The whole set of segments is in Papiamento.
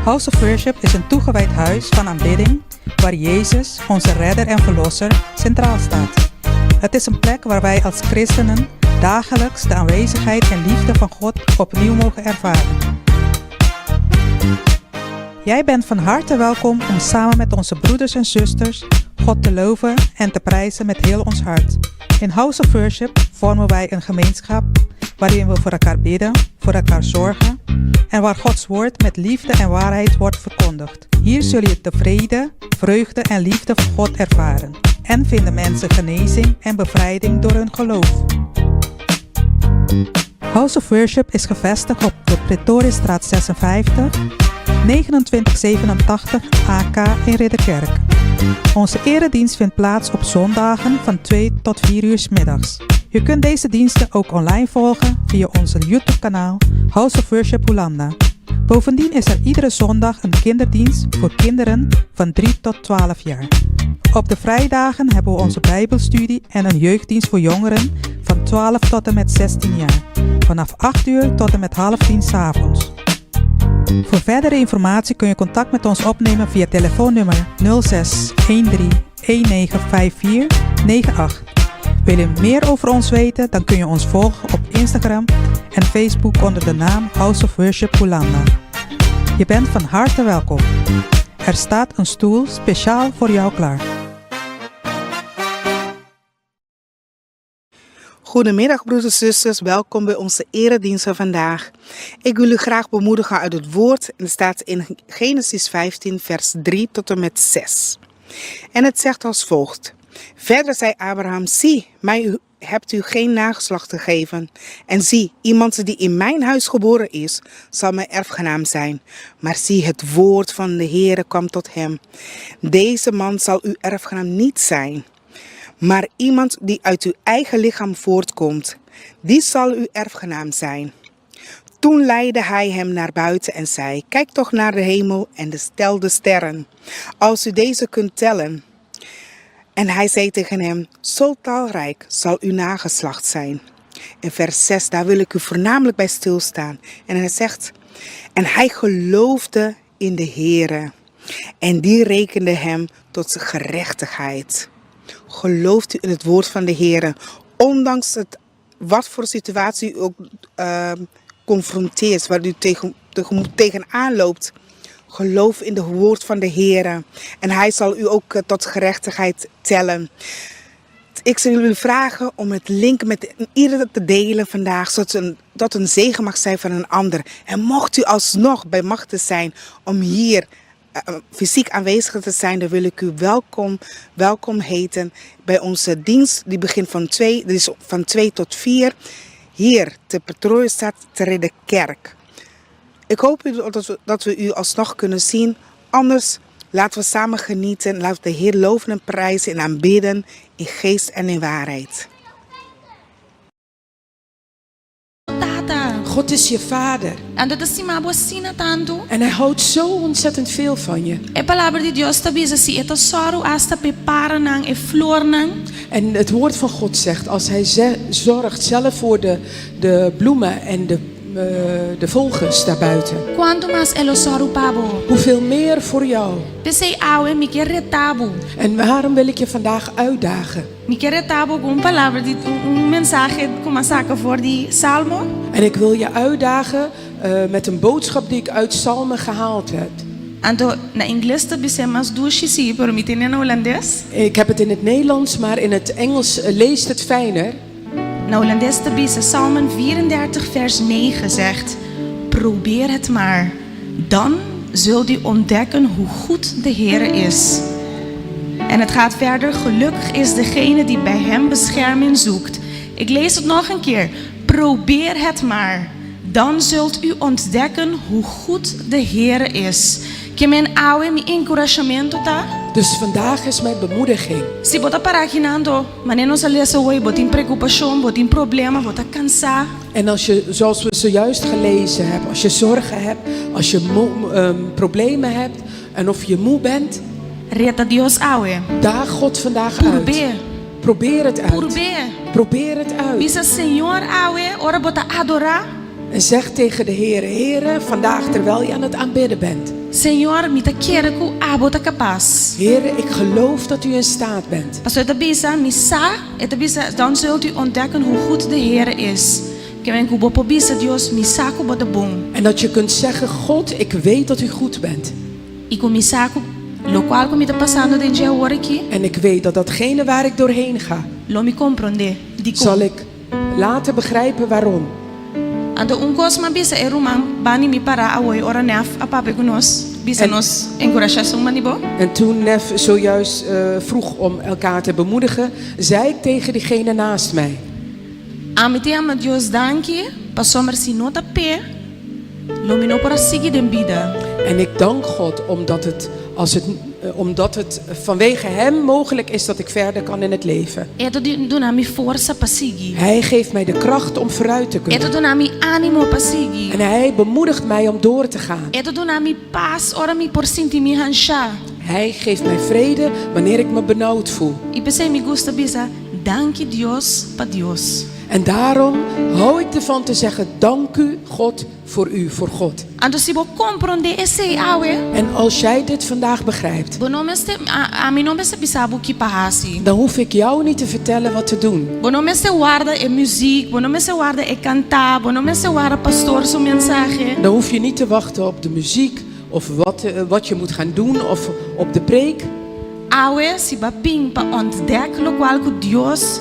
House of Worship is een toegewijd huis van aanbidding waar Jezus, onze redder en verlosser, centraal staat. Het is een plek waar wij als christenen dagelijks de aanwezigheid en liefde van God opnieuw mogen ervaren. Jij bent van harte welkom om samen met onze broeders en zusters God te loven en te prijzen met heel ons hart. In House of Worship vormen wij een gemeenschap waarin we voor elkaar bidden, voor elkaar zorgen en waar Gods woord met liefde en waarheid wordt verkondigd. Hier zul je de vrede, vreugde en liefde van God ervaren en vinden mensen genezing en bevrijding door hun geloof. House of Worship is gevestigd op de Pretoriusstraat 56, 2987 AK in Ridderkerk. Onze eredienst vindt plaats op zondagen van 2 tot 4 uur 's middags. Je kunt deze diensten ook online volgen via onze YouTube-kanaal House of Worship Hollanda. Bovendien is er iedere zondag een kinderdienst voor kinderen van 3 tot 12 jaar. Op de vrijdagen hebben we onze Bijbelstudie en een jeugddienst voor jongeren van 12 tot en met 16 jaar. Vanaf 8 uur tot en met half 10 's avonds. Voor verdere informatie kun je contact met ons opnemen via telefoonnummer 06 13 1954 98. Wil je meer over ons weten, dan kun je ons volgen op Instagram en Facebook onder de naam House of Worship Hollanda. Je bent van harte welkom. Er staat een stoel speciaal voor jou klaar. Goedemiddag broeders en zusters, welkom bij onze eredienst van vandaag. Ik wil u graag bemoedigen uit het woord en het staat in Genesis 15 vers 3 tot en met 6. En het zegt als volgt. Verder zei Abraham, zie, mij hebt u geen nageslacht gegeven. En zie, iemand die in mijn huis geboren is, zal mijn erfgenaam zijn. Maar zie, het woord van de Heere kwam tot hem. Deze man zal uw erfgenaam niet zijn, maar iemand die uit uw eigen lichaam voortkomt, die zal uw erfgenaam zijn. Toen leidde hij hem naar buiten en zei: Kijk toch naar de hemel en de tel de sterren, als u deze kunt tellen. En hij zei tegen hem: Zo talrijk zal uw nageslacht zijn. In vers 6, daar wil ik u voornamelijk bij stilstaan. En hij zegt: En hij geloofde in de Heere. En die rekende hem tot zijn gerechtigheid. Gelooft u in het woord van de Heere, ondanks het, wat voor situatie u ook confronteert, waar u tegenaan loopt. Geloof in het woord van de Heere. En hij zal u ook tot gerechtigheid tellen. Ik zal jullie vragen om het link met iedereen te delen vandaag, zodat dat een zegen mag zijn van een ander. En mocht u alsnog bij machten zijn om hier fysiek aanwezig te zijn, dan wil ik u welkom heten bij onze dienst. Die begint van 2, dus van 2 tot 4, hier te Pretoriusstraat te Ridderkerk. Ik hoop dat we u alsnog kunnen zien. Anders laten we samen genieten. Laten we de Heer loven en prijzen en aanbidden in geest en in waarheid. Tata. God is je vader. Anto e ta stima bo asina tantu. En hij houdt zo ontzettend veel van je. E palabra di Dios ta bisa si e ta sòru asta p'e paranan, e flornan. En het woord van God zegt, als hij zorgt zelf voor de bloemen en de vogels daarbuiten. Kuantu mas e lo sòru pa bo? Hoeveel meer voor jou? P'esei awe mi ke reta bo. En waarom wil ik je vandaag uitdagen? Mi ke reta bo ku un palabra di un mensahe ku m'a saka for di Salmo. En ik wil je uitdagen met een boodschap die ik uit Psalmen gehaald heb. Anto na ingles ta bis'é mas dushi si, pero mi tene na hulandes. Ik heb het in het Nederlands, maar in het Engels leest het fijner. Na hulandes ta bisa, Psalmen 34 vers 9 zegt, Probeer het maar, dan zult u ontdekken hoe goed de Heere is. En het gaat verder, gelukkig is degene die bij hem bescherming zoekt. Ik lees het nog een keer. Probeer het maar, dan zult u ontdekken hoe goed de Heere is. Ke men awe mi enkurashamentu ta? Dus vandaag is mijn bemoediging. Si bo ta pará akinan anto, manera nos a lesa hoy, bo tin preokupashon, bo tin problema, bo ta kansá. En als je, zoals we zojuist gelezen hebben, als je zorgen hebt, als je problemen hebt en of je moe bent. Reta Dios awe. Daag God vandaag uit. Purb'é. Probeer het uit. Purb'é. Probeer het uit. Bisa Señor awe, ora bo ta adorá. En zeg tegen de Heer, Heere, vandaag terwijl je aan het aanbidden bent. Señor, mi ta kere ku abo ta kapas. Heere, ik geloof dat u in staat bent. Paso e ta bisa, mi sa, e ta bisa, dan zult u ontdekken hoe goed de Heere is. Ke men ku bo por bisa Dios, mi sa ku bo ta bon. En dat je kunt zeggen, God, ik weet dat u goed bent. I ku mi sa ku lokual ku mi ta pasando den dje awor aki. En ik weet dat datgene waar ik doorheen ga. Lo mi komprondé dikon. Zal ik later begrijpen waarom. Anto un kos m'a bisa e ruman bani mi pará awoi ora Nef a papia ku nos, bisa En- nos enkurashá esun man di bo. En toen Nef zojuist vroeg om elkaar te bemoedigen, zei ik tegen diegene naast mij. Ami ta yama Dios danki pasobra si no ta p'e, lo mi no por a sigui den bida. En ik dank God omdat het, als het, omdat het vanwege Hem mogelijk is dat ik verder kan in het leven. E ta duna mi forsa pa sigui. Hij geeft mij de kracht om vooruit te E ta kunnen. duna mi ánimo pa sigui. En Hij bemoedigt mij om door te gaan. E ta duna mi pas ora mi por sinti mi hanshá. Hij geeft mij vrede wanneer ik me benauwd voel. I p'esei mi gusta bisa, Danki Dios pa Dios. En daarom hou ik ervan te zeggen, dank u God voor u, voor God. Anto si bo komprondé esei awe. En als jij dit vandaag begrijpt, Bo no mester, ami no mester bisa bo ki pa hasi. dan hoef ik jou niet te vertellen wat te doen. Bo no mester warda e muziek, bo no mester warda e kantá, bo no mester warda pastor su mensahe. Dan hoef je niet te wachten op de muziek of wat, wat je moet gaan doen of op de preek. Awe si bo a bin pa ontdek lokual ku Dios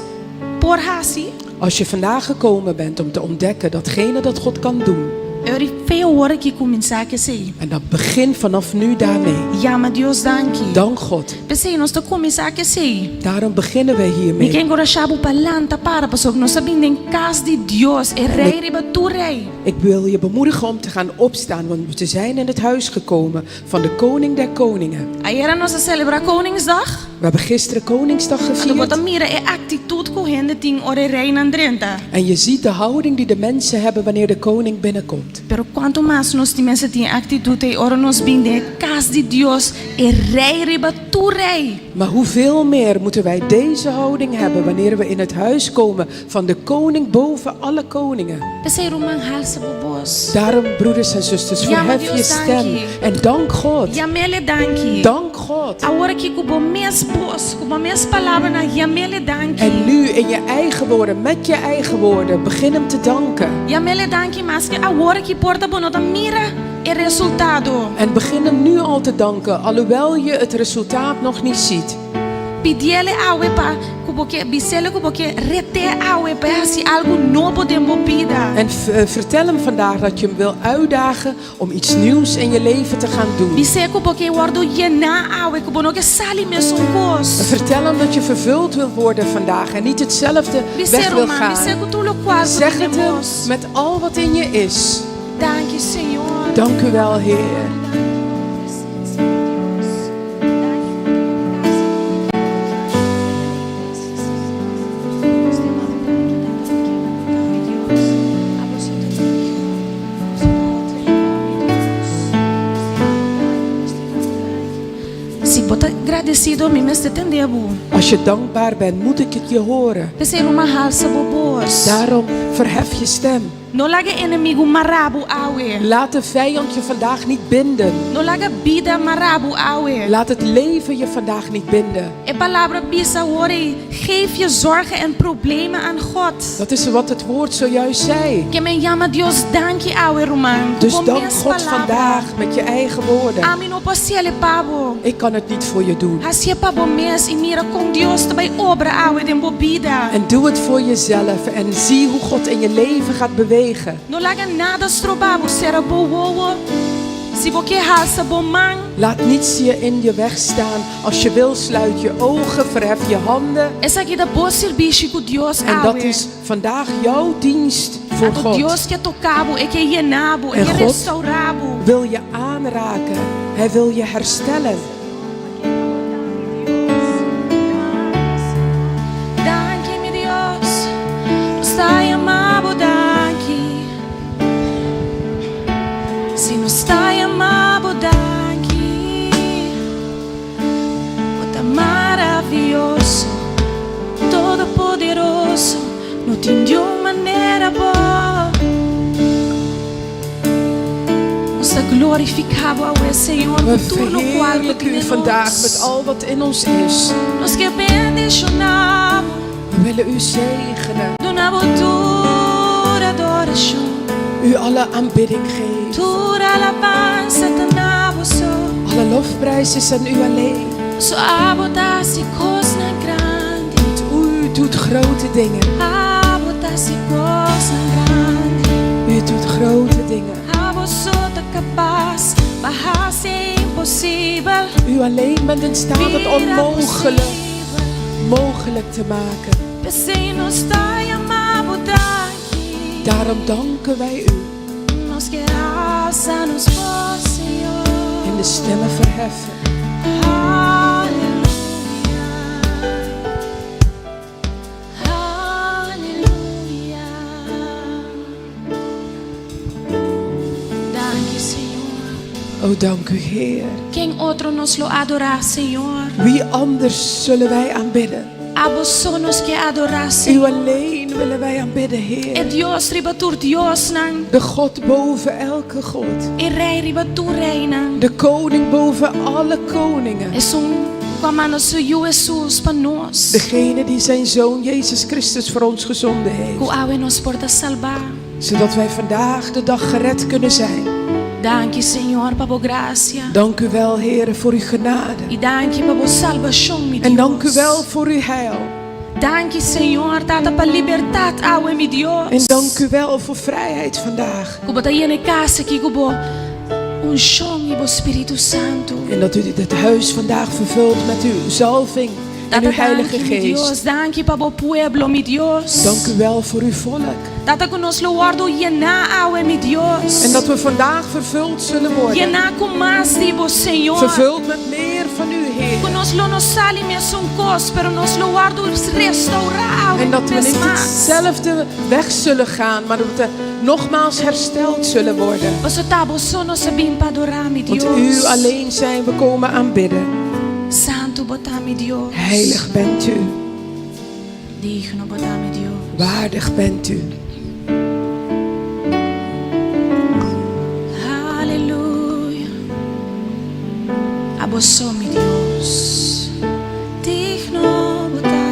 por hasi. Als je vandaag gekomen bent om te ontdekken datgene dat God kan doen. E ora fe awor aki kuminsá ku esei. En dan begin vanaf nu daarmee. Yama Dios danki. Dank God. P'esei nos ta kuminsá ku esei. Daarom beginnen we Mi hiermee. ke enkurashá bo pa lanta para pasobra nos a bin den kas di Dios, e Rei riba tur rei. Ik wil je bemoedigen om te gaan opstaan, want we zijn in het huis gekomen van de koning der koningen. Ayera nos a selebrá Koningsdag. We hebben gisteren Koningsdag Anto bo gevierd. ta mira e aktitut ku hende tin ora e reinan drenta. En je ziet de houding die de mensen hebben wanneer de koning binnenkomt. Pero kuantu mas nos tin mester tin e aktitut ei ora nos bin den e kas di Dios, e Rei riba tur rei. Maar hoeveel meer moeten wij deze houding hebben wanneer we in het huis komen van de koning boven alle koningen? P'esei ruman halsa bo bos. Daarom, broeders en zusters, Yama verhef je Dios stem danki. en dank God. Yam'Ele danki. Dank God. Awor aki ku bo mes bos, ku bo mes palabranan, yam'Ele danki. En nu in je eigen woorden, met je eigen woorden, begin hem te danken. Yam'Ele danki maske awor aki por ta bo no ta mira e resultado. En begin hem nu al te danken, alhoewel je het resultaat nog niet ziet. Pidiele awe pa ku bo ke bisele ku bo ke ret'é awe pa e hasi algu nobo den bo bida. En vertel hem vandaag dat je hem wil uitdagen om iets nieuws in je leven te gaan doen. Bis'é ku bo ke wòrdu yená awe, ku bo no ke sali mesun kos. Vertel hem dat je vervuld wil worden vandaag en niet hetzelfde Bis'é weg wil ruman, bis'é gaan. ku tur lokual ku Zeg tin den het hem bos. met al wat in je is. Danki, Señor. Dank u wel, Heer. Si bo ta gradesido, mi mester tende bo. Als je dankbaar bent, moet ik het je horen. P'esei ruman halsa bo bos. Daarom verhef je stem. No laga e enemigu mara bo awe. Laat de vijand je vandaag niet binden. No laga bida mara bo awe. Laat het leven je vandaag niet binden. E palabra bisa awor ei, geef je zorgen en problemen aan God. Dat is wat het woord zojuist zei. Ke men yama Dios danki awe ruman. Dus Ku bo dank mes God palabra. vandaag met je eigen woorden. Ami no por hasiele pa bo. Ik kan het niet voor je doen. Hasié pa bo mes i mira kon Dios ta bai obra awe den bo bida. En doe het voor jezelf en zie hoe God in je leven gaat bewegen. No laga nada stroba bo, sera bo wowo. Si bo ke halsa bo man. Laat niets je in je weg staan. Als je wil, sluit je ogen, verhef je handen. Esaki ta bo sirbishi ku Dios En dat awe. is vandaag jouw dienst voor Anto God. Dios ke toka bo, e ke yena bo, e En ke God restaura bo. wil je aanraken. Hij wil je herstellen. Danki mi Dios, nos ta yama bo danki. Si nos ta yama bo danki, bo ta maravioso, todopoderoso, no tin diun manera bo. Nos ta glorifiká bo awe, Señor, We ku tur lokual ku verheerlijken tin u den vandaag met nos. al wat in ons is. Nos ke bendishoná bo. We willen u zegenen. Duna bo tur adorashon. U alle aanbidding geven. Tur alabansa ta na bo so. Alle lofprijs is aan u alleen. Paso abo ta hasi kosnan grandi. Want u doet grote dingen. Abo ta hasi kosnan grandi. U doet grote dingen. Abo so ta kapas pa hasi e imposibel. U alleen bent in staat het Bira onmogelijk posibel. mogelijk te maken. P'esei nos ta yama bo danki. Daarom danken wij u. Nos ke alsa nos bos, Señor. En de stemmen verheffen. Aleluya. Aleluya. Danki, Señor. O dank u, Heer. Ken otro nos lo adorá, Señor? Wie anders zullen wij aanbidden? Abo so nos ke adorá, U Señor. alleen willen wij aanbidden, E Heer. Dios riba tur diosnan. De God boven elke God. E Rei riba tur reinan. De koning boven alle koningen. Esun ku a manda su Yu Hesus pa nos. Degene die zijn zoon Jezus Christus voor ons gezonden Ku heeft. awe nos por ta salbá. Zodat wij vandaag de dag gered kunnen zijn. Danki, Señor, pa bo grasia. Dank u wel, Heer, voor uw genade. I danki pa bo salbashon, mi Dios. En dank u wel voor uw heil. Danki, Señor, Tata, pa libertat awe, mi Dios. En dank u wel voor vrijheid vandaag. Ku bo ta yena e kas aki ku bo unshon i bo Spiritu Santu. En dat u dit huis vandaag vervult met uw zalving en Tata, uw Heilige danki, mi Dios. Geest. Danki pa bo pueblo, mi Dios. Dank u wel voor uw volk. Tata, ku nos lo wòrdu yená awe, mi Dios. En dat we vandaag vervuld zullen worden. Yená ku mas di bo, Señor. Vervuld met meer van u, Heer. Ku nos lo no sali mesun kos, pero nos lo wòrdu restourá awe En dat we mes niet mas. hetzelfde weg zullen gaan, maar dat we nogmaals hersteld zullen worden. Paso ta bo so nos a bin pa adorá, mi Want Dios. u alleen zijn we komen aanbidden. Santu bo ta, mi Dios. Heilig bent u, Digno bo ta, mi Dios. waardig bent u. Aleluya. Abo so, mi Dios. Digno bo ta.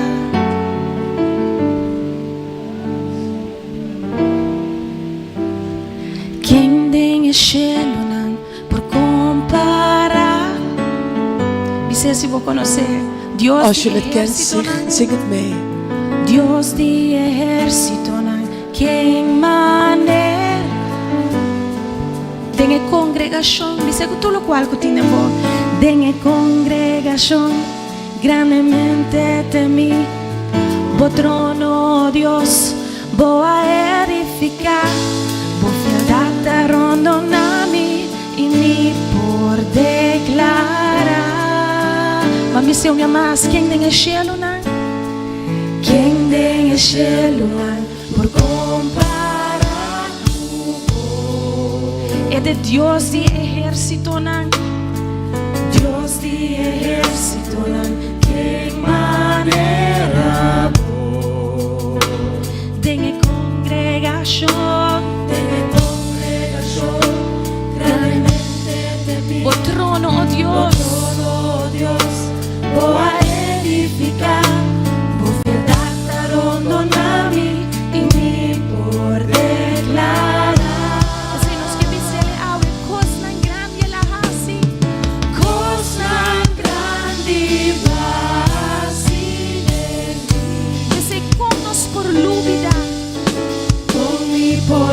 Ken den e shelunan por kompará? Bisa si bo konosé. Dios Als je di het kent, zing, ehérsitonan. zing het mee. Dios di ehérsitonan, ken manera den e kongregashon, bisa ku tur lokual ku tin den bo. Den e kongregashon, grandemente temí, bo trono, oh Dios, bo a edifiká, bo fieldat ta rondoná mi i mi por deklará. Ma mi se mi mas, ken den e shelunan? Ken den e shelunan por kompará ku bo? E de Dios di ehérsitonan, Dios di ehérsitonan, ken manera bo? Den e kongregashon, den e kongregashon, grandemente temí. Bo trono, o Dios, bo trono, o Dios, bo a edifiká, bo fieldat ta rondoná mi i mi por deklará. Asina nos ke bis'é awe, kosnan grandi el a hasi, kosnan grandi b'a hasi den mi. P'esei kon nos por lubidá? Kon mi por.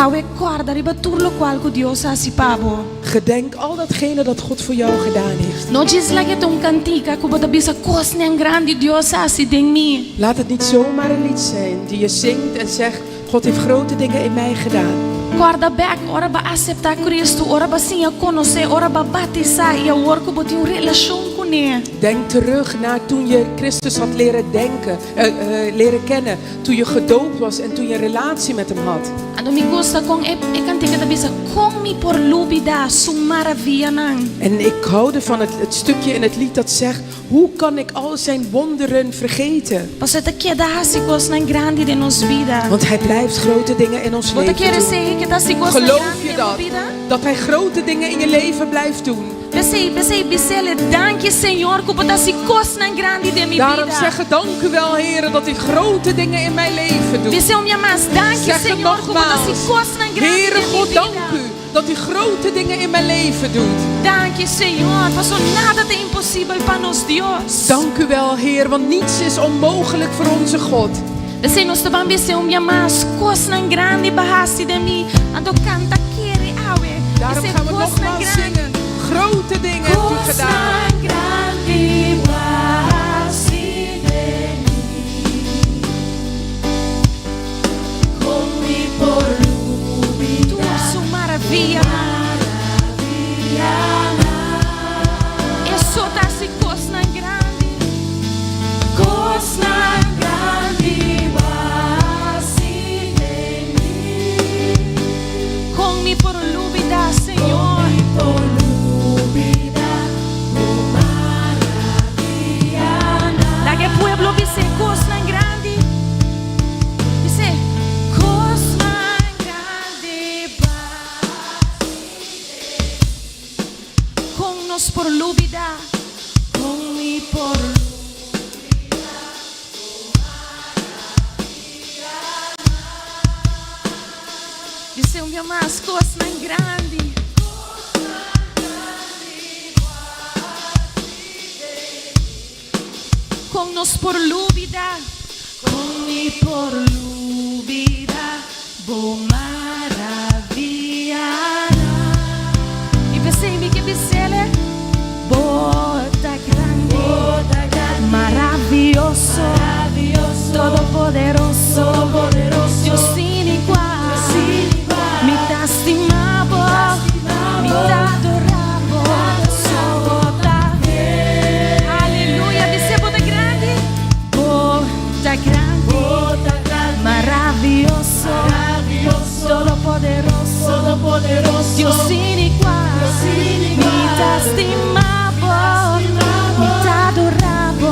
Awe kòrda riba tur lokual ku Dios a hasi pa bo. Gedenk al datgene dat God voor jou gedaan heeft. No djis laga e ta un kantika ku bo ta bisa kosnan grandi Dios a hasi den mi. Laat het niet zomaar een lied zijn die je zingt en zegt, God heeft grote dingen in mij gedaan. Kòrda bèk ora bo a aseptá Kristu, ora bo a siña konosé, ora bo a batisá i awor ku bo tin un relashon kuné. Denk terug naar toen je Christus had leren denken, leren kennen, toen je gedoopt was en toen je een relatie met hem had. Anto mi gusta kon e e kantika ta bisa, Kon mi por lubidá su maravianan? En ik hou ervan het het stukje in het lied dat zegt, Hoe kan ik al zijn wonderen vergeten? Pasobra e ta keda hasi kosnan grandi den nos bida. Want hij blijft grote dingen in ons Bo ta leven kere doen. esei ke ta hasi kosnan Geloof grandi je den bo dat? bida? Dat hij grote dingen in je leven blijft doen. P'esei, p'esei bis'el, Danki Señor ku bo ta hasi kosnan grandi den mi Daarom bida. zeg het, dank u wel Heere dat u grote dingen in mijn leven doet. Bis'é un bia mas, Danki Zeg het Señor ku bo ta hasi nogmaals. kosnan grandi Heere den mi God, bida. dank u dat u grote dingen in mijn leven doet. Danki Señor, paso nada ta imposibel pa nos Dios. Dank u wel Heer, want niets is onmogelijk voor onze God. P'esei nos ta ban bis'é un bia mas, Kosnan grandi bo a hasi den mi, anto kanta kere awe. Daarom Bis'é gaan we kosnan nogmaals grandi. zingen. Grote dingen hebt u gedaan. Kosnan grandi bo a hasi den mi. Kon mi por lubidá. Tur su maravianan. E so ta hasi kosnan grandi. Kosnan grandi bo a hasi den mi. Kon mi por lubidá, Señor. Laga e pueblo bis'é kosnan grandi. Bis'é, Kosnan grandi bo a hasi den mi. Kon nos por lubidá? Kon mi por lubidá bo maravianan? Bis'é un bia mas, Kosnan grandi. Kosnan grandi bo a hasi den mi. Kon nos por lubidá? Kon mi por lubidá bo maravianan? I p'esei mi ke bis'el, Bo ta grandi, maravioso, todopoderoso, Dios sin igual. Mi ta stima bo, mi ta adora bo, so bo ta. Aleluya, bis'é bo ta grandi, bo ta grandi, maravioso, todopoderoso, Dios sin igual. Mi ta stima bo, mi ta adora bo,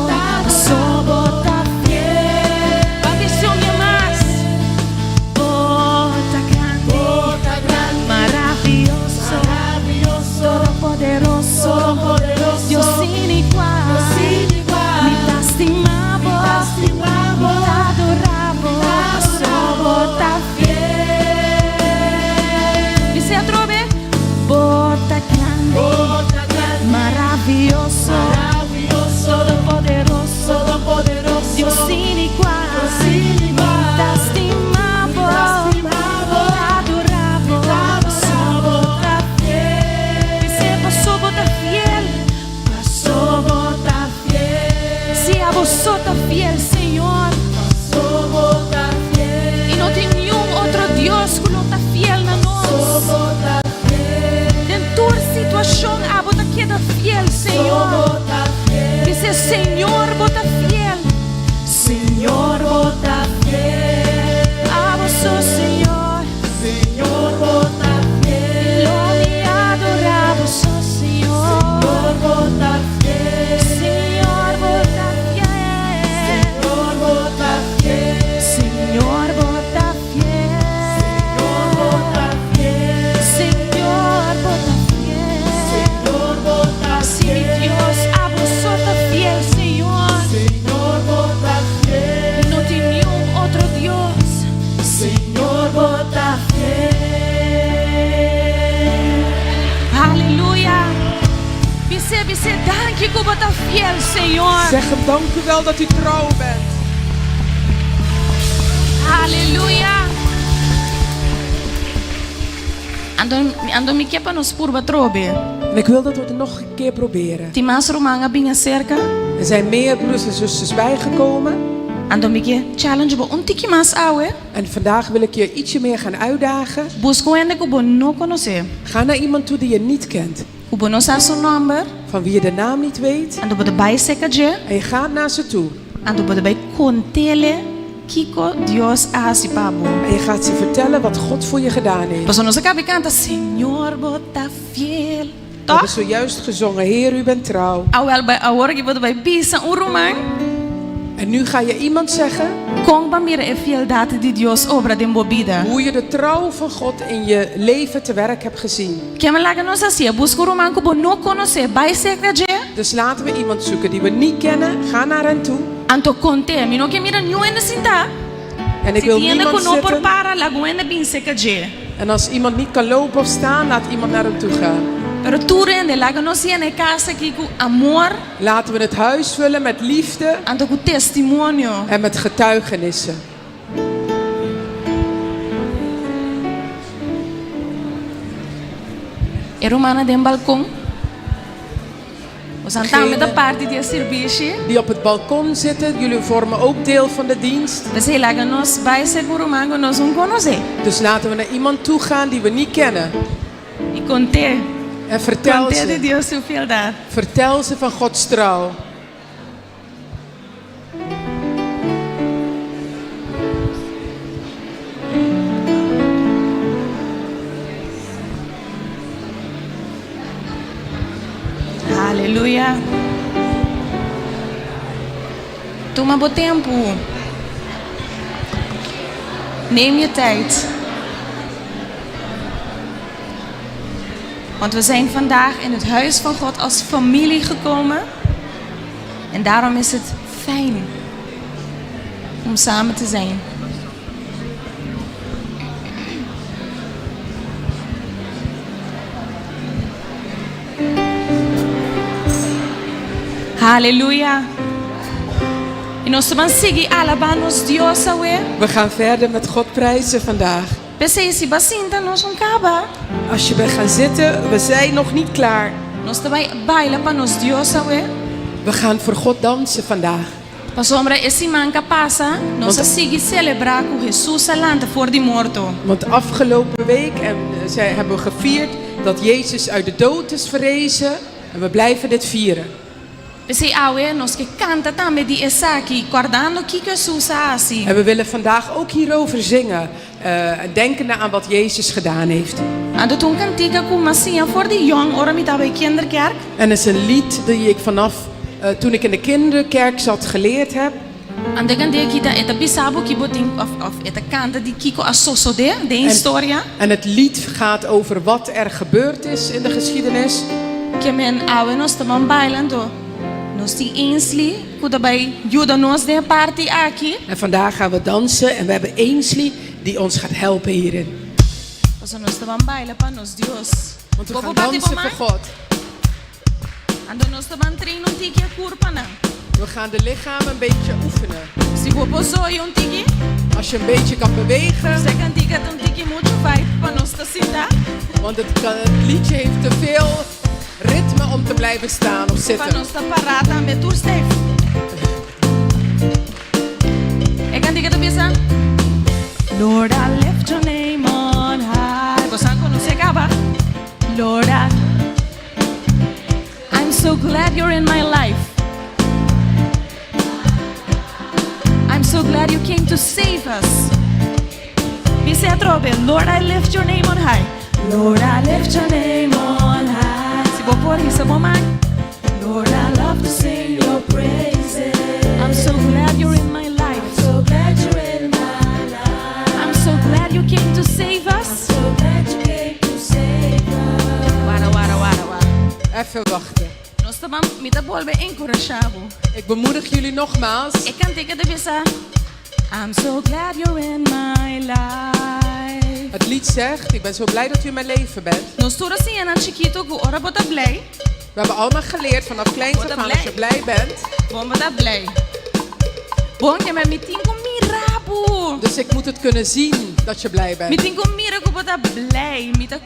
so bo ta fiel. Ban bis'é un bia mas. Bo ta grandi, maravioso, todopoderoso, Dios sin igual. Mi ta stima bo, mi ta adora bo, so bo ta fiel. Bis'é atrobe, bo ta grandi, maravioso, todopoderoso, Dios sin igual. Mi ta stima bo, mi ta adora bo, so bo ta fiel. Bis'é paso bo ta fiel, paso bo ta fiel. Si abo so ta fiel, Señor. I no tin niun otro Dios ku lo ta fiel na nos. Den tur situashon abo ta keda fiel, Señor. Bis'é, Señor, bo ta fiel. Señor, bo ta fiel. Abo so, Señor. Lo mi adora bo so, Señor. Señor, bo ta fiel. Señor, bo ta fiel. Señor, bo ta fiel. Si mi Dios, abo so ta fiel, Señor. No tin niun otro Dios. Señor, bo ta fiel. Aleluya. Bis'é, bis'é, danki ku bo ta fiel, Señor. Zeg hem dank u wel dat u trouw bent. Aleluya. Anto, anto mi ke pa nos purba trobe. En ik wil dat we het nog een keer proberen. Tin mas ruman a bin aserka. Er zijn meer broers en zusters bijgekomen. Anto mi ke challenge bo un tiki mas awe. En vandaag wil ik je ietsje meer gaan uitdagen. Buska un hende ku bo no konosé. Ga naar iemand toe die je niet kent. Ku bo no sa su nòmber. Van wie je de naam niet weet. Anto bo ta bai serka dje. En je gaat naar ze toe. Anto bo ta bai kont'ele kiko Dios a hasi pa bo. En je gaat ze vertellen wat God voor je gedaan heeft. Pasobra nos a kaba di kanta, Señor, bo ta fiel. We hebben Tòg? zojuist gezongen, Heer, u bent trouw. Awèl, bai awor aki bo ta bai bisa un ruman. En nu ga je iemand zeggen. Kon bo a mira e fieldat di Dios obra den bo bida? Hoe je de trouw van God in je leven te werk hebt gezien. Kema laga nos hasié, buska un ruman ku bo no konosé, bai serka dje. Dus laten we iemand zoeken die we niet kennen, ga naar hen toe. Anto kont'é, Mi no ke mira niun hende sintá. En ik Si wil tin hende ku niemand no por zitten. para, laga un hende bin serka dje. En als iemand niet kan lopen of staan, laat iemand naar hem toe gaan. Pero tur hende, laga nos yena e kas aki ku amor. Laten we het huis vullen met liefde. Anto ku testimonio. En met getuigenissen. E rumannan den balkon. Boso tambe ta parti di e sirbishi. Die op het balkon zitten, jullie vormen ook deel van de dienst. P'esei laga nos bai serka un ruman ku nos un konosé. Dus laten we naar iemand toe gaan die we niet kennen. I kont'é. En vertel Kont'é di ze. Dios su fieldat. Vertel ze van Gods trouw. Aleluya. Tuma bo tempu. Neem je tijd. Want we zijn vandaag in het huis van God als familie gekomen. En daarom is het fijn om samen te zijn. Haleluya. I nos ta ban sigui alabá nos Dios awe. We gaan verder met God prijzen vandaag. P'esei si bo a sinta nos no a kaba. Als je bent gaan zitten, we zijn nog niet klaar. Nos ta bai baila pa nos Dios awe. We gaan voor God dansen vandaag. Pasobra e siman ku a pasa, nos a sigui selebrá ku Hesus a lanta for di morto. Want afgelopen week en, zij hebben we gevierd dat Jezus uit de dood is verrezen. En we blijven dit vieren. P'esei awe nos ke kanta tambe di esaki, kòrdando kiko Hesus a hasi. En we willen vandaag ook hierover zingen, eh, denkende aan wat Jezus gedaan heeft. Anto ta un kantika ku m'a siña for di yòn ora mi tabata bai kinderkerk. En het is een lied die ik vanaf eh, toen ik in de kinderkerk zat geleerd heb. Anto e kantika aki ta e ta bisa bo ki bo tin òf òf e ta kanta di kiko a sosodé den historia. En het lied gaat over wat er gebeurd is in de geschiedenis. Ke men awe nos ta ban baila anto nos tin Ainsley ku ta bai yuda nos den e parti aki. En vandaag gaan we dansen en we hebben Ainsley die ons gaat helpen hierin. Pasobra nos ta ban baila pa nos Dios. Want we Bo gaan por bati bo dansen man? voor God. Anto nos ta ban train un tiki e kurpanan. We gaan de lichamen een beetje oefenen. Si bo por zoya un tiki. Als je een beetje kan bewegen. E kantika ta un tiki muchu vibe pa nos ta sinta. Want het, kan, het liedje heeft te veel ritme om te blijven staan of Pa zitten. nos ta pará tambe tur stijf. E kantika ta bisa. Lord, I lift your name on high. Bo konosé kaba. Lord, I, I'm so glad you're in my life. I'm so glad you came to save us. Bis'é atrobe, Lord, I lift your name on high. Lord, I lift your name on high. Si bo por hisa bo man. Lord, I love to sing your praises. I'm so glad you're in my life. I'm so glad you're in my life. I'm so glad you came to save us. I'm so glad you came to save us. Wara, wara, wara, wara. Even wachten. Nos ta ban, mi ta bolbe enkurashá bo. Ik bemoedig jullie nogmaals. E kantika ta bisa. I'm so glad you're in my life. Het lied zegt, ik ben zo blij dat u in mijn leven bent. Nos tur a siña na chikitu ku ora bo ta blij. We hebben allemaal geleerd vanaf kleins af aan als je blij bent. Bon bo ta blij. Bon ke men mi tin ku mira bo. Dus ik moet het kunnen zien dat je blij Mi bent. tin ku mira ku bo ta blij. Mi ta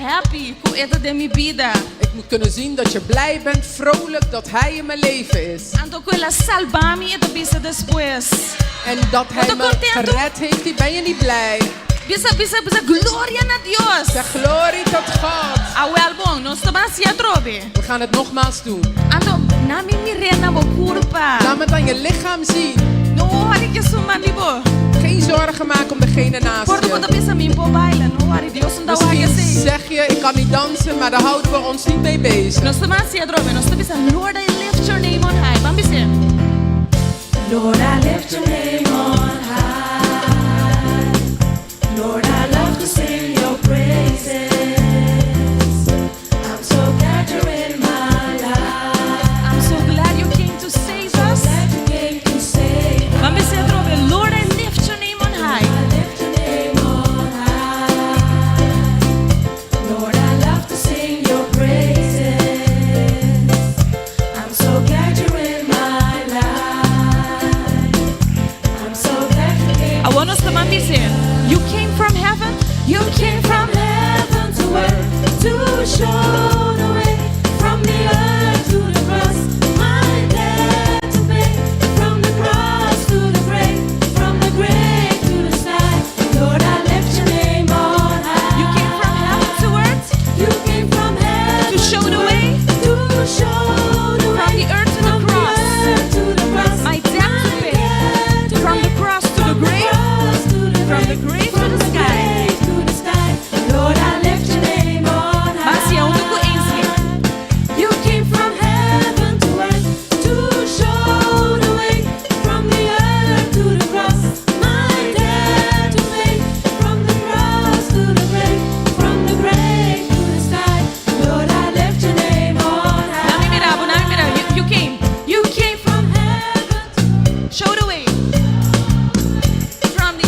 happy ku e ta den mi bida. Ik moet kunnen zien dat je blij bent, vrolijk dat Hij in mijn leven is. Anto ku el a salba mi, e ta bisa despues. En dat Hij Bo me kontentu? Gered heeft, ben je niet blij? Bisa, bisa, bisa, gloria na Dios. Zeg glorie tot God. Awèl bon, nos ta bai hasié atrobe. We gaan het nogmaals doen. Anto, laga mi mir'é na bo kurpa. Laat me het aan je lichaam zien. No worry ku esun band'i bo. Geen zorgen maken om degene naast Por ta bo je. ta bisa mi n' por baila, no worry, Dios no ta wak Misschien esei. Zeg je, ik kan niet dansen, maar daar houden we ons niet mee bezig. Nos ta bai hasié atrobe, nos ta bisa, Lord, I lift your name on high. Ban bis'é. Lord, I lift your name on high. Lord, I love to sing your praises. I'm so glad you're in my life. I'm so glad you came to save us. Glad you came to save. Ban bis'é atrobe, Lord, I lift your name on high. I lift your name on high. Lord, I love to sing your praises. I'm so glad you're in my life. I'm so glad you came. Awor nos ta bai bis'é, you came from heaven. You came from heaven to earth to show the way from the earth to the cross, my debt to pay. From the cross to the grave, from the grave to the sky. Lord, I lift your name on high. You came from heaven to earth You came from heaven to show the way to show the from way the earth to the from cross. the earth to the cross, My debt to my pay. debt to From the pay. cross to the From the grave. cross to the From the grave to from the sky. Grave to the sky. Lord, I lift your name on high. Ban hasié huntu ku Ainsley. You came from heaven to earth to show the way from the earth to the cross, my debt to pay. From the cross to the grave, from the grave to the sky. Lord, I lift your name on high. Laga mi mira, laga mi mira. You came. You came from heaven to Show the way. From the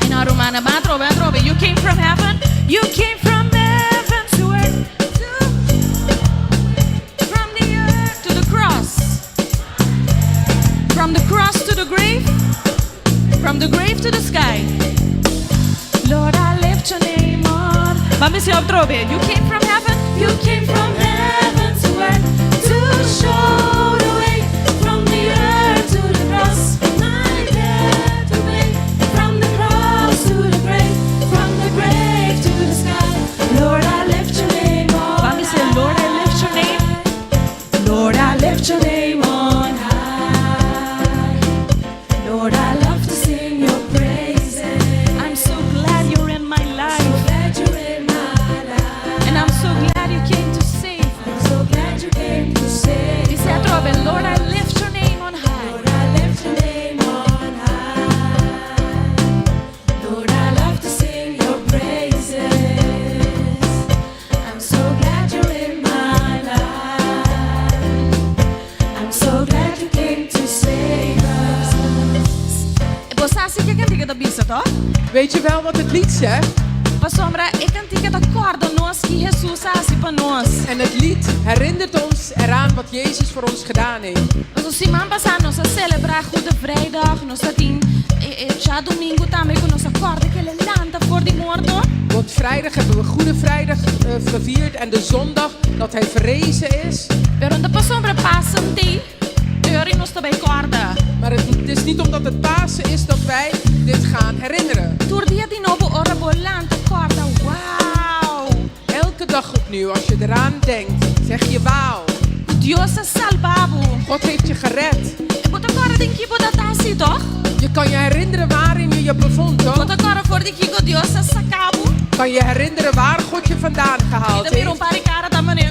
Ai no, ruman, ban atrobe, atrobe. You came from heaven. You came from heaven to earth to from the earth to the cross. From the cross to the grave. From the grave to the sky. Lord, I lift your name on. Ban bis'é atrobe. You came from heaven. You came from heaven to earth to show the way from the earth to the cross, my debt to pay. From the cross to the grave, from the grave to the sky. Lord, I lift your name on Ban bis'é, Lord, I lift your name. Lord, I lift your name on high. Lord, I love to sing your praises. I'm so glad you're in my So life. glad you're in my life. And I'm so glad you came to save. I'm so glad you came to save. Bis'é atrobe, Lord, I lift your name on high. Lord, I lift your name on high. Lord, I love to sing your praises. I'm so glad you're in my life. I'm so glad you came to save us. Bo sa kiko e kantika ta bisa, toch? Weet je wel wat het lied zegt? Pasobra, e kantika ta kòrda nos kiko Hesus a hasi pa nos. En het lied herinnert ons eraan wat Jezus voor ons gedaan heeft. Nos siman pasá nos a selebrá Goede Vrijdag, nos tin djadumingu tambe ku nos a kòrda ku el a lanta for di morto. Want vrijdag hebben we Goede Vrijdag gevierd en de zondag dat hij verrezen is. Pero no ta pasobra Pasen t'ei, ora nos ta bai kòrda. Maar het is niet omdat het Pasen is dat wij dit gaan herinneren. Tur dia di nobo ora bo lanta kòrda, wow! Elke dag opnieuw, als je eraan denkt, zeg je wauw. Dios a salba bo. God heeft je gered. Bo ta kòrda den ki bo tabata, toch? Je kan je herinneren waarin je je bevond, toch? Bo ta kòrda for di kiko Dios a saka bo. Kan je herinneren waar God je vandaan gehaald Mi ta mira un heeft? par di kara ta manera,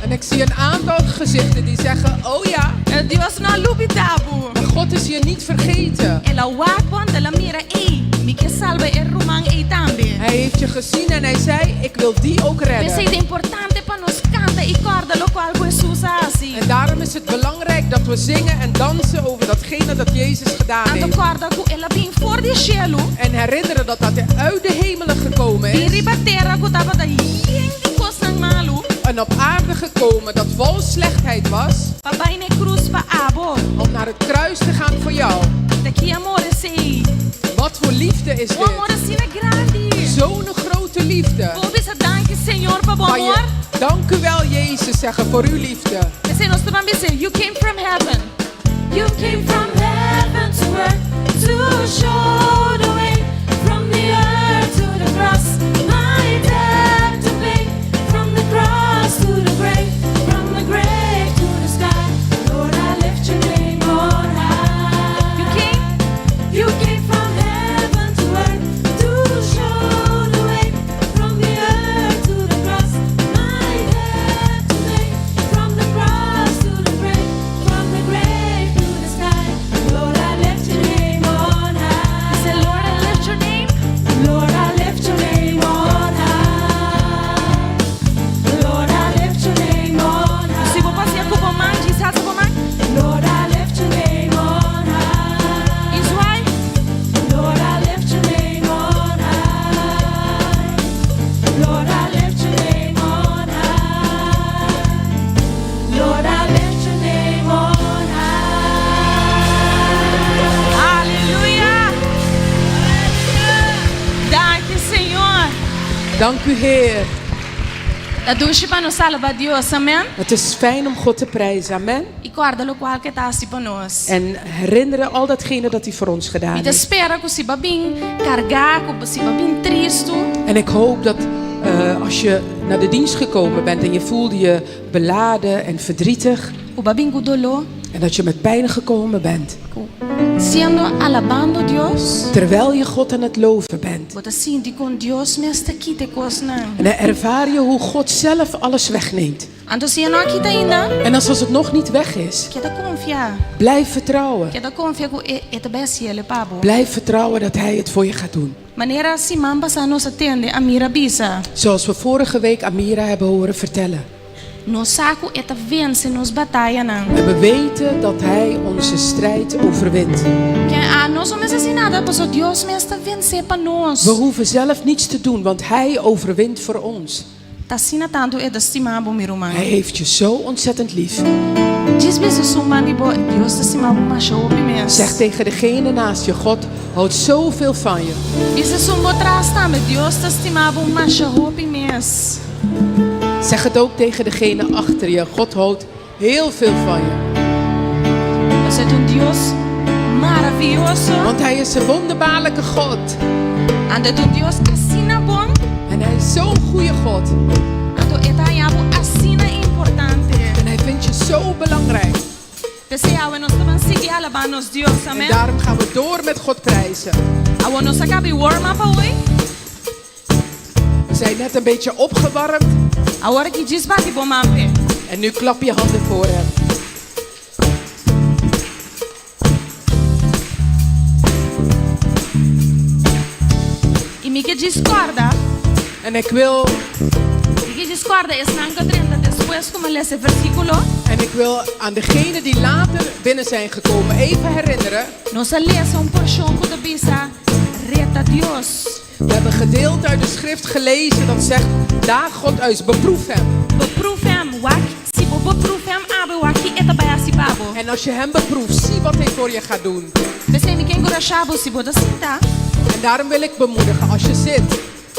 En ik zie een aantal gezichten die zeggen, oh ja, Dios no a lubidá bo. Maar God is je niet vergeten. El a wak bo, el a mira, ei, mi ke salba e ruman ei tambe. Hij heeft je gezien en hij zei, ik wil die ook P'esei redden. ta importante pa nos kanta i kòrda loke Hesus a hasi. En daarom is het belangrijk dat we zingen en dansen over datgene dat Jezus gedaan Anto heeft. kòrda ku el a bin for di shelu. En herinneren dat dat hij uit de hemelen gekomen Bin is. riba tera ku tabata yen di kos malu. en op aarde gekomen dat vol slechtheid was, Pa bai na krus pa abo. Om naar het kruis te gaan voor jou. Ta ki amor esei. Wat voor liefde is Un amor dit? Asina grandi. Zo'n grote liefde. Bo por bisa danki Señor pa bo Kan je amor. Dank u wel, Jezus, zeggen voor uw liefde. P'esei nos ta ban bisa, You came from heaven. You came from heaven to earth to show the way from the earth to the cross. My debt to pay from the cross to the grave, from the grave to the sky. Lord, I lift your name on high. You came. You came from heaven to earth to show the way from the earth to the cross. My debt to pay from the cross to the grave, from the grave to the sky. Lord, I lift your name on high. Say, Lord, I lift your name. Lord, I lift your name on high. Lord, I lift your name on high. Si bo papia ku bo man, djis halsa bo man. Lord, I lift your name on high. I zwai. Lord, I lift your name on high. Lord, I lift your name on high. Lord, I lift your name on high. Aleluya. Danki, Señor. Dank u, Heer. Ta dushi pa nos alabá Dios, amèn? Het is fijn om God te prijzen, amen. I kòrda lokual ku E ta hasi pa nos. En herinneren al datgene dat hij voor ons gedaan Mi ta heeft. spera ku si bo a bin kargá, ku si bo a bin tristu. En ik hoop dat als je naar de dienst gekomen bent en je voelde je beladen en verdrietig. Ku bo a bin ku doló. En dat je met pijn gekomen bent. Ku siendo alabando Dios. Terwijl je God aan het loven bent. Bo ta sinti kon Dios mes ta kita e kosnan. En dan ervaar je hoe God zelf alles wegneemt. Anto si e no a kita ainda. En als het nog niet weg is, Keda konfia. Blijf vertrouwen. Keda konfia ku e, e ta bai hasié pa bo. Blijf vertrouwen dat Hij het voor je gaat doen. Manera siman pasá nos a tende Amira bisa. Zoals we vorige week Amira hebben horen vertellen. Nos sa ku e ta vense nos batayanan. En we weten dat Hij onze strijd overwint. Ku anos no mester hasi nada, paso Dios mes ta vense pa nos. We hoeven zelf niets te doen, want Hij overwint voor ons. Ta asina tantu e ta stima bo, mi ruman. Hij heeft je zo ontzettend lief. Djis bisa esun band'i bo, Dios ta stima bo masha hopi mes. Zeg tegen degene naast je, God houdt zoveel van je. Bisa esun bo tras tambe, Dios ta stima bo masha hopi mes. Zeg het ook tegen degene achter je, God houdt heel veel van je. Paso e ta un Dios maravioso. Want Hij is een wonderbaarlijke God. Anto e ta un Dios asina bon. En Hij is zo'n goede God. Anto e ta haña bo asina importante. En Hij vindt je zo belangrijk. P'esei awe nos ta ban sigui alabá nos Dios, En amèn. daarom gaan we door met God prijzen. Awor nos a kaba e warm up awe. We zijn net een beetje opgewarmd. Awor aki djis bati bo man p'e. En nu klap je handen voor hem. I mi ke djis kòrda. En ik wil. Mi ke djis kòrda esnan ku a drenta despues ku mi a lesa e versíkulo. En ik wil aan degenen die later binnen zijn gekomen even herinneren. Nos a lesa un porshon ku ta bisa, Reta Dios. We hebben gedeelte uit de schrift gelezen dat zegt, daag God uit, beproef hem. Beproef hem, wak, si bo beproef hem, awe wak ki e ta bai hasi pa bo. En als je hem beproeft, zie wat hij voor je gaat doen. P'esei mi ke enkurashá bo si bo ta sinta. En daarom wil ik bemoedigen als je zit.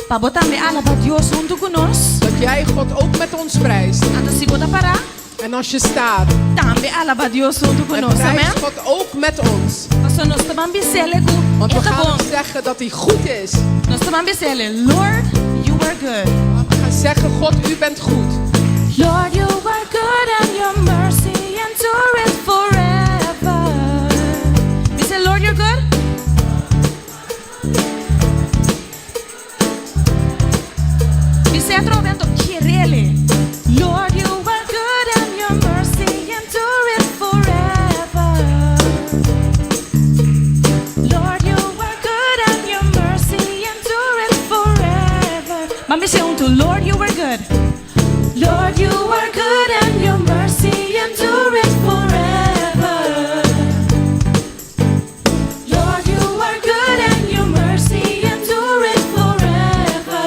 Pa bo tambe alabá Dios huntu ku nos. Dat jij God ook met ons prijst. Anto si bo ta pará. En als je staat. Tambe alabá Dios huntu ku En nos. prijs Amen. God ook met ons. Paso nos ta ban bis'é ku Want we e ta gaan bon. hem zeggen dat hij goed is. Nos ta ban bis'é, Lord, you are good. We gaan zeggen, God, u bent goed. Lord, you are good and your mercy endureth forever. Bisa, Lord, you're good. Bis'é atrobe anto ker'é. Lord, you are good and your mercy endureth forever. Lord, you are good and your mercy endureth forever. Ban bis'é huntu, Lord, you are good. Lord, you are good and your mercy endureth forever. Lord, you are good and your mercy endureth forever.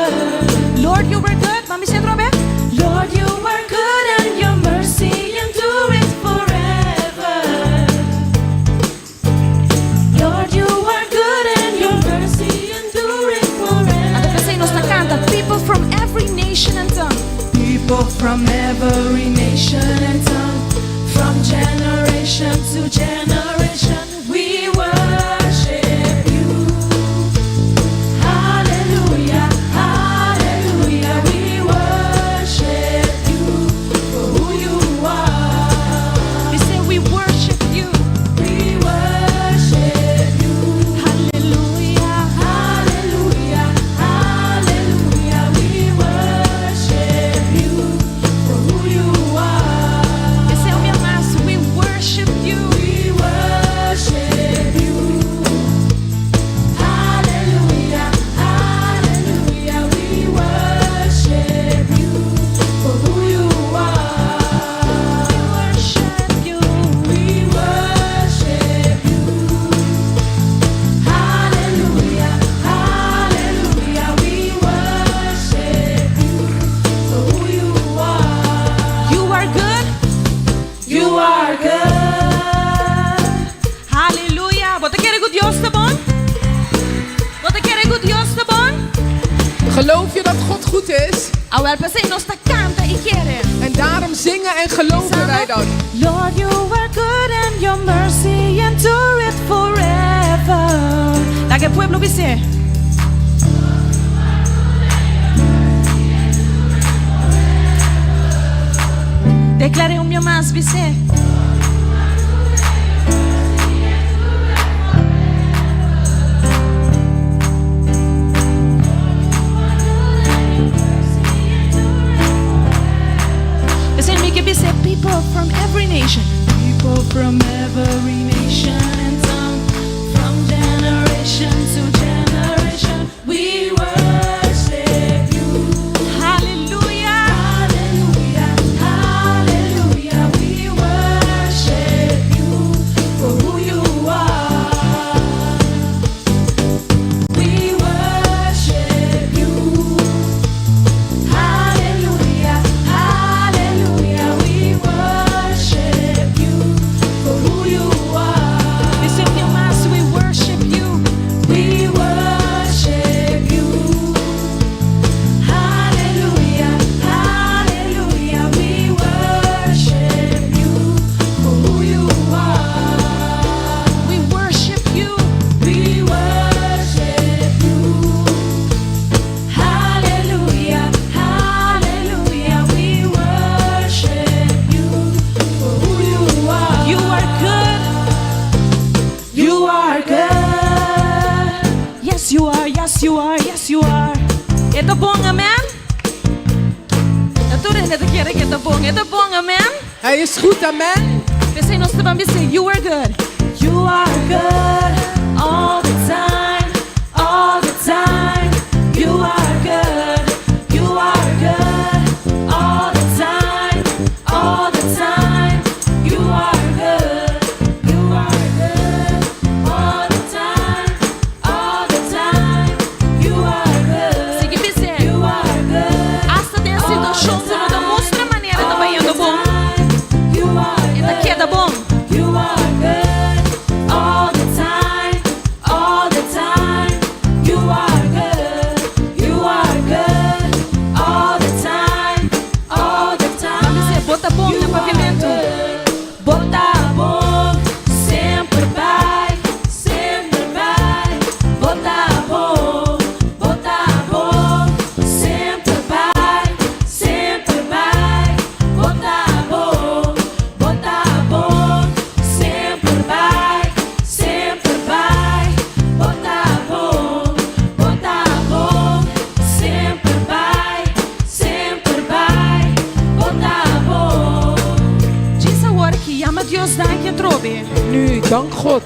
Lord, you are good. Ban bis'é atrobe. Lord, you are From every nation and tongue, from generation to generation, we worship you. Hallelujah, hallelujah, we worship you for who you are. We say we worship you. We worship you. Hallelujah. Hallelujah, hallelujah, we worship you for who you are. We say we mas, we worship you. We worship you. Hallelujah, hallelujah, we worship you for who you are. We worship you. We worship you. Hallelujah, hallelujah, we worship you for who you are. You are good. You are good. Hallelujah. Bo ta kere ku Dios ta bon? Bo ta kere ku Dios ta bon? Geloof je dat God goed is? Awel, p'esei nos ta kanta i kere. En daarom zingen en geloven wij dat. Lord, you are good and your mercy endureth forever. Laga e pueblo bis'é. Deklar'é un bia mas, bis'é. Bis'é mi ke bis'é people from every nation. People from every nation and tongue, from generation to generation, we worship you. Hallelujah. Hallelujah, hallelujah, we worship you for who you are. We worship you. Hallelujah, hallelujah, we worship you for who you are. Bis'é un bia mas, we worship you. We worship you. Hallelujah, hallelujah, we worship you for who you are. We worship you. We worship you. Hallelujah, hallelujah, we worship you for who you are. You are good. You are good. Yes, you are. Yes, you are. Yes, you are. E ta bon, amen? Tur hende kere ku e ta bon. E ta bon, amen? Hij is goed, amen. P'esei nos ta bai say, you are good. You are good all the time, all the time. You are good, you are good all the time, all the time. You are good, you are good all the time, all the time. You are good, Sigui bis'é. you are good. Asta den situashon ku no ta mustra manera ta bayendo bon. You are E ta good. keda bon. You are good all the time, all the time. You are good, you are good all the time, all the time. Bis'é, bo ta bon You na papiamento. are good. Bo ta bon, semper bai, semper bai. Bo ta bon, bo ta bon, semper bai, semper bai. Bo ta bon, bo ta bon, semper bai, semper bai. Bo ta bon, bo ta bon, semper bai, semper bai. Bo ta bon. Djis awor aki, yama Dios danki atrobe. Nu, dank God.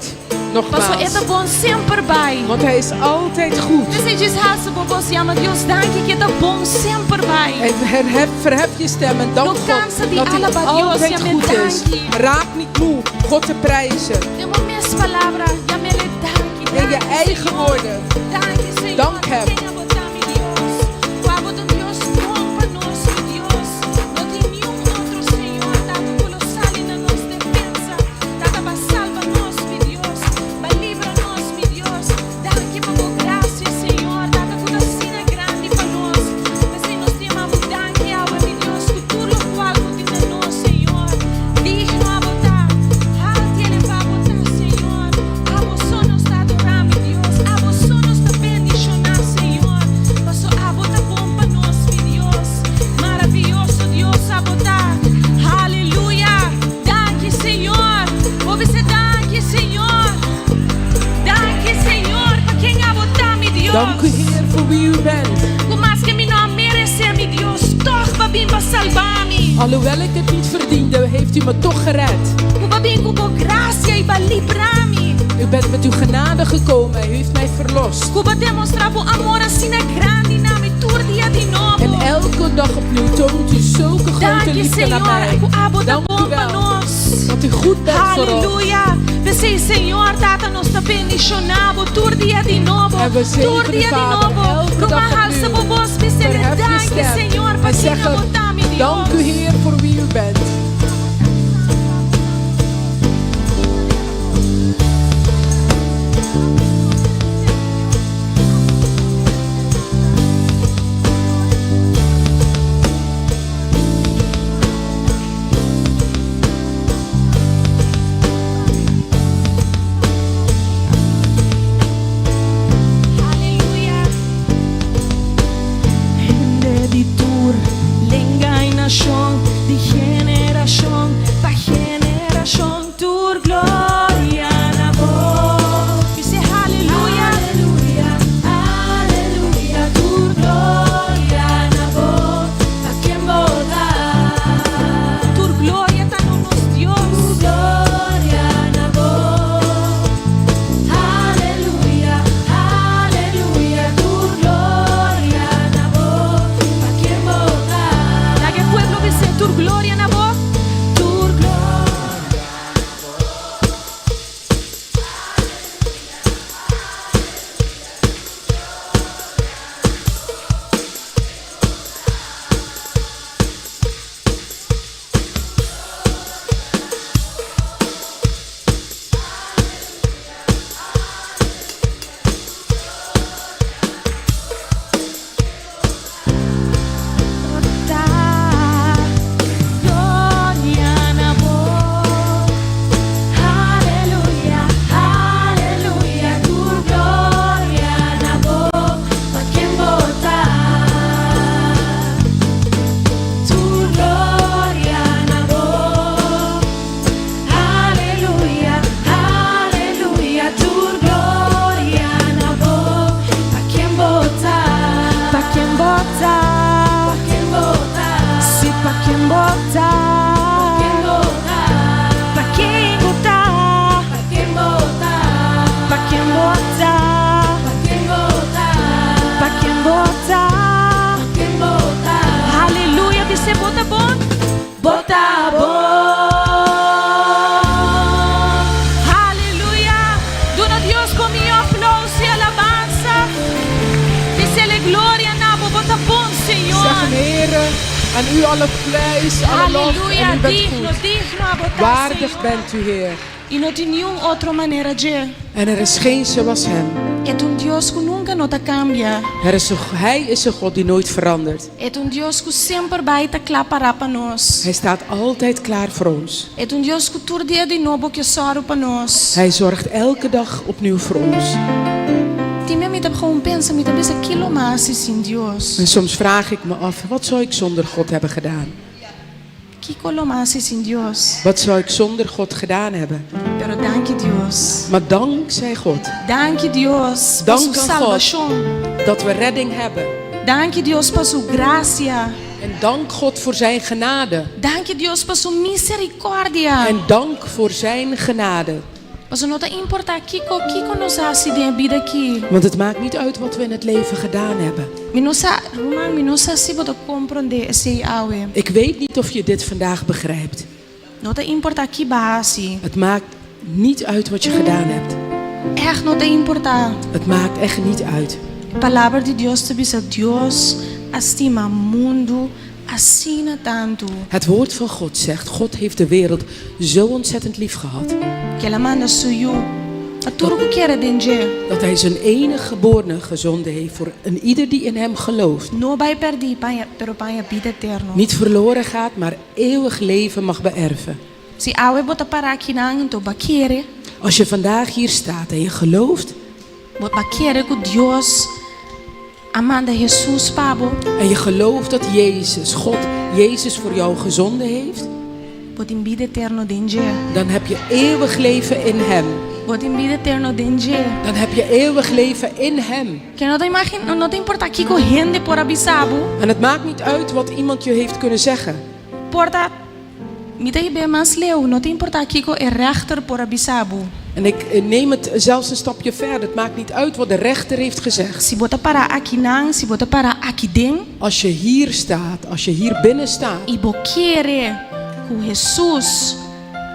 Paso Nogmaals. e ta bon semper bai. Want hij is altijd goed. Dus djis halsa bo bos yama Dios danki ku e ta bon semper bai. En verhef je stem en dank No God kansa di dat hij alabá Dios, altijd yam'é goed is. danki. Raak niet moe God te prijzen. Den bo mes palabra, yam'é danki. In je Danki, eigen Señor. woorden. Danki, Señor. Dank hem. Ken bo ta, mi Dios. Kua bo ta un Dios bon pa nos, mi Dios. No tin ningun otro Señor, Tata, ku lo sali na nos defensa. Tata, pa salba nos, mi Dios. Pa libra nos, mi Dios. Danki pa bo grasia, Señor. Tata, ku ta asina grandi pa nos. P'esei nos ta yama bo danki, awe, mi Dios, ku tur salba mi. Alhoewel ik het niet verdiende, heeft u me toch gered. Ku bo a bin ku bo grasia i b'a libra mi. U bent met uw genade gekomen en u heeft mij verlost. Ku bo a demostrá bo amor asina grandi na mi tur dia di nobo. En elke dag opnieuw toont u zulke grote Danki, liefde naar Señor, mij. ku abo ta Dank bon u pa wel nos. dat u goed bent voor ons. Aleluya! P'esei, Señor, Tata, nos ta bendishoná bo tur dia di nobo. En we Tur zegenen u, dia di Vader, nobo. elke Ruman, dag halsa bo opnieuw. bos, bis'El, Verhef je Danki, stem Señor, pa en zeg kina bo hem, ta, mi Dios. dank u Heer voor wie u bent. Aleluya. Hende di tur lenga i nashon, di generashon pa generashon, tur gloria na bo. Bis'é haleluya. Aleluya, aleluya, tur gloria na bo, pa ken bo ta. Tur gloria ta na nos Dios. Tur gloria na bo. Aleluya, aleluya, tur gloria na bo, pa ken bo ta. Laga e pueblo bisa tur gloria na bo. Tur gloria. Ta gloria na bo. Aleluya, aleluya, tur gloria na bo, pa ken bo ta. Tur gloria na bo. Aleluya, aleluya, tur gloria na bo, pa ken bo ta. Pa ken bo ta. Pa ken bo ta. Si pa ken bo ta. Ken bo ta. Pa ken bo ta. Pa ken bo ta. Pa ken bo ta. Pa ken bo ta. Pa ken bo ta. Ken bo ta. Aleluya, bis'é bo ta bon. Bo ta bon. Aleluya. Duna Dios ku mi aplauso i alabansa. Bis'é gloria na bo, bo ta bon, Señor. Zeg hem, Heere, aan u alle prijs, alle lof Aleluya, en u bent digno, goed. digno abo ta, Waardig Señor. bent u, Heer. I no tin ningun otro manera dje. En er is geen zoals hem. E ta un Dios ku nunka no ta kambia. Er is een, hij is een God die nooit verandert. E ta un Dios ku semper bai ta kla pará pa nos. Hij staat altijd klaar voor ons. E ta un Dios ku tur dia di nobo ke sòru pa nos. Hij zorgt elke dag opnieuw voor ons. Tin bia mi ta gewoon pensa, mi ta bisa ki lo m'a hasi sin Dios. En soms vraag ik me af, wat zou ik zonder God hebben gedaan? Kiko lo m'a hasi sin Dios. Wat zou ik zonder God gedaan hebben? Pero danki Dios. Maar dankzij God Danki Dios pa Dank su aan God. salbashon. dat we redding hebben. Danki Dios pa su grasia. En dank God voor zijn genade. Danki Dios pa su miserikòrdia. En dank voor zijn genade. Paso no ta importá kiko kiko nos a hasi den e bida aki. Want het maakt niet uit wat we in het leven gedaan hebben. Mi no sa, ruman, mi no sa si bo ta komprondé esei awe. Ik weet niet of je dit vandaag begrijpt. No ta importá ki b'a hasi. Het maakt niet uit wat je gedaan hebt. Echt no ta importá. Het maakt echt niet uit. Palabra di Dios ta bisa Dios a stima mundu asina tantu. Het woord van God zegt, God heeft de wereld zo ontzettend lief gehad. Ku el a manda su yu. Pa tur ku kere den dje. Dat hij zijn enige geborene gezonden heeft voor een ieder die in hem gelooft. No bai pèrdí, pero pa haña bida eterno. Niet verloren gaat, maar eeuwig leven mag beërven. Si awe bo ta pará akinan anto b'a kere. Als je vandaag hier staat en je gelooft. Bo b'a kere ku Dios a manda Hesus pa bo. En je gelooft dat Jezus, God, Jezus voor jou gezonden heeft. Bo tin bida eterno den dje. Dan heb je eeuwig leven in hem. Bo tin bida eterno den dje. Dan heb je eeuwig leven in Hem. Ke no ta imagin, no ta importá kiko hende por a bisa bo. En het maakt niet uit wat iemand je heeft kunnen zeggen. Por ta, mi ta hib'é mas leu, no ta importá kiko e rechter por a bisa bo. En ik neem het zelfs een stapje verder, het maakt niet uit wat de rechter heeft gezegd. Si bo ta pará akinan, si bo ta pará akiden. Als je hier staat, als je hier binnen staat. I bo kere ku Hesus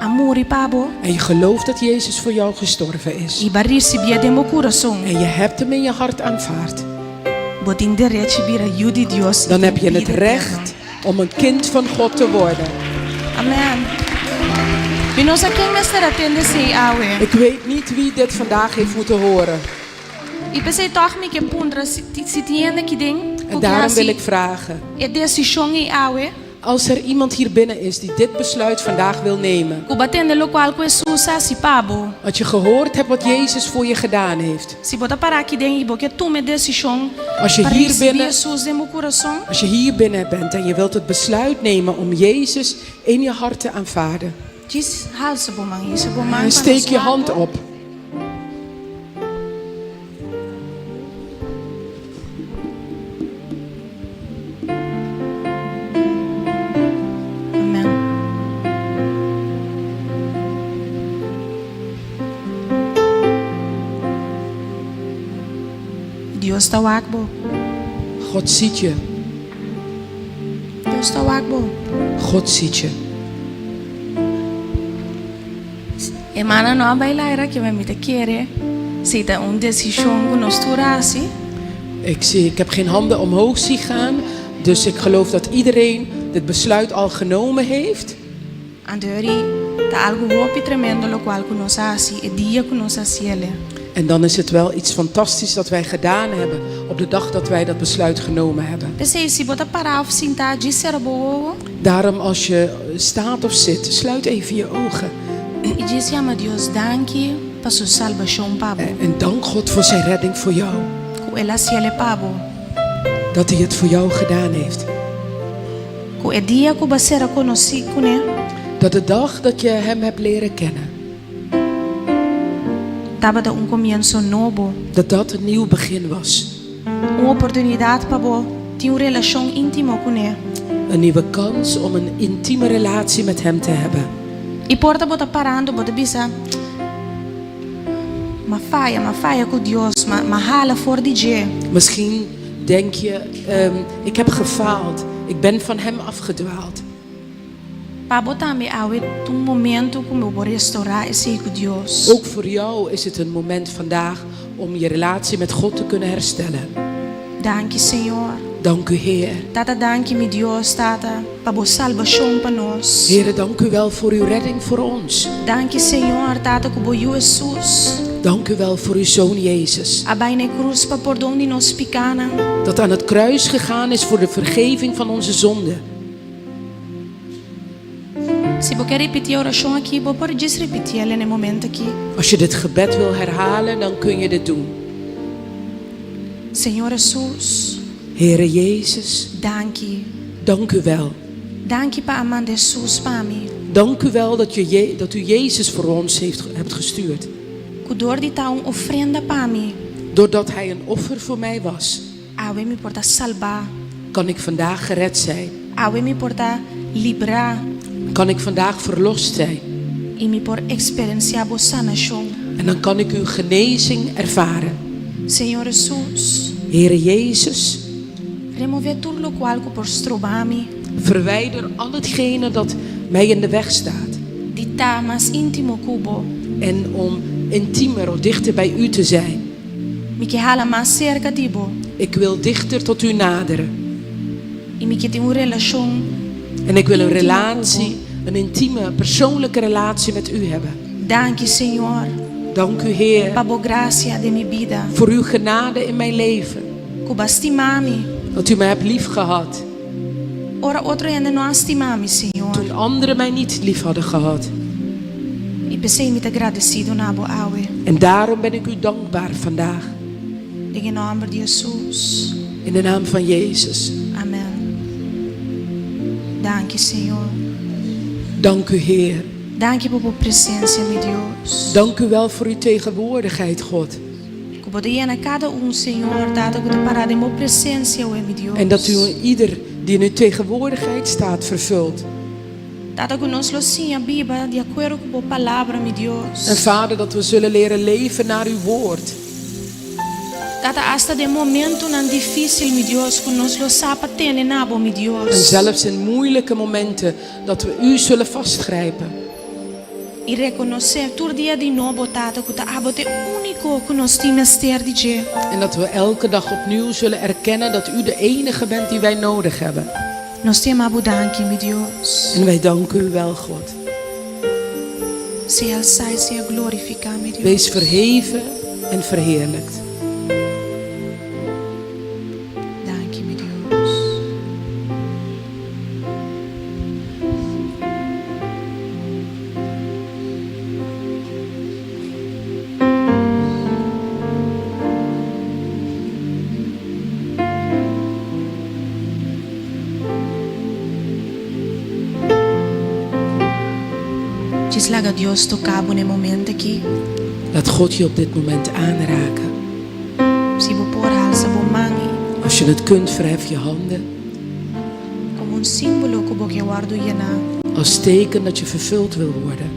a muri pa bo. En je gelooft dat Jezus voor jou gestorven is. I bo a risibié den bo kurason. En je hebt hem in je hart aanvaard. Bo tin derechi bira yu di Dios i Dan tin heb je het bida eterno. recht om een kind van God te worden. Amen. Mi no sa ken mester a tende esei awe. Ik weet niet wie dit vandaag heeft moeten horen. I p'esei tòg mi ke puntra si si tin hende aki den En ku ke daarom wil hasi ik vragen. e desishon ei awe. Als er iemand hier binnen is die dit besluit vandaag wil nemen. Ku bo a tende lokual ku Hesus a hasi pa bo. Als je gehoord hebt wat Jezus voor je gedaan heeft. Si bo ta para aki den i bo ke tuma e desishon Als je pa hier risibí binnen, Hesus den bo kurason. als je hier binnen bent en je wilt het besluit nemen om Jezus in je hart te aanvaarden. Djis halsa bo man, hisa bo man pa nos Steek je wak hand bo. op. Amen. Dios ta wak bo. God ziet je. Dios ta wak bo. God ziet je. E mana no a bai laira ke mi ta kere si ta un desishon ku nos tur a hasi. Ik zie, ik heb geen handen omhoog zien gaan, dus ik geloof dat iedereen dit besluit al genomen heeft. Anto eri ta algu hopi tremendo lokual ku nos a hasi e dia ku nos a hasiele. En dan is het wel iets fantastisch dat wij gedaan hebben op de dag dat wij dat besluit genomen hebben. P'esei si bo ta pará òf sintá djis sera bo wowo. Daarom als je staat of zit, sluit even je ogen. I djis yama Dios danki pa su salbashon pa bo. En dank God voor zijn redding voor jou. Ku el a hasiele pa bo. Dat hij het voor jou gedaan heeft. Ku e dia ku bo a sera konosí kuné. Dat de dag dat je hem hebt leren kennen. Tabata un komienso nobo. Dat dat een nieuw begin was. Un oportunidat pa bo tin un relashon íntimo kuné. Een nieuwe kans om een intieme relatie met hem te hebben. I por ta bo ta parando bo ta bisa, M'a faya, m'a faya ku Dios, m'a m'a hala for di dje. Misschien denk je, ik heb gefaald, ik ben van hem afgedwaald. Pa bo tambe awe ta un momento ku bo por restorá esei ku Dios. Ook voor jou is het een moment vandaag om je relatie met God te kunnen herstellen. Danki Señor. Dank u Heer. Tata danki mi Dios Tata pa bo salbashon pa nos. Heere dank u wel voor uw redding voor ons. Danki Señor Tata ku bo Yu Hesus. Dank u wel voor uw zoon Jezus. A bai na e krus pa pordon di nos pikanan. Dat aan het kruis gegaan is voor de vergeving van onze zonden. Si bo ke ripití e orashon aki, bo por djis ripití el na e momento aki. Als je dit gebed wil herhalen, dan kun je dit doen. Señor Hesus. Heere Jezus. Danki. Dank u wel. Danki pa a manda Hesus pa mi. Dank u wel dat je dat u Jezus voor ons heeft hebt gestuurd. Ku dor di ta un ofrenda pa mi. Doordat hij een offer voor mij was. Awe mi por ta salbá. Kan ik vandaag gered zijn. Awe mi por ta librá. Kan ik vandaag verlost zijn. I mi por eksperensiá bo sanashon. En dan kan ik uw genezing ervaren. Señor Hesus. Heere Jezus. Remové tur lokual ku por stroba mi. Verwijder al hetgene dat mij in de weg staat. Di ta mas íntimo ku bo. En om intiemer of dichter bij u te zijn. Mi ke hala mas serka di bo. Ik wil dichter tot u naderen. I mi ke tin un relashon. En ik wil een relatie, een intieme, persoonlijke relatie met u hebben. Danki Señor. Dank u Heer. Pa bo grasia den mi bida. Voor uw genade in mijn leven. Ku bo a stima mi. Dat u mij hebt lief gehad. Ora otro hende no a stima mi, Señor. Toen anderen mij niet lief hadden gehad. I p'esei mi ta gradesido na bo awe. En daarom ben ik u dankbaar vandaag. Den e nòmber di Hesus. In de naam van Jezus. Amen. Danki, Señor. Dank u, Heer. Danki pa bo presensia, mi Dios. Dank u wel voor uw tegenwoordigheid, God. Ku bo ta yena kada un, Señor, Tata, ku ta pará den bo presensia awe, mi Dios. En dat u een ieder die in uw tegenwoordigheid staat vervult. Tata, ku nos lo siña biba di akuerdo ku bo palabra, mi Dios. En Vader, dat we zullen leren leven naar uw woord. Tata, asta den momentunan difísil, mi Dios, ku nos lo sa pa tene na bo, mi Dios. En zelfs in moeilijke momenten, dat we u zullen vastgrijpen. I rekonosé tur dia di nobo, Tata, ku ta abo ta e úniko ku nos tin mester di dje. En dat we elke dag opnieuw zullen erkennen dat u de enige bent die wij nodig hebben. Nos ta yama bo danki, mi Dios. En wij danken u wel, God. Sea alsá i sea glorifiká, mi Dios. Wees verheven en verheerlijkt. Danki, mi Dios. Djis laga Dios toka bo na e momento aki. Laat God je op dit moment aanraken. Si bo por, halsa bo man i. Als je het kunt, verhef je handen. Komo un símbolo ku bo ke wòrdu yená. Als teken dat je vervuld wil worden.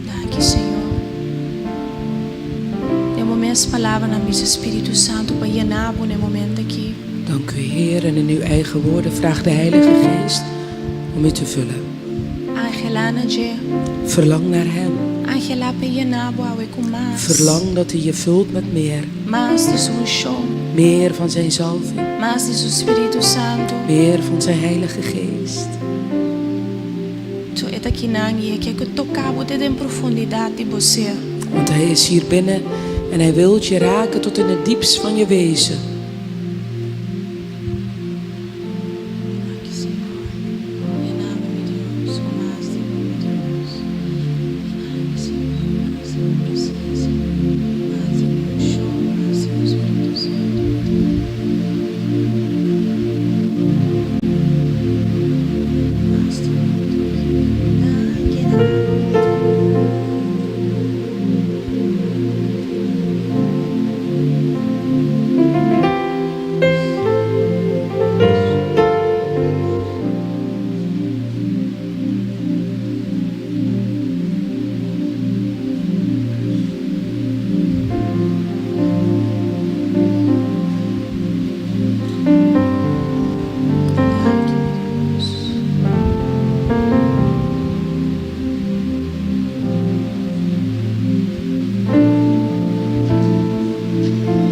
Danki Señor. Den bo mes palabranan bisa Spiritu Santu pa yena bo na e momento aki. Dank u Heer en in uw eigen woorden vraag de Heilige Geest om u te vullen. Angelá na dje. Verlang naar Hem. Angelá p'e yena bo awe ku mas. Verlang dat Hij je vult met meer. Mas di su unshon. Meer van zijn zalving. Mas di su Spiritu Santu. Meer van zijn Heilige Geest. So e ta kinan i e ke ku toka bo te den profundidat di bo ser. Want Hij is hier binnen en Hij wilt je raken tot in het diepst van je wezen. Danki Señor. Yena mi, mi Dios, ku mas di bo, mi Dios. Yena mi, Señor, mas di bo presencia, mas di bo unshon, mas di bo Spiritu Santu, mi Dios. Mas di bo, mi Dios. Danki, danki. Danki, mi Dios.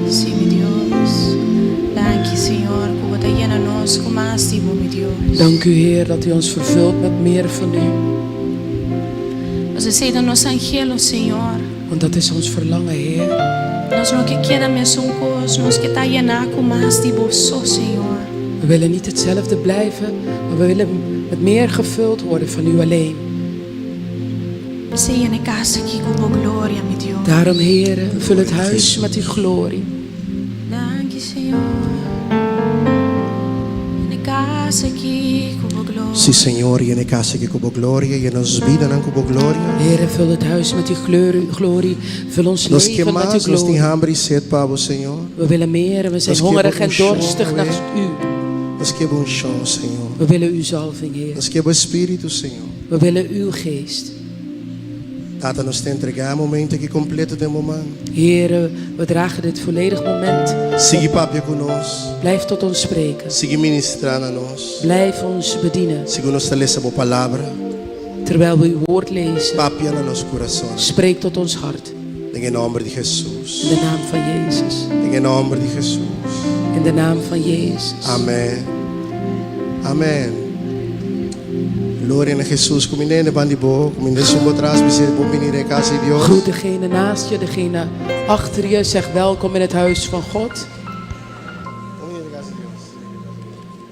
Sí, mi Dios. Danki, Señor, ku bo ta yena nos ku mas di bo, mi Dios. Dank u, Heer, dat u ons vervult met meer van u. Nos esei ta nos anhelo, Señor. Want dat is ons verlangen, Heer. Nos no ke keda mesun kos, nos ke ta yená ku mas di bo so, Señor. We willen niet hetzelfde blijven, maar we willen met meer gevuld worden van u alleen. P'esei yena e kas aki ku bo gloria, mi Dios. Daarom, Heere, vul het huis met uw glorie. Danki, Señor. Yena e kas aki ku bo gloria. Sí, Señor, yena e kas aki ku bo gloria, yena nos bidanan ku bo gloria. Heere, vul het huis met uw glorie, vul ons Nos ke leven met uw mas, nos tin glorie. hamber i set pa bo, Señor. We willen meer en we zijn Nos ke bo hongerig en unshon, dorstig naar awe. u. Nos ke bo unshon, Señor. We willen uw zalving, Heer. Nos ke bo Spiritu, Señor. We willen uw Geest. Tata, nos ta entregá e momento aki kompleto den bo man. Heer, we dragen dit volledig moment. Sigui papia ku nos. Blijf tot ons spreken. Sigui ministrá na nos. Blijf ons bedienen. Segun nos ta lesa bo Palabra. Terwijl we uw woord lezen. Papia na nos kurasonnan. Spreek tot ons hart. Den e nòmber di Hesus. In de naam van Jezus. Den e nòmber di Hesus. In de naam van Jezus. Amen. Amen. Gloria na Hesus. Kuminda hende ban di bo, kuminda esun bo tras, bis'é bon bini den e kas di Dios. Groet degene naast je, degene achter je, zeg welkom in het huis van God. Bon bini den e kas di Dios.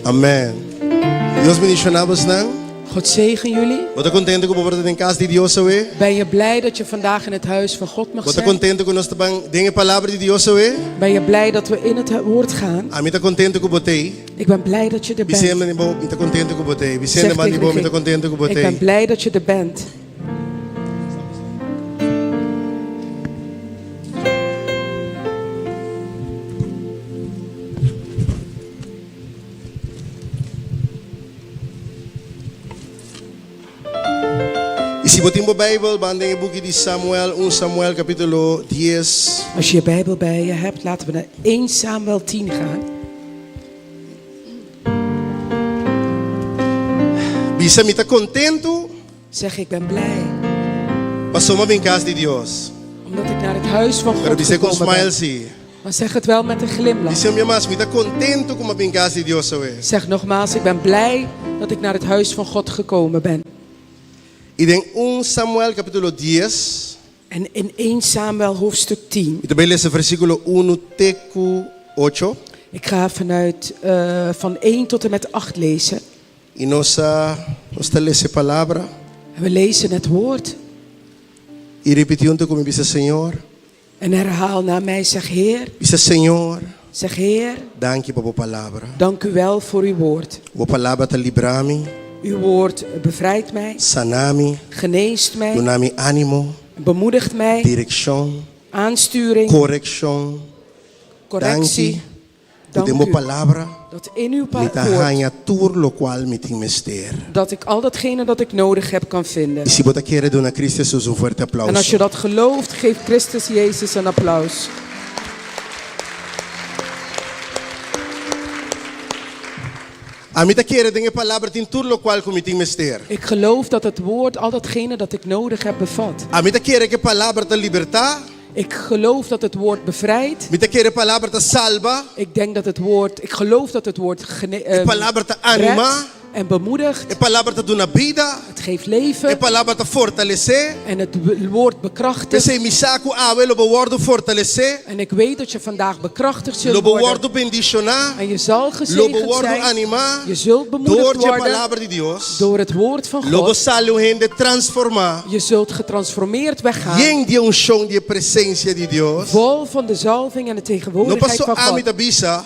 Amen. Dios bendiciona bosnan. God zegen jullie. Bo ta contento cu bo por ta den cas di Dios awe? Ben je blij dat je vandaag in het huis van God mag Bo ta zijn? contento cu nos ta ban den e palabra di Dios awe? Ben je blij dat we in het woord gaan? Ami ta contento cu bo t'ey. Ik ben blij dat je er Bisende bent. di bo, mi ta contento cu bo t'ey. Bisende Zeg man di tegen bo, mi ta degene, contento cu bo ik ben t'ey. blij dat je er bent. I si bo tin bo Bijbel, ban den e buki di Samuel, un Samuel capítulo dies. Als je je Bijbel bij je hebt, laten we naar 1 Samuel 10 gaan. Bisa mi ta kontentu. Zeg ik ben blij. Pasobra mi a bin kas di Dios. Omdat ik naar het huis van Pero God bis'é ku un gekomen smile ben. si. Maar zeg het wel met een glimlach. Bis'é un bia mas, mi ta kontentu ku mi a bin kas di Dios awe. Zeg nogmaals, ik ben blij dat ik naar het huis van God gekomen ben. I den un Samuel kapítulo dies. En in 1 Samuel hoofdstuk 10. Mi ta bai lesa versíkulo unu te ku ocho. Ik ga vanuit van 1 tot en met 8 lezen. I nos a nos ta lesa e palabra. En we lezen het woord. I ripití huntu ku mi, bisa, Señor. En herhaal na mij, zeg Heer. Bisa, Señor. Zeg Heer. Danki pa bo palabra. Dank u wel voor uw woord. Bo palabra ta libra mi. Uw woord bevrijdt mij. Sana mi. Geneest mij. Duna mi ánimo. Bemoedigt mij. Direkshon. Aansturing. Korekshon. Correctie. Danki. Ku den bo palabra. Dat in uw Mi ta woord. haña tur lokual mi tin mester. Dat ik al datgene dat ik nodig heb kan vinden. I si bo ta kere duna Cristo Jesus un fuerte En als aplauso. je dat gelooft, geef Christus Jezus een applaus. Ami ta kere den e palabra tin tur lokual ku mi tin mester. Ik geloof dat het woord al datgene dat ik nodig heb bevat. Ami ta kere ku e palabra ta libertá. Ik geloof dat het woord bevrijdt. Mi ta kere e palabra ta salba. Ik denk dat het woord, ik geloof dat het woord gene, E palabra ta anima. redt en bemoedigt. E palabra ta duna bida. Het geeft leven. E palabra ta fortalesé. En het woord bekrachtigt. P'esei mi sa ku awe lo bo wòrdu fortalesé. En ik weet dat je vandaag bekrachtigd zult Lo bo worden. wòrdu bendishoná. En je zal Lo bo gezegend wòrdu zijn. animá. Je zult bemoedigd Door dje worden. palabra di Dios. Door het woord van Lo bo God. sali un hende transformá. Je zult getransformeerd weggaan. Yen di e unshon di e presensia di Dios. Vol van de zalving en de No tegenwoordigheid paso van ami God. ta bisa.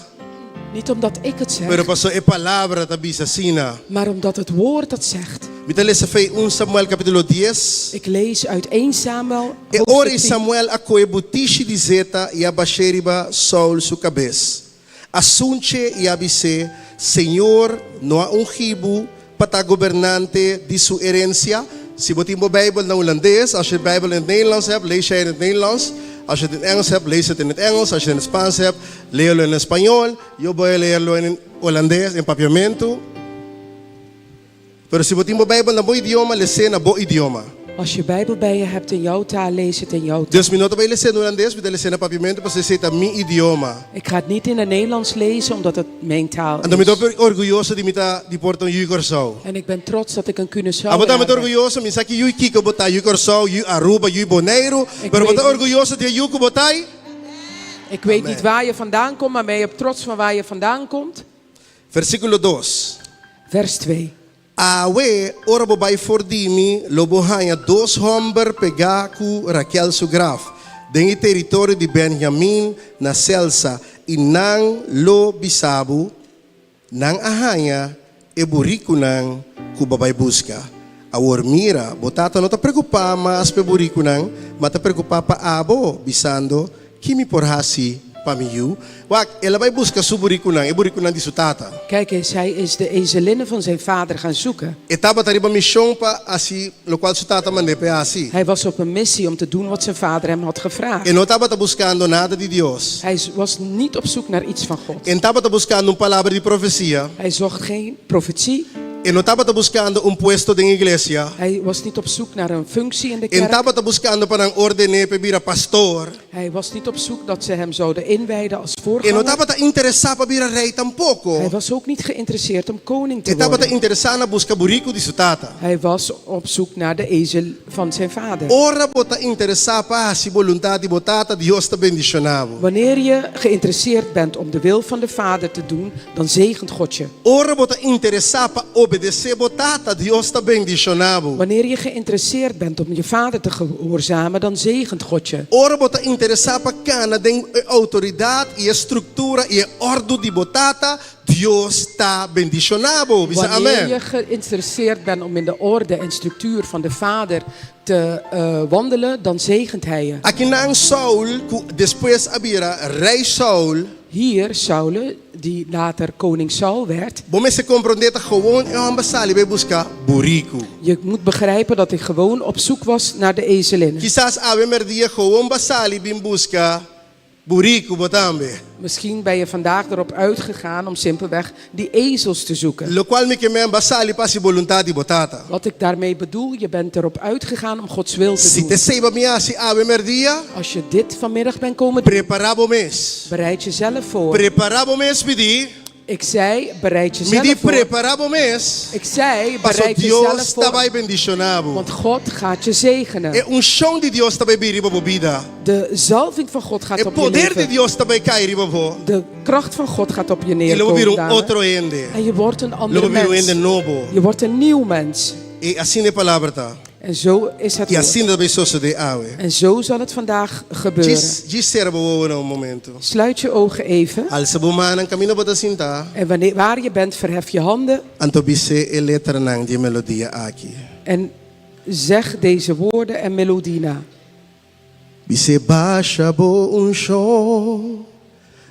Niet omdat ik het zeg, Pero paso e palabra ta bisa asina. maar omdat het woord dat zegt. Mi ta lesa fei un Samuel capítulo dies. Ik lees uit 1 Samuel, E hoofdstuk ora 10. Samuel a kohe butishi di zeta i a bash'é riba Saul su kabes. A sunch'é i a bis'é, Señor no a ungi bo pa ta gobernante di su herensia? Si bo tin bo Bijbel na hulandes, als je Bijbel in het Nederlands hebt, lees jij in het Nederlands. Als je het in Engels hebt, lees het in het Engels. Als je het in het Spaans hebt, léelo en español. Yo voy a leerlo en holandés, en papiamento. Pero si bo tin bo Bijbel na bo idioma, les'é na bo idioma. Als je Bijbel bij je hebt in jouw taal, lees het in jouw taal. Dus mi no ta bai les'é na hulandes, mi ta les'é na papiamento, pasobra esei ta mi idioma. Ik ga het niet in het Nederlands lezen, omdat het mijn taal Anto mi is. ta orguyoso di mi ta di por ta un yu Kòrsou. En ik ben trots dat ik een Curaçao Abo tambe ta ben. orguyoso, mi sa ki yu kiko bo ta, yu Kòrsou, yu Aruba, yu Boneiru, Ik pero bo weet ta niet. orguyoso di e yu ku bo ta? Ik weet Amen. niet waar je vandaan komt, maar ben je trots van waar je vandaan komt? Versíkulo dos. Vers 2. Awe, ora bo bai for di mi, lo bo haña dos hòmber pegá ku Raquel su graf, den e teritorio di Benjamin na Selsa, i nan lo bisa bo, Nan a haña e burikunan ku bo a bai buska. Awor mira, bo tata no ta preokupá mas pa e burikunan, ma ta preokupá pa abo, bisando, Ki mi por hasi pa mi yu? Wak, el a bai buska su burikunan, e burikunan di su tata. Kijk eens, hij is de ezelinnen van zijn vader gaan zoeken. E tabata riba mishon pa hasi lokual su tata mand'é pa e hasi. Hij was op een missie om te doen wat zijn vader hem had gevraagd. E no tabata buskando nada di Dios. Hij was niet op zoek naar iets van God. E n'tabata buskando un palabra di profesia. Hij zocht geen profetie. E no tabata buskando un puesto den iglesia. Hij was niet op zoek naar een functie in de E kerk. n'tabata buskando pa nan orden'é pa e bira pastor. Hij was niet op zoek dat ze hem zouden inwijden als E no voorganger. tabata interesá pa bira rei tampoko. Hij was ook niet geïnteresseerd om koning te E tabata worden. interesá na buska buriku di su tata. Hij was op zoek naar de ezel van zijn vader. Ora bo ta interesá pa hasi boluntat di bo tata, Dios ta bendishoná bo. Wanneer je geïnteresseerd bent om de wil van de vader te doen, dan zegent God je. Ora bo ta interesá pa obedesé bo tata, Dios ta bendishoná bo. Wanneer je geïnteresseerd bent om je vader te gehoorzamen, dan zegent God je. Ora bo ta interesá pa kana den e outoridat i e struktura i e òrdu di bo tata, Dios ta bendishoná bo. Bisa Wanneer je amèn. geïnteresseerd bent om in de orde en structuur van de vader te wandelen, dan zegent hij je. Akinan Saul, ku despues a bira Rei Saul. Hier Saul, die later koning Saul werd. Bo mester komprondé ta gewoon e hòmber sali bai buska buriku. Je moet begrijpen dat hij gewoon op zoek was naar de ezelinnen. Kisas awe merdia gewoon bo a sali bin buska buriku bo tambe. Misschien ben je vandaag erop uitgegaan om simpelweg die ezels te zoeken. Lokual mi ke men bo a sali pa hasi boluntat di bo tata. Wat ik daarmee bedoel, je bent erop uitgegaan om Gods wil te Si doen. ta esei bo a bin hasi awe merdia. Als je dit vanmiddag bent komen doen. Prepará bo mes. Bereid jezelf voor. Prepará bo mes, mi di. Ik zei, bereid Mi jezelf di voor. prepará bo mes. Ik zei, Paso bereid jezelf Dios ta voor. bai bendishoná bo. Want God gaat je zegenen. E unshon di Dios ta bai bin riba bo bida. De zalving van God gaat E op je poder di leven. Dios ta bai kai riba bo. De kracht van God gaat op je I lo bo bira neerkomen, un dame. otro hende. En je wordt een Lo ander bo bira un mens. hende nobo. Je wordt een nieuw mens. I asina e palabra ta. En zo is het I woord. asina ta bai sosodé awe. En zo zal het vandaag gebeuren. Djis, djis sera bo wowo na un momento. Sluit je ogen even. Alsa bo mannan kaminda bo ta sinta. En wanneer, waar je bent, verhef je handen. Anto bis'é e letranan di e melodia aki. En zeg deze woorden en melodie na. Bis'é basha bo unshon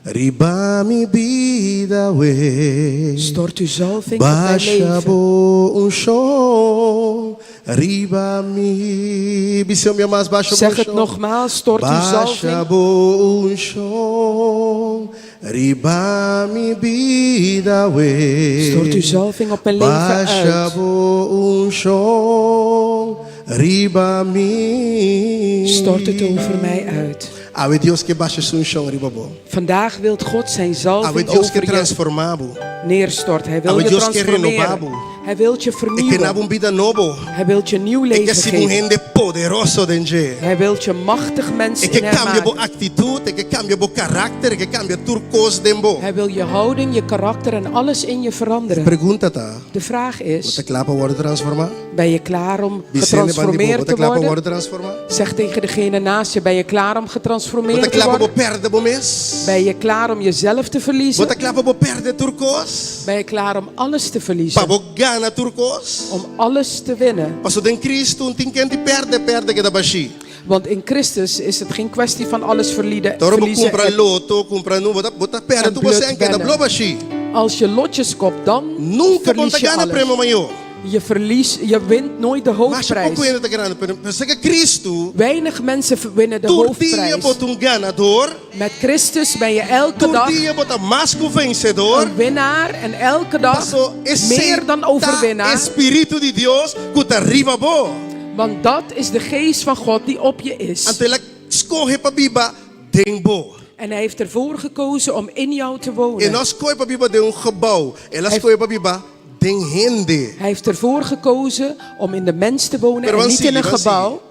riba mi bida we. Stort uw zalving op mijn Basha leven. bo unshon riba mi. Bis'é un bia mas basha bo Zeg het unshon. nogmaals, stort uw Basha zalving. bo unshon riba mi bida we. Stort uw zalving op mijn leven Basha uit. bo unshon riba mi. Stort het over mij uit. Awe Dios ke basha su unshon riba bo. Vandaag wilt God zijn Awe zalving Dios ke over je transformá bo. neerstorten. Hij wil Awe je Dios ke transformeren. renobá bo. Hij wilt je E ke na vernieuwen. bo un bida nobo. Hij wilt je nieuw E ke leven hasi bo un geven. hende poderoso den dje. Hij wilt je machtig mens E ke in hem kambia bo maken. aktitut, e ke kambia bo karakter, e ke kambia tur kos den bo. Hij wil je houding, je karakter en alles in je veranderen. Pregunta ta, De vraag bo is, ta kla pa wòrdu transformá? ben je klaar om Bis'é banda di bo, getransformeerd bo ta te kla pa worden? wòrdu transformá? Zeg tegen degene naast je, ben je klaar om Bo getransformeerd ta te kla pa bo worden? pèrdè bo mes? Ben je klaar om jezelf te Bo verliezen? ta kla pa bo pèrdè tur kos? Ben je klaar om alles te Pa verliezen? bo gana tur kos? Om alles te winnen? Paso den Cristo un tin ken di pèrdè, pèrdè keda bashí. Want in Christus is het geen kwestie van alles verlieden, Ora bo verliezen. kumpra en- loto, kumpra nu, bo ta bo ta pèrdè En tur bo blut sèn keda wennen. blo bashí. Als je lotjes koopt, dan Nunka bo verlies ta je gana alles. premio mayó. Je, verlies, je wint nooit de Masha poko hoofdprijs. hende ta gana premio. Pero serka Cristo, Weinig mensen winnen de tur dia hoofdprijs. bo ta un ganador, Met Christus ben je elke tur dag dia bo ta mas ku vensedor. een winnaar en elke dag Paso esei meer dan ta overwinnaar. e Spiritu di Dios ku ta riba bo. Want dat is de geest van God die op je is. Anto el a skohe pa biba den bo. En hij heeft ervoor gekozen om in jou te E wonen. no a skohe pa biba den un gebou. El a Hij- skohe pa biba den hende. Hij heeft ervoor gekozen om in de mens te wonen Pero en ban niet sigui, in een ban gebouw. sigui.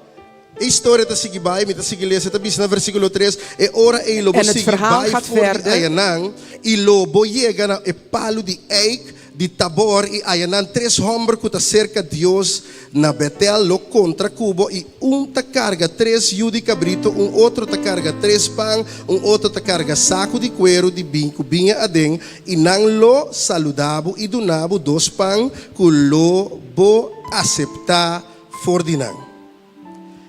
E historia ta sigui bai, mi ta sigui lesa, e ta bisa na versíkulo tres, E ora ei lo bo En het sigui verhaal bai gaat for di verder. ayanan, i lo bo yega na e palu di eik. di Tabor i ayanan tres hòmber ku ta serka Dios na Betel lo kontra ku bo i un ta karga tres yu di kabrito, un otro ta karga tres pan, un otro ta karga saku di kueru di bin ku biña aden, i nan lo saluda bo i duna bo dos pan ku lo bo aseptá for di nan.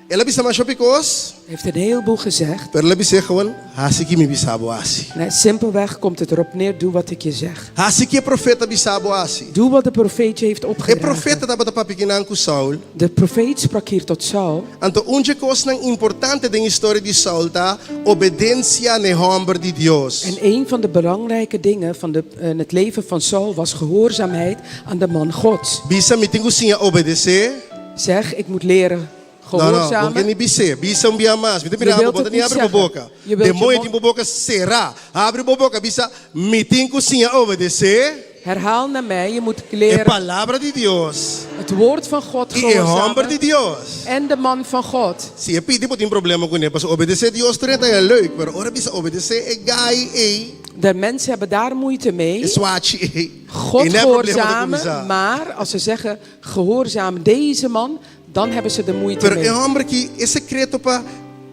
El a bisa masha hopi kos. Hij heeft een heleboel gezegd. Pero el a bis'é gewoon, Hasi ki mi bisa bo hasi. Nee, simpelweg komt het erop neer, doe wat ik je zeg. Hasi ki e profeta bisa bo hasi. Doe wat de profeet je heeft E opgedragen. profeta tabata papia kinan ku Saul. De profeet sprak hier tot Saul. Anto un dje kosnan importante den historia di Saul ta obedensia n'e hòmber di Dios. En een van de belangrijke dingen van de, in het leven van Saul was gehoorzaamheid aan de man Gods. Bisa, Mi tin ku siña obedesé. Zeg, ik moet leren No, no, bo gehoorzamen. ke ni bis'é. Bisa un bia mas. Mi ta Je mira bo, wilt bo ta het ni niet habri bo zeggen. boka. Je wilt je Demoño mond- tin bo boka será. Habri bo boka, bisa, Mi tin ku siña obedesé Herhaal naar mij, je moet e leren palabra di Dios het woord van God i e hòmber di gehoorzamen Dios. en de man van God. Si e pidi bo tin problema kuné, pasobra obedesé Dios tur ta leuk, pero ora bisa obedesé e gai ei, De mensen hebben daar moeite e mee. swachi ei, God ei n'e problema ta gehoorzamen, kuminsá. maar als ze zeggen gehoorzaam deze man, dan hebben ze er moeite Pero e mee. hòmber aki, e sekreto pa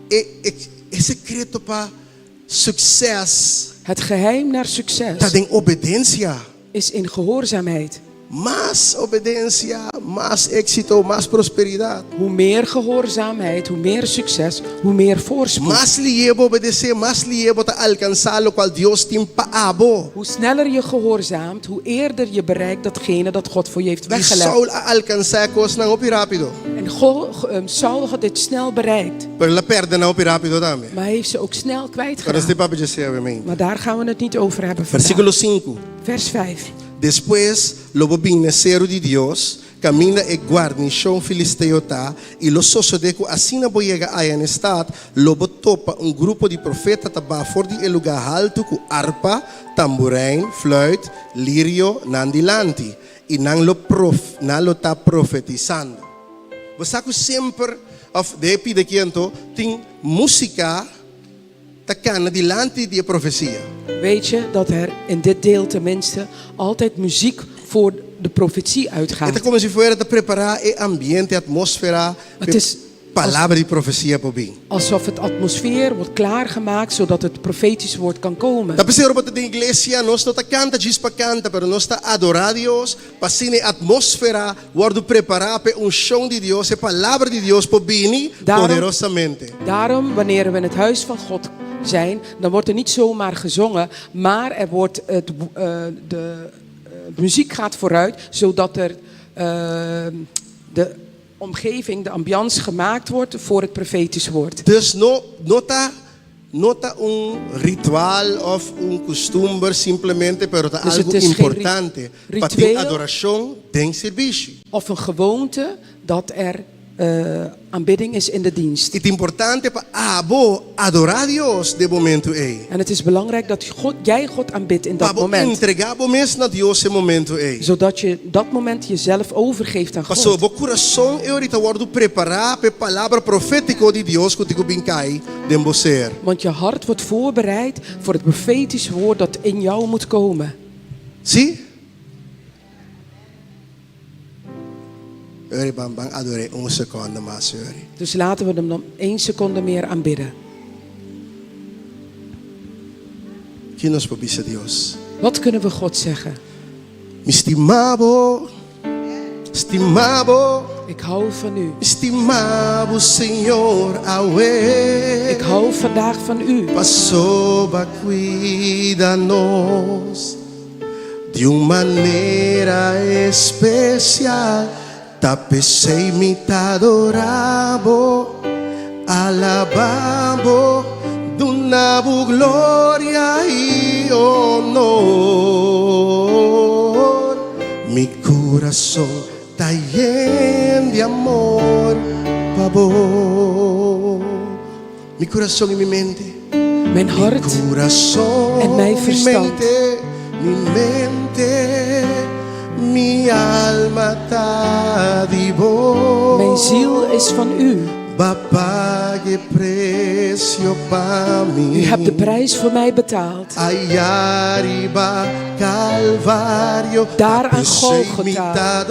e e e sekreto pa sukses Het geheim naar ta succes den obedensia. is in gehoorzaamheid. Mas obedensia, mas éksito, mas prosperidat. Hoe meer gehoorzaamheid, hoe meer succes, hoe meer voorspoed. Mas lihé bo obedesé, mas lihé bo ta alkansá lokual Dios tin pa abo. Hoe sneller je gehoorzaamt, hoe eerder je bereikt datgene dat God voor je heeft I weggelegd. Saul a alkansá e kosnan hopi rápido. En Saul had dit snel bereikt, Pero el a pèrdè nan hopi rápido tambe. maar hij heeft ze ook snel Pero nos kwijtgeraakt. ta papia dje obviamente. Maar daar gaan we het niet over hebben vandaag. Versíkulo sinku. Vers 5. Despues lo bo bin na e seru di Dios, kaminda e guarnishon filisteo ta, i lo sosodé ku asina bo yega aya na e stat, lo bo topa un grupo di profeta ta baha for di e lugá haltu ku arpa, tamburein, fluit, lirio nan dilanti, i nan lo prof, nan lo ta profetisando. Bo sa ku semper, òf den e pida aki anto, tin músika ta kana dilanti di e profesia. Weet je dat er in dit deel tenminste altijd muziek voor de profetie E ta uitgaat? komo si fuera ta prepará e ambiente, e atmósfera, Het is palabra di profesia por bin. alsof het atmosfeer wordt klaargemaakt zodat het profetisch woord kan komen. Ta p'esei ora bo ta den iglesia, nos no ta kanta djis pa kanta, pero nos ta adorá Dios pa asina e atmósfera wòrdu prepará pa e unshon di Dios, e palabra di Dios por bini Daarom, poderosamente. daarom, wanneer we in het huis van God zijn, dan wordt er niet zomaar gezongen, maar er wordt het, eh, de eh, muziek gaat vooruit, zodat er eh, de omgeving, de ambiance gemaakt wordt voor het profetisch woord. Dus no no ta no ta un ritual of un kustumber simplemente, pero ta Dus het algu is geen ri- importante pa tin ritueel adorashon den sirbishi. of een gewoonte dat er eh, aanbidding is in de dienst. I ta importante pa abo adorá Dios den momento ei. En het is belangrijk dat God, jij God aanbidt in Pa dat bo moment. entregá bo mes na Dios e momento ei. Zodat je dat moment jezelf overgeeft aan Paso God. bo kurason e ora ta wòrdu prepará pa e palabra profétiko di Dios ku tin ku bin kai den bo ser. Want je hart wordt voorbereid voor het profetisch woord dat in jou moet komen. Sí? Ori ban ban ador'é un sekonde mas ori. Dus laten we hem dan één seconde meer aanbidden. Ki nos por bisa Dios? Wat kunnen we God zeggen? Mi stima bo, stima bo. Ik hou van u. Mi stima bo, Señor, awe. Ik hou vandaag van u. Paso b'a cuida nos di un manera especial. Ta p'esey mi ta adora bo, alaba bo, duna bo gloria y honor. Mi curason ta yen di amor pa bo. Mi curason y mi mente. Mijn hart Mi curason en mijn mi verstand. mente, mi mente, mi alma ta di bo. Mijn ziel is van u. B'a paga e presio pa mi. U hebt de prijs voor mij betaald. Aya riba Calvario. Daar aan Golgotha.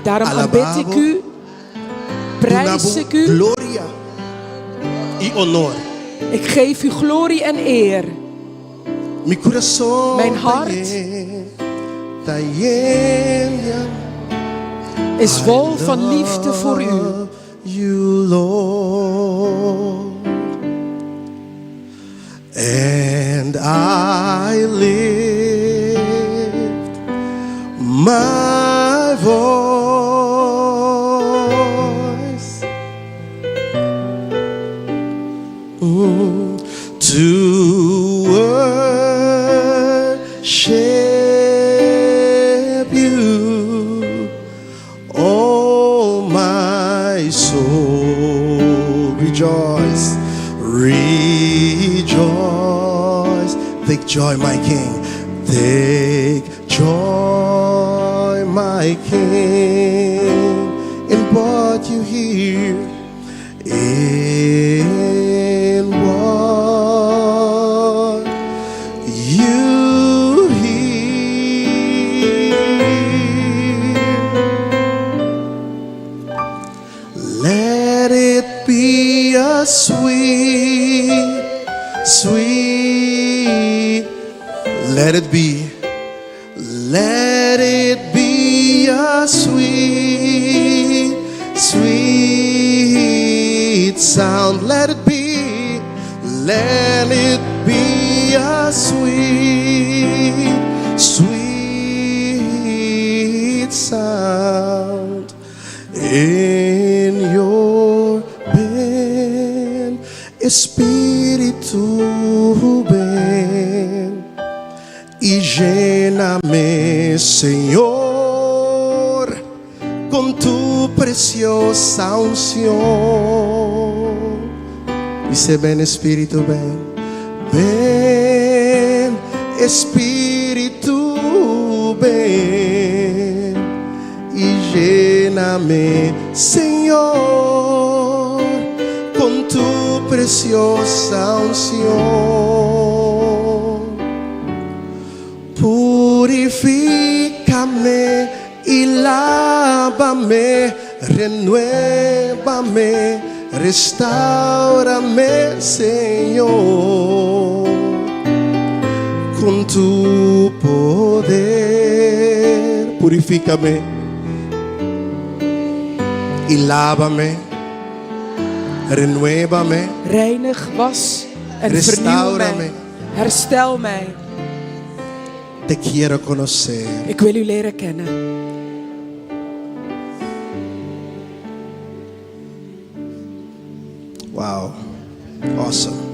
Daarom aanbid ik u, prijs ik u. Gloria i honor. Ik geef u glorie en eer. Mi kurason Mijn hart ta yen, ta yen. Is vol van liefde voor u. You, Lord. And I lift my voice to worship you. Oh, my soul, rejoice, rejoice. Take joy, my King. Take joy, my King, in what you hear. In what you hear. Let it be a sweet, sweet. Let it be. Let it be a sweet, sweet sound. Let it be. Let it be a sweet, sweet sound in your ben, Espiritu ben, i lléname, Señor, con tu preciosa unción. Dice, ven Espíritu, ven. Ven, Espíritu, ven y lléname, Señor, con tu preciosa unción. Purifícame y lávame, renuévame, restáurame, Señor, con tu poder. Purifícame y lávame, renuévame. Reinig, was en vernieuw Restaurame. mij. Herstel mij. Te quiero conocer. Ik wil u leren kennen. Wow. Awesome.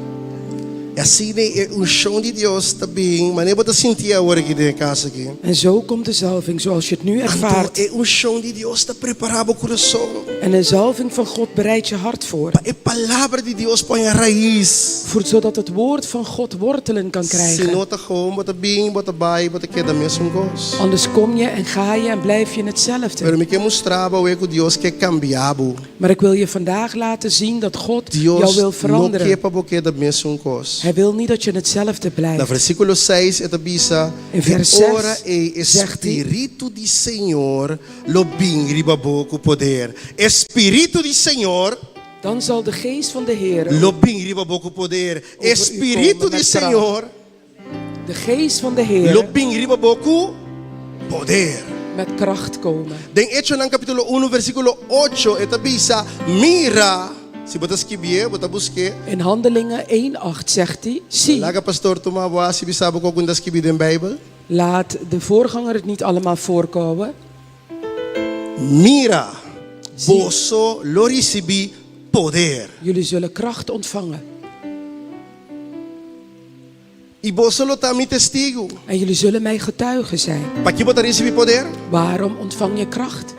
I asina e unshon di Dios ta bin, manera bo ta sinti awor aki den kas aki. En zo komt de zalving zoals je het nu Anto ervaart. e unshon di Dios ta prepará bo kurason. En de zalving van God bereidt je hart voor. Pa e palabra di Dios por haña rais. Voor zodat het woord van God wortelen kan Si krijgen. no ta gewoon, bo ta bin, bo ta bai, bo ta keda mesun kos. Anders kom je en ga je en blijf je hetzelfde. Pero mi ke mustra bo ku Dios ke kambia bo. Maar ik wil je vandaag laten zien dat God jou Dios wil no ke veranderen. pa bo keda mesun kos. Hij wil niet dat je hetzelfde Na blijft. versíkulo 6 e ta bisa, In vers E ora 6 ei zegt hij, Spiritu di Señor lo bin riba bo ku poder. Spiritu di Señor Dan zal de geest van de Heer, lo bin riba bo ku poder. Over u Spiritu komen di met kracht. Señor de geest van de lo Heer bin riba bo ku poder. met kracht komen. Den Echonan kapítulo 1 versíkulo 8 e ta bisa, mira, si bo ta skibié, bo ta busk'é. In Handelingen 1:8 zegt hij, zie, Laga pastor tuma bo hasi bisa bo kiko ta skibí den Beibel. laat de voorganger het niet allemaal voorkomen. Mira, boso lo risibí poder. Jullie zullen kracht ontvangen. I boso lo ta mi testigu. En jullie zullen mij getuigen zijn. Pakiko bo ta risibí poder? Waarom ontvang je kracht?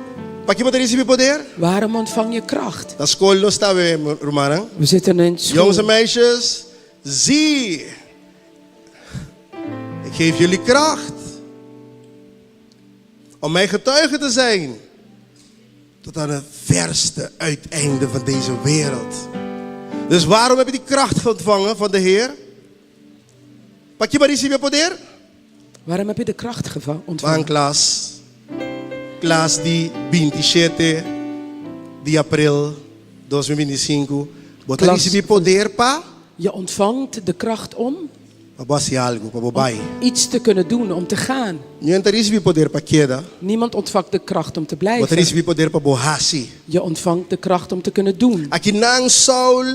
Pakiko bo ta risibí poder? Waarom ontvang je kracht? Na skol nos ta, rumannan. We zitten in school. Jongens en meisjes, zie. Ik geef jullie kracht. Om mijn getuigen te zijn. Tot aan het verste uiteinde van deze wereld. Dus waarom heb je die kracht ontvangen van de Heer? Pakiko bo a risibí e poder? Waarom heb je de kracht Ban ontvangen? klas. Klas di 27 di april 2025. Bo ta Klas. risibí poder pa Je ontvangt de kracht om pa bo hasi algu, pa bo bai. iets te kunnen doen, om te gaan. Niun hende ta risibí poder pa keda. Niemand ontvangt de kracht om te Bo ta blijven. risibí poder pa bo hasi. Je ontvangt de kracht om te kunnen doen. Akinan Saul,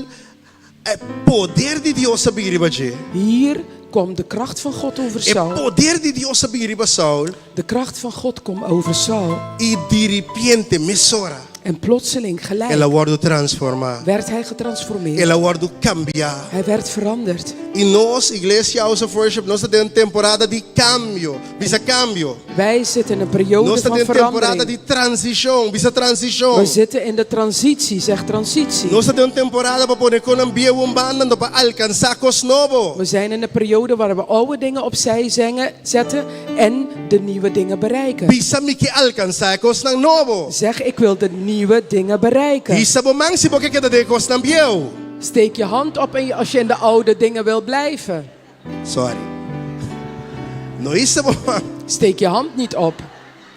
e poder di Dios a bin riba dje. Hier kwam de kracht van God over E Saul. poder di Dios a bin riba Saul De kracht van God komt over Saul. i diripiente mesora En plotseling el a gelijk wòrdu transformá. werd hij getransformeerd. El a wòrdu kambiá. Hij werd veranderd. I nos, Iglesia House of Worship, nos ta den un temporada di kambio. Bisa kambio. Wij zitten in een periode Nos ta van den temporada verandering. di transishon. Bisa transishon. We zitten in de transitie, zeg transitie. Nos ta den un temporada pa pone kosnan bieu un banda pa alkansá kos nobo. We zijn in een periode waar we oude dingen opzij zengen, zetten en de nieuwe dingen bereiken. Bisa mi ke alkansá kosnan nobo. Zeg, ik wil de nieuwe dingen bereiken. Hisa bo man si bo ke keda den kosnan bieu. Steek je hand op en je- als je in de oude dingen wil blijven. Sorry. No hisa bo man. Steek je hand niet op.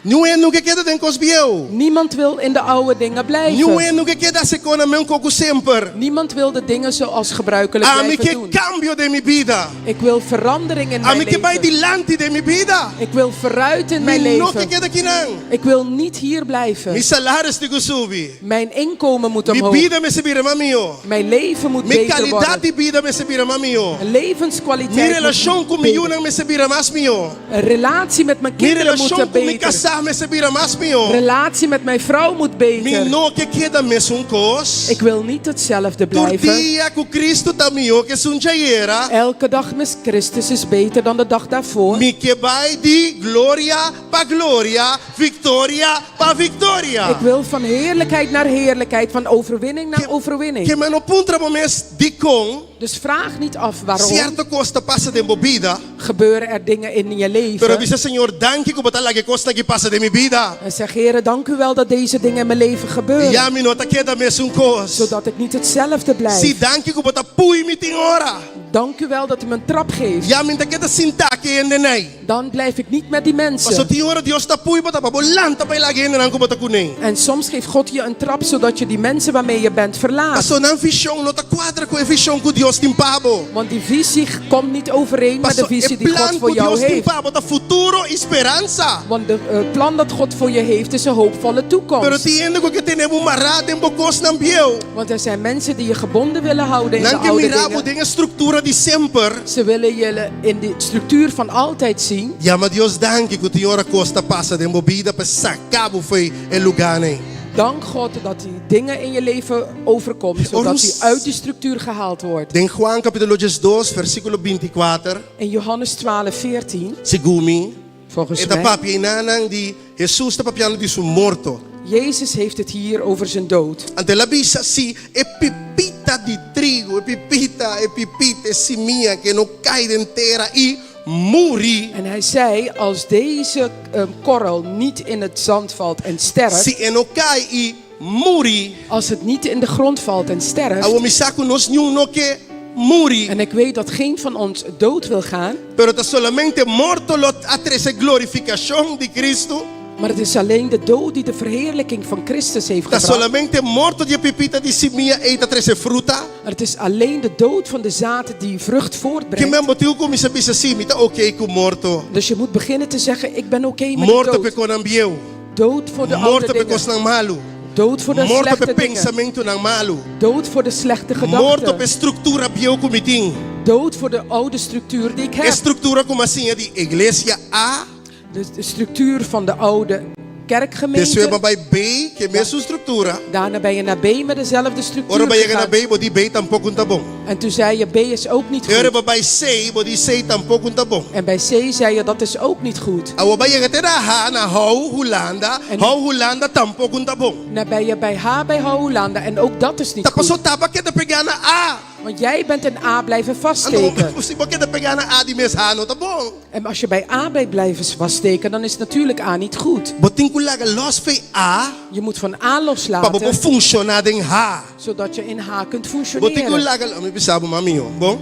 Niun hende no ke keda den kos bieu. Niemand wil in de oude dingen Niun blijven. hende no ke keda hasi kosnan mesun ku semper. Niemand wil de dingen zoals gebruikelijk Ami blijven ke doen. kambio den mi bida. Ik wil verandering in mijn Ami ke bai leven. dilanti den mi bida. Ik wil vooruit in mijn Mi no ke leven. keda akinan. Ik wil niet hier blijven. Mi salaris tin ku subi. Mijn inkomen moet Mi omhoog. bida mester bira mas mihó. Mijn leven moet Mi beter kalidat worden. di bida mester bira mas mihó. Mijn levenskwaliteit Mi moet relashon ku mi beter. yunan mester bira mas mihó. Een relatie met mijn Mi kinderen moet relashon ku mi beter. kasá mester bira mas mihó. Relatie met mijn vrouw moet Mi beter. no ke keda mesun kos. Ik wil niet hetzelfde Tur blijven. dia ku Kristu ta mihó ku esun djayera. Elke dag met Christus is beter dan de dag daarvoor. Mi ke bai di gloria pa gloria, viktoria pa viktoria. Ik wil van heerlijkheid naar heerlijkheid, van overwinning naar overwinning. Ke men no puntra bo mes dikon Dus vraag niet af waarom sierto kos ta pasa den bo bida. gebeuren er dingen in je Pero leven. bisa Señor, danki ku bo ta laga e kosnan aki pasa den mi bida. En zeg, Heere, dank u wel dat deze dingen in mijn leven gebeuren. Ya mi no ta keda mesun kos. Zodat ik niet hetzelfde blijf. Si danki ku bo ta pui mi tin ora. Dank u wel dat u me een trap geeft. Ya mi n' ta keda sintá ku e hendenan ei. Dan blijf ik niet met die Paso mensen. tin ora Dios ta pui bo pa bo lanta bai laga e hendenan ku bo ta kuné. En soms geeft God je een trap zodat je die mensen waarmee je bent verlaat. Paso nan vishon no ta kuadra ku e vishon ku Dios tin pa bo. Want die visie komt niet overeen met de Paso e visie die God plan voor ku jou Dios tin heeft. pa bo ta futuro i speransa. Want het plan dat God voor je heeft is een hoopvolle Pero toekomst. tin hende ku ke tene bo mará den bo kosnan bieu. Want er zijn mensen die je gebonden willen houden in de Nan ke oude mira bo dingen. den e struktura di semper. Ze willen je in de structuur van altijd zien. Ya ma Dios danki ku tin ora kos ta pasa den bo bida pa saka bo fo'i e lugánan ei. Dank God dat die dingen in je leven overkomt, zodat die uit die structuur gehaald wordt. Den Juan kapítulo 2, versíkulo 24, In Johannes 12, 14, segun mi, volgens e ta mij, papia einan di Hesus ta papiando di su morto. Jezus heeft het hier over zijn dood. Anto el a bisa si e pipita di trigo, e pipita, e pipita, e simia ku no kai den tera i muri. En hij zei, als deze korrel niet in het zand valt en sterft, Si e no kai i muri, als het niet in de grond valt en sterft, awor mi sa ku nos niun no ke muri. en ik weet dat geen van ons dood wil gaan, Pero ta solamente morto lo a trese glorifikashon di Kristu. maar het is alleen de dood die de verheerlijking van Christus heeft Ta gebracht. solamente morto di e pipita di simia ei ta trese fruta. Maar het is alleen de dood van de zaad die vrucht Ke voortbrengt. men bo tin ku kuminsá bisa si, mi ta oké ku morto. Dus je moet beginnen te zeggen, ik ben oké met de Morto dood. pa e kosnan bieu. Dood voor de oude Morto pa e dingen. kosnan malu. Dood voor de Morto slechte pa e dingen. pensamentunan malu. Dood voor de slechte Morto pa e gedachten. struktura bieu ku mi tin. Dood voor de oude structuur die ik E heb. struktura ku m'a siña di iglesia A. De structuur van de oude Despues kerkgemeente. bai B, ku e mesun struktura. Daarna ben je naar B met dezelfde structuur Ora bo a yega na gegaan. B, bo di B tampoko n' ta bon. En toen zei je B is ook niet I ora goed. bo a bai C, bo di C tampoko n' ta bon. En bij C zei je dat is ook niet goed. Awor bo a yega te na H, na Hou, Hulanda, En- Hou Hulanda tampoko n' ta bon. Dan ben je bij H bij Hollanda en ook dat is niet Ta paso goed. bo tabata keda pegá na A. Want jij bent in A blijven Anto vaststeken. si bo keda pegá na A di mes H no ta bon. En als je bij A blijft blijven vaststeken, dan is natuurlijk A niet goed. Bo tin ku laga lòs fei A Je moet van A pa bo por loslaten, funshoná den H. zodat je in H kunt Bo tin ku functioneren. laga, mi bisa bo mami, bon?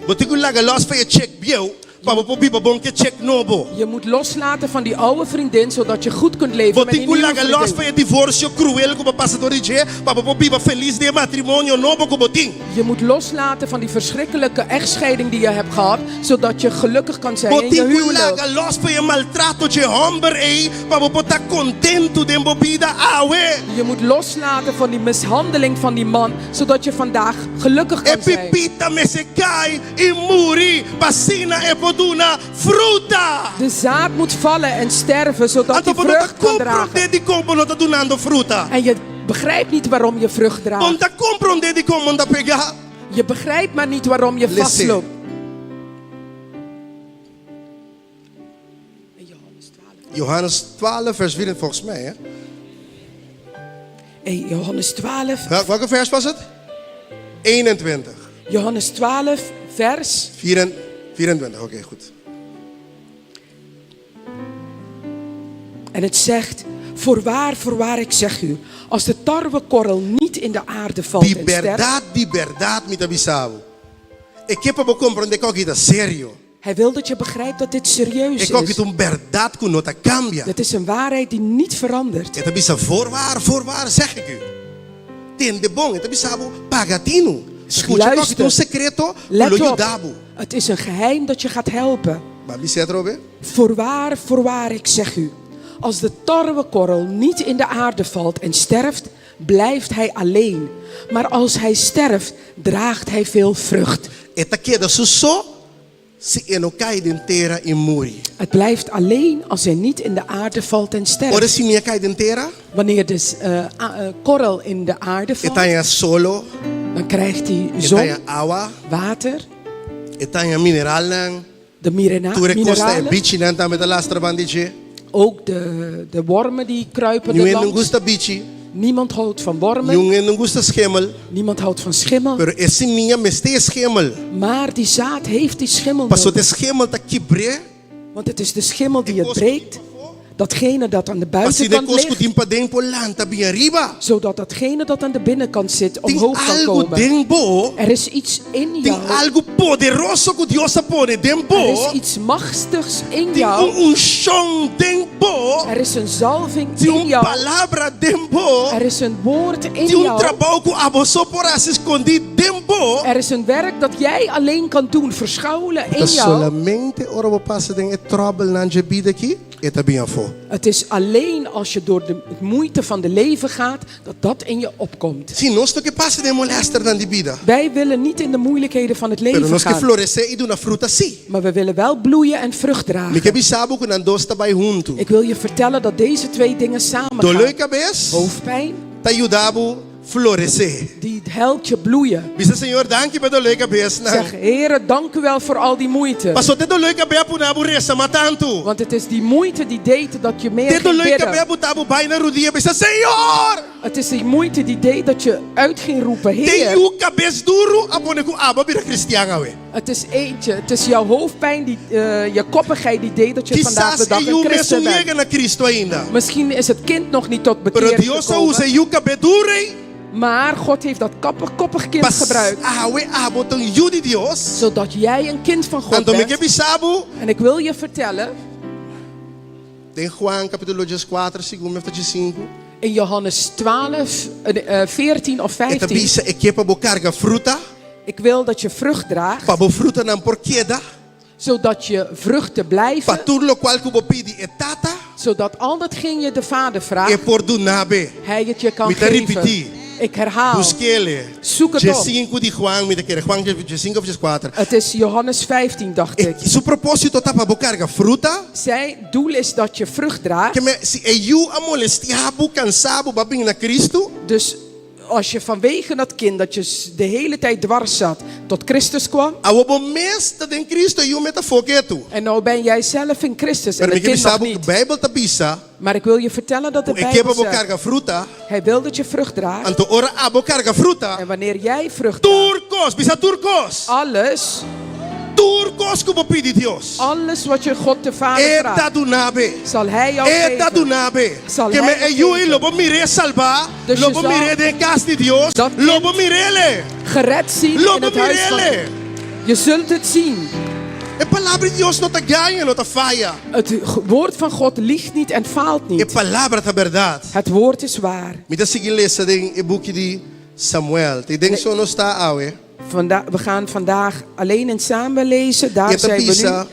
Bo tin ku laga lòs fei e chek bieu pa bo por biba bon ku e chek nobo. Je moet loslaten van die oude vriendin, zodat je goed kunt leven Bo met tin die ku nieuwe laga lòs vriendin. fei e divorsio kruel ku bo a pasa dor di dje pa bo por biba felis den e matrimonio nobo ku bo tin. Je moet loslaten van die verschrikkelijke echtscheiding die je hebt gehad, zodat je gelukkig kan zijn Bo in je tin ku huwelijk. laga lòs fei e maltrato dje hòmber ei pa bo por ta kontentu den bo bida awe. Je moet loslaten van die mishandeling van die man, zodat je vandaag gelukkig E kan zijn. pipita mester kai i muri pa asina e por duna fruta. De zaad moet vallen en sterven, zodat Anto die bo no ta vrucht kan dragen. komprondé dikon bo no ta dunando fruta. En je begrijpt niet waarom je vrucht Bo draagt. no ta komprondé dikon bo no ta pegá. Je begrijpt maar niet waarom je Listen. vastloopt. In Johannes 12. Johannes 12, vers 4, volgens mij. Hè? Hey, Johannes 12. Welke vers was het? 21. Johannes 12, vers 24, oké, goed. En het zegt, voorwaar, voorwaar, ik zeg u, als de tarwekorrel niet in de aarde valt Di en sterft, bèrdat, di bèrdat, mi ta bisa bo. E ke pa bo komprondé ku esaki ta serio. Hij wil dat je begrijpt dat dit serieus E kos is. ta un bèrdat ku no ta kambia. Het is een waarheid die niet verandert. E ta bisa voorwaar, voorwaar, zeg ik u. Tende bon, e ta bisa bo paga tinu. Skucha, e kos Luister. un sekreto, ku Let lo op, yuda bo. het is een geheim dat je gaat helpen. Ban bis'é atrobe? Voorwaar, voorwaar, ik zeg u, als de tarwekorrel niet in de aarde valt en sterft, blijft hij alleen. Maar als hij sterft, draagt hij veel vrucht. E ta keda su so si e no kai den tera i muri. Het blijft alleen als hij niet in de aarde valt en Ora sterft. simia kai den tera, Wanneer de eh, a- eh, korrel in de aarde e valt, ta haña solo, dan krijgt hij e ta zon, haña awa, water, e ta haña mineralnan, de mirena- tur e kos ta e mineralen, bichinan tambe ta lastra banda di dje. ook de, de wormen die kruipen er Niun hende no langs. gusta bichi, Niemand houdt van wormen, niun hende no gusta schimmel, niemand houdt van schimmel. pero e simia mester e schimmel. Maar die zaad heeft die schimmel Paso nodig. ta e schimmel ta kibr'é, Want het is de schimmel die het kos breekt. Datgene dat aan de pa asina e buitenkant kos ku ligt. tin paden por lanta bin ariba. Zodat datgene dat aan de binnenkant zit Tin omhoog kan algu komen. den bo, Er is iets in tin jou. algu poderoso ku Dios a pone den Er is bo, iets machtigs in tin jou. un unshon den bo, Er is een zalving tin in un jou. palabra den bo, Er is een woord in tin un jou. trabou ku abo so por hasi skondí den bo. Er is een werk dat jij alleen kan doen, verschuilen in Ta jou. solamente ora bo pasa den e tròbelnan dje bida aki, e ta bin afó. Het is alleen als je door de moeite van de leven gaat, dat dat in je opkomt. Si, nos no ke pasa den molèsternan di bida. Wij willen niet in de moeilijkheden van het Pero leven nos ke gaan. floresé i duna fruta sí. Maar we willen wel bloeien en vrucht Mi dragen. ke bisa bo ku nan dos ta bai huntu. Ik wil je vertellen dat deze twee dingen samen Doló gaan. kabes Hoofdpijn, ta yuda bo floresé. die helpt je bloeien. Bisa Señor, danki pa e doló kabesnan. Zeg, Heere, dank u wel voor al die moeite. Paso t'e doló kabes a pone bo resa mas tantu. Want het is die moeite die deed dat je meer Te ging doló kabes bidden. a buta bo bai na rudia. Bisa Señor! Het is die moeite die deed dat je uit ging roepen, Te Heer. yu kabes duru a pone ku abo a bira kristian awe. Het is eentje, het is jouw hoofdpijn, die, eh, je koppigheid die deed dat je vandaag de Kisas dag e een yu mes christen no bent. yega na Kristu ainda. Misschien is het kind nog niet tot Pero bekering Dios a usa gekomen. e yu kabes duru ei. Maar God heeft dat kappig, koppig kind Pa gebruikt. awe abo ta un yu di Dios. Zodat jij een kind van God Anto mi ke bent. bisa bo. En ik wil je vertellen, Den Juan kapítulo 4, segun mi ta 5. in Johannes 12, eh, eh, 14 of E ta 15. bisa e ke pa bo karga fruta, Ik wil dat je vrucht draagt, pa bo frutanan por keda, zodat je vruchten pa blijven. tur lokual ku bo pidi e Tata, Zodat al datgene je de Vader e vraagt, por duna bo. hij het je kan Mi ta geven. ripití. Ik herhaal. Busk'é. Zoek het op. 5 di Juan, mi ta kere Juan 5 òf 4. Het is Johannes 15, dacht ik. Su propósito ta pa bo karga fruta. Zijn doel is dat je vrucht draagt. Ke men si e yu a molestiá bo, kansa bo, b'a bin na Kristu. Dus als je vanwege dat kind dat je s- de hele tijd dwars zat, tot Christus kwam. Awor bo mes ta den Kristu e yu mes ta afó ketu. En nou ben jij zelf in Christus en Pero het mi ke kind nog bisa bo niet. Beibel ta bisa. Maar ik wil je vertellen dat de E ke Bijbel pa bo zegt, karga fruta, hij wil dat je vrucht draagt. anto ora abo karga fruta, En wanneer jij vrucht draagt, tur kos, bisa tur kos, alles, tur kos ku bo pidi Dios. alles wat je God de Vader E ta vraagt, duna bo. zal hij jou E ta geven. duna bo. Zal Ke men hij e yu geven. lo bo mir'é salbá, Dus lo je bo zal mir'é den kas di Dios, dat lo bo kind mir'é. gered zien Lo in bo het huis van mir'é. Je zult het zien. E palabra di Dios no ta gaña, no ta faya. Het woord van God liegt niet en faalt E niet. palabra ta bèrdat. Het woord is waar. Mi ta sigui lesa den e buki di Samuel. Te den so nos ta awe. We gaan vandaag alleen in Samuel lezen. Daar E ta zijn we nu. bisa,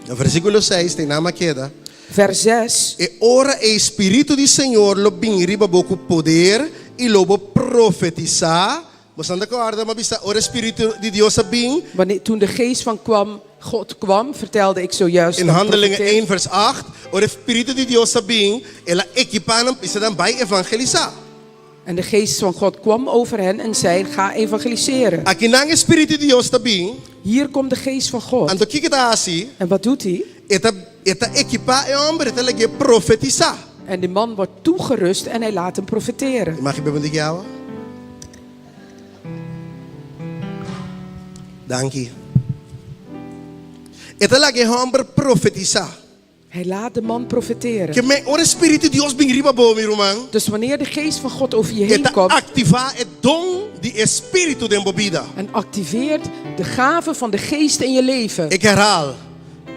na versíkulo 6, te nan m'a keda. Vers 6. E ora e Spiritu di Señor lo bin riba bo ku poder i lo bo profetisá. Bo ta kòrda, m'a bisa, ora e Spiritu di Dios a bin. Wanneer, toen de geest van kwam, God kwam, vertelde ik zojuist. In dat Handelingen profeteer- 1 vers 8, ora e Spiritu di Dios a bin, el a ekipá nan, bisa nan bai evangelisá. En de geest van God kwam over hen en zei, ga evangeliseren. Akinan e Spiritu di Dios ta bin, Hier komt de geest van God. anto kiko e ta hasi, En wat doet hij? e ta e ta ekipá e hòmber, e ta lag'é profetisá. En de man wordt toegerust en hij laat hem profeteren. Mag ik bebe un awa? Danki. E ta laga e hòmber profetisá. Hij laat de man profeteren. Ke men ora Spiritu di Dios bin riba bo, mi ruman. Dus wanneer de geest van God over je heen E ta komt aktivá e don di Spiritu den bo bida. en activeert de gave van de geest in je leven. Ik herhaal.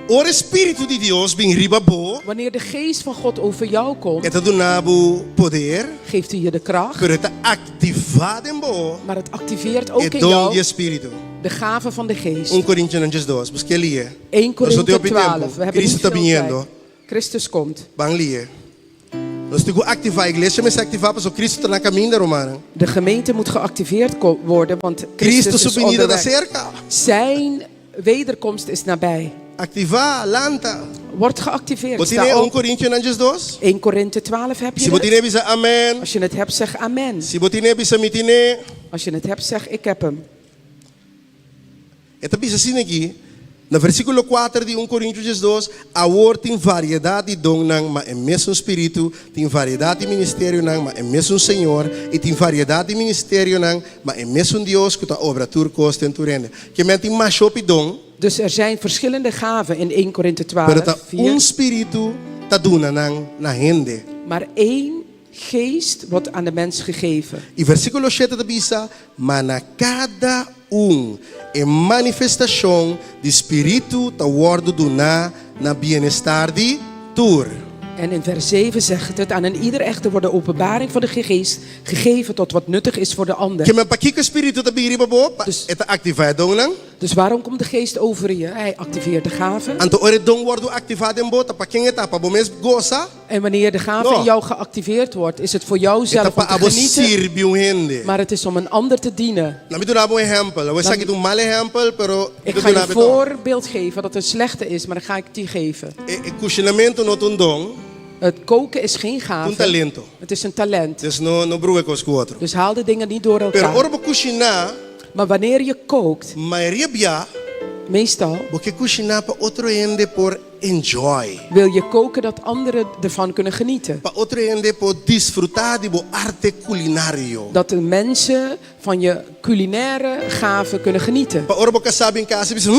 Ora Spiritu di Dios bin riba bo, Wanneer de geest van God over jou komt, e ta duna bo poder, geeft hij je de kracht, pero e ta aktivá den bo maar het activeert ook e in don jou di Spiritu. de gave van de geest. 1 Korintionan 12, busk'é lie. 1 Nos no Korinthe tin hopi 12. tempu. We hebben Kristu niet ta veel biniendo. tijd. Christus komt. Ban lie. Nos tin ku aktivá, iglesia mester aktivá, pasobra Kristu ta na kaminda, ruman. De gemeente moet geactiveerd worden, want Christus Kristu is su binida ta onderweg. serka. Zijn wederkomst is nabij. Aktivá, lanta. Wordt geactiveerd. Bo tin Sta 1 op. Korintionan 12? 1 Korinthe 12 heb je Si het? bo tin'é bisa amèn. Als je het hebt, zeg amen. Si bo tin'é bisa mi tin'é. Als je het hebt, zeg ik heb hem. E ta bisa asina aki, na versíkulo 4 di 1 Korintio 12, Awor tin variedat di donnan, ma e mesun Spiritu, tin variedat di ministerionan, ma e mesun Señor, i tin variedat di ministerionan, ma e mesun Dios ku ta obra tur kos den tur hende. Ke men tin masha hopi don, Dus er zijn verschillende gaven in 1 Korinthe pero 12, ta 4. un Spiritu ta duna nan na hende. Maar één geest wordt aan de mens gegeven. I versíkulo 7 ta bisa, Ma na kada un e manifestashon di Spiritu ta wòrdu duná na bienestar di tur. En in vers 7 zegt het, aan een ieder echter wordt de openbaring van de geest gegeven tot wat nuttig is voor de ander. Ke men pakiko Spiritu ta bin riba bo? Pa Dus- e ta aktivá e donnan. Dus waarom komt de geest over je? Hij activeert de gaven. Anto ora e don wòrdu aktivá den bo, ta pa ken e ta? Pa bo mes gosa? En wanneer de gave No. in jou geactiveerd wordt, is het voor jouzelf E ta om pa te abo genieten, sirbi un hende. maar het is om een ander te dienen. Laga mi duna bo un ehèmpel. Esaki ta un mal ehèmpel, pero Ik ga je een voorbeeld geven dat een slechte is, maar dan ga ik die geven. E, e kushinamentu no ta un don, Het koken is geen gave. un talento. Het is een talent. Dus no no brua kos ku otro. Dus haal de dingen niet door Pero elkaar. ora bo kushiná, Maar wanneer je kookt, mayoria bia, meestal bo ke kushiná pa otro hende por enjoy. wil je koken dat anderen ervan kunnen genieten. Pa otro hende por disfrutá di bo arte kulinario. Dat de mensen van je culinaire gave kunnen genieten. Pa ora bo kasá bin kas bisa,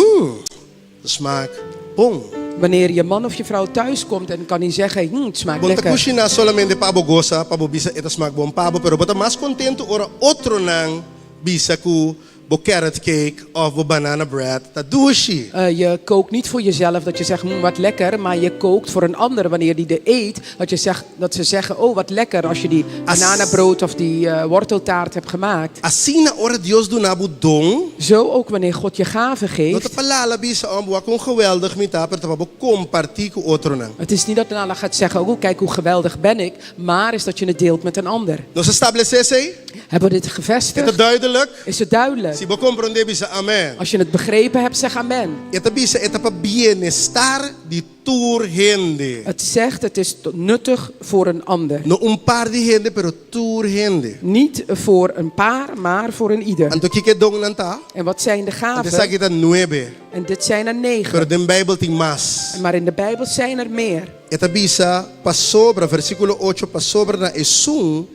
smaak bon. Wanneer je man of je vrouw thuis komt en kan hij zeggen, het smaakt Bo no ta lekker. kushiná solamente pa bo gosa, pa bo bisa e ta smaak bon pa bo, pero bo ta mas kontentu ora otronan bisa ku bo carrot cake òf bo banana bread ta dushi. Je kookt niet voor jezelf dat je zegt, wat lekker, maar je kookt voor een ander wanneer die de eet. Dat, je zegt, dat ze zeggen, oh wat lekker als je die As- bananenbrood of die worteltaart hebt gemaakt. Asina ora Dios duna bo don, Zo ook wanneer God je gave no ta geeft. pa lala bisa oh, wak kon geweldig mi ta, pero ta pa bo kompartí ku otronan. Het is niet dat Nala gaat zeggen, oh kijk hoe geweldig ben ik, maar is dat je het deelt met een ander. Nos a establesé esei? Hebben we dit Is gevestigd? het duidelijk? Is het duidelijk? Si bo komprondé bisa amèn. Als je het begrepen hebt, zeg amen. E ta bisa e ta pa bienestar di tur hende. Het zegt, het is nuttig voor een ander. No un par di hende, pero tur hende. Niet voor een paar, maar voor een ieder. Anto kiko e donnan ta? En wat zijn de Anto esaki gaven? ta nuebe. En dit zijn er Pero negen. den Beibel tin mas. Maar in de Bijbel zijn er meer. E ta bisa, Pasobra, versíkulo ocho, pasobra na esun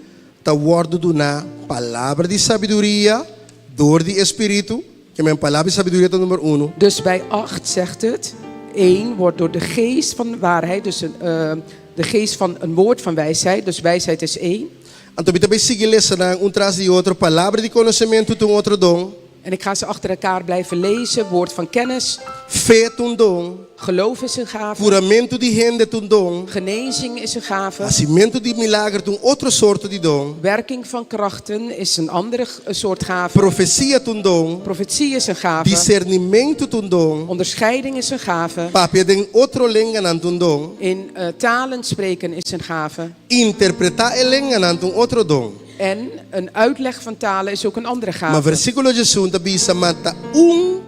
ta wòrdu duná palabra di sabiduria dor di e Spiritu, ke men palabra di sabiduria ta number unu. Dus bij acht zegt het, één wordt door de geest van waarheid, dus een, eh, de geest van een woord van wijsheid, dus wijsheid is één. Anto mi ta bai sigui lesa nan un tras di otro, palabra di konosementu ta un otro don. En ik ga ze achter elkaar blijven lezen, woord van kennis, Fe ta un don. geloof is een gave, Kuramentu di hende ta un don. genezing is een gave, Hasimentu di milager ta un otro sorto di don. werking van krachten is een andere soort gave, Profesia ta un don. profetie is een gave, Disernimentu ta un don. onderscheiding is een gave, Papia den otro lenganan ta un don. in eh, talen spreken is een gave Interpretá e lenganan ta un otro don. en een uitleg van talen is ook een andere Ma gave. versíkulo diesun ta bisa, Ma ta un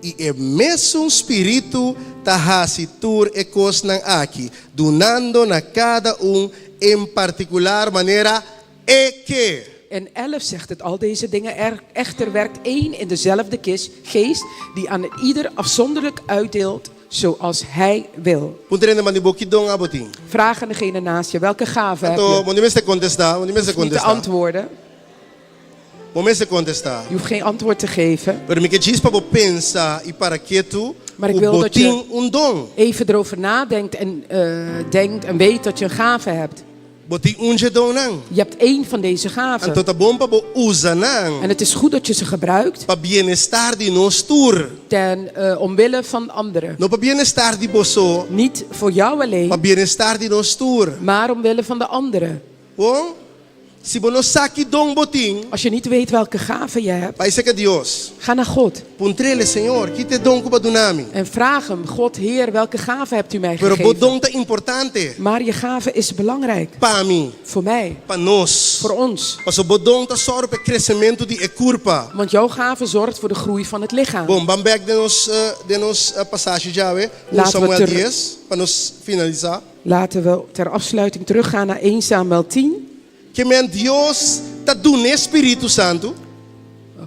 i e mesun spiritu ta hasi tur e kosnan aki, dunando na kada un en partikular manera e ke. En 11 zegt het al deze dingen er, echter werkt één in dezelfde kis, geest die aan ieder afzonderlijk uitdeelt zoals hij wil. Puntra hende banda di bo, Ki don abo tin? Vraag aan degene naast je, welke gave heb Anto, je? bo no mester kontestá, bo no mester Niet te kontestá. antwoorden. Bo no mester kontestá. Je hoeft geen antwoord te geven. Pero mi ke djis pa bo pensa i para ketu Maar ik ku wil bo dat je- tin un don. Even erover nadenkt en eh, denkt en weet dat je een gave hebt. Bo tin un dje donnan. Je hebt één van deze gaven. Anto ta bon pa bo usa nan En het is goed dat je ze gebruikt pa bienestar di nos tur. ten, eh, omwille van anderen. No pa bienestar di bo so, Niet voor jou pa alleen, bienestar di nos tur. maar omwille van de anderen. Bon? Si bo no sa ki don bo tin, Als je niet weet welke gave je hebt, bai serka Dios. ga naar God Puntr'ele, Señor, ki ta e don ku Bo a duna mi? en vraag hem: God, Heer, welke gave hebt u mij Pero bo gegeven? don ta importante Maar je gave is belangrijk pa mi, voor mij, pa nos. voor ons. Paso bo don ta sòru pa e kresementu di e kurpa. Want jouw gave zorgt voor de groei van het lichaam. Bon, ban bèk den nos, den nos pasashi djawe, un Laten we Samuel ter- dies, pa nos finalisá. Laten we ter afsluiting teruggaan naar 1 Samuel 10. Ke men Dios ta dun'é Spiritu Santu.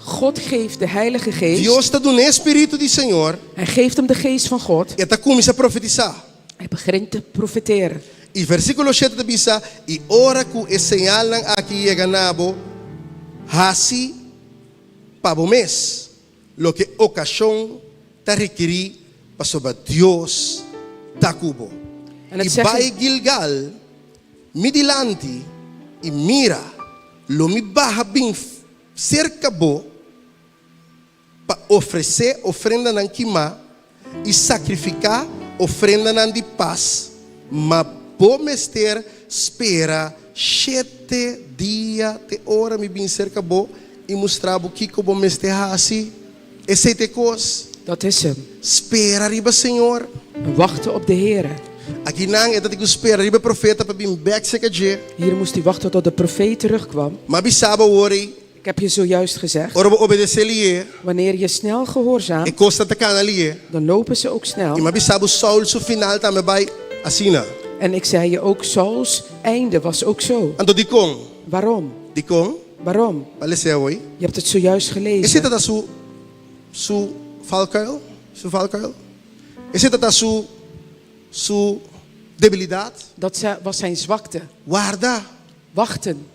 God geeft de Heilige Geest. Dios ta dun'é Spiritu di Señor. Hij geeft hem de geest van God. E ta kuminsá profetisá. Hij begint te profeteren. I versíkulo shete ta bisa, I ora ku e señalnan aki yega na bo, hasi pa bo mes loke okashon ta rekirí pasobra Dios ta ku bo. En het I zegt bai Gilgal mi dilanti i mira, lo mi baha bin serka bo pa ofresé ofrendanan kimá i sakrifiká ofrendanan di pas, ma bo mester spera shete dia te ora mi bin serka bo i mustra bo kiko bo mester hasi. Esei ta e kos. Dat is hem. Spera riba Señor. Wachten op de Heere. Akinan e ta tin ku spera riba e profeta pa bin bèk serka dje. Hier moest hij wachten tot de profeet terugkwam. M'a bisa bo awor ei, Ik heb je zojuist gezegd, ora bo obedesé lié, wanneer je snel gehoorzaamt, e kosnan ta kana lié. dan lopen ze ook I snel. m'a bisa bo Saul su final tambe a bai asina. En ik zei je ook, Sauls einde was ook zo. Anto dikon? Waarom? Dikon? Waarom? B'a les'é awor. Je hebt het zojuist Esei gelezen. ta su su valkuil? Su valkuil? Esei ta su su debilidat? Dat was zijn zwakte. Warda. Wachten.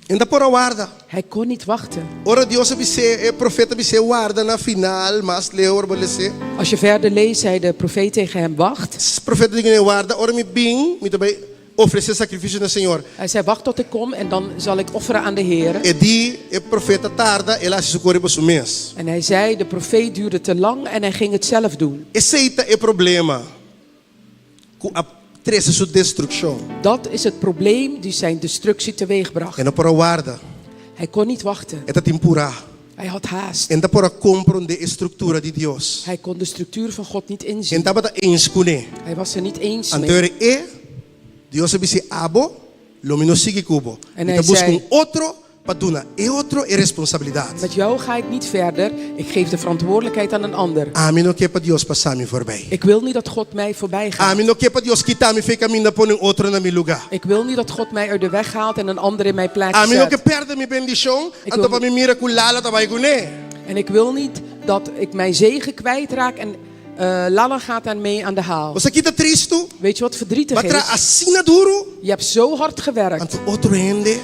E n' ta por a warda. Hij kon niet wachten. Ora Dios a bis'é, e profeta a bis'é warda na final, mas leu ora bo les'é. Als je verder leest, zei de profeet tegen hem, wacht. Profeta di kuné warda, ora mi bin, mi ta bai ofresé sakrifisio na Señor. Hij zei, wacht tot ik kom en dan zal ik offeren aan de Heer. E di, e profeta tarda, el a hasi su kos riba su mes. En hij zei, de profeet duurde te lang en hij ging het zelf doen. Esei ta e problema ku a trese su destrukshon. Dat is het probleem die zijn destructie teweegbracht. E no por a warda. Hij kon niet wachten. E tatin purá. Hij had haast. E n' ta por a komprondé e struktura di Dios. Hij kon de structuur van God niet E n' inzien. tabata eens kuné. Hij was er niet eens Anto mee. ora e, Dios a bis'é, Abo, lo mi no sigui ku bo. En Mi hij ta buska zei- un otro pa duna e otro e responsabilidat. Met jou ga ik niet verder, ik geef de verantwoordelijkheid aan een ander. Ami no ke pa Dios pasa mi forbij. Ik wil niet dat God mij voorbij gaat. Ami no ke pa Dios kita mi for di kaminda pone un otro na mi lugá. Ik wil niet dat God mij uit de weg haalt en een ander in mijn plaats Ami no ke zet. pèrdè mi bendishon, Ik anto wil pa mi mira ku Lala ta bai kuné. En ik wil niet dat ik mijn zegen kwijtraak en eh, Lala gaat daarmee aan de haal. Bo sa ki ta tristu? Weet je wat verdrietig Bo a traha is? asina duru, Je hebt zo hard gewerkt anto otro hende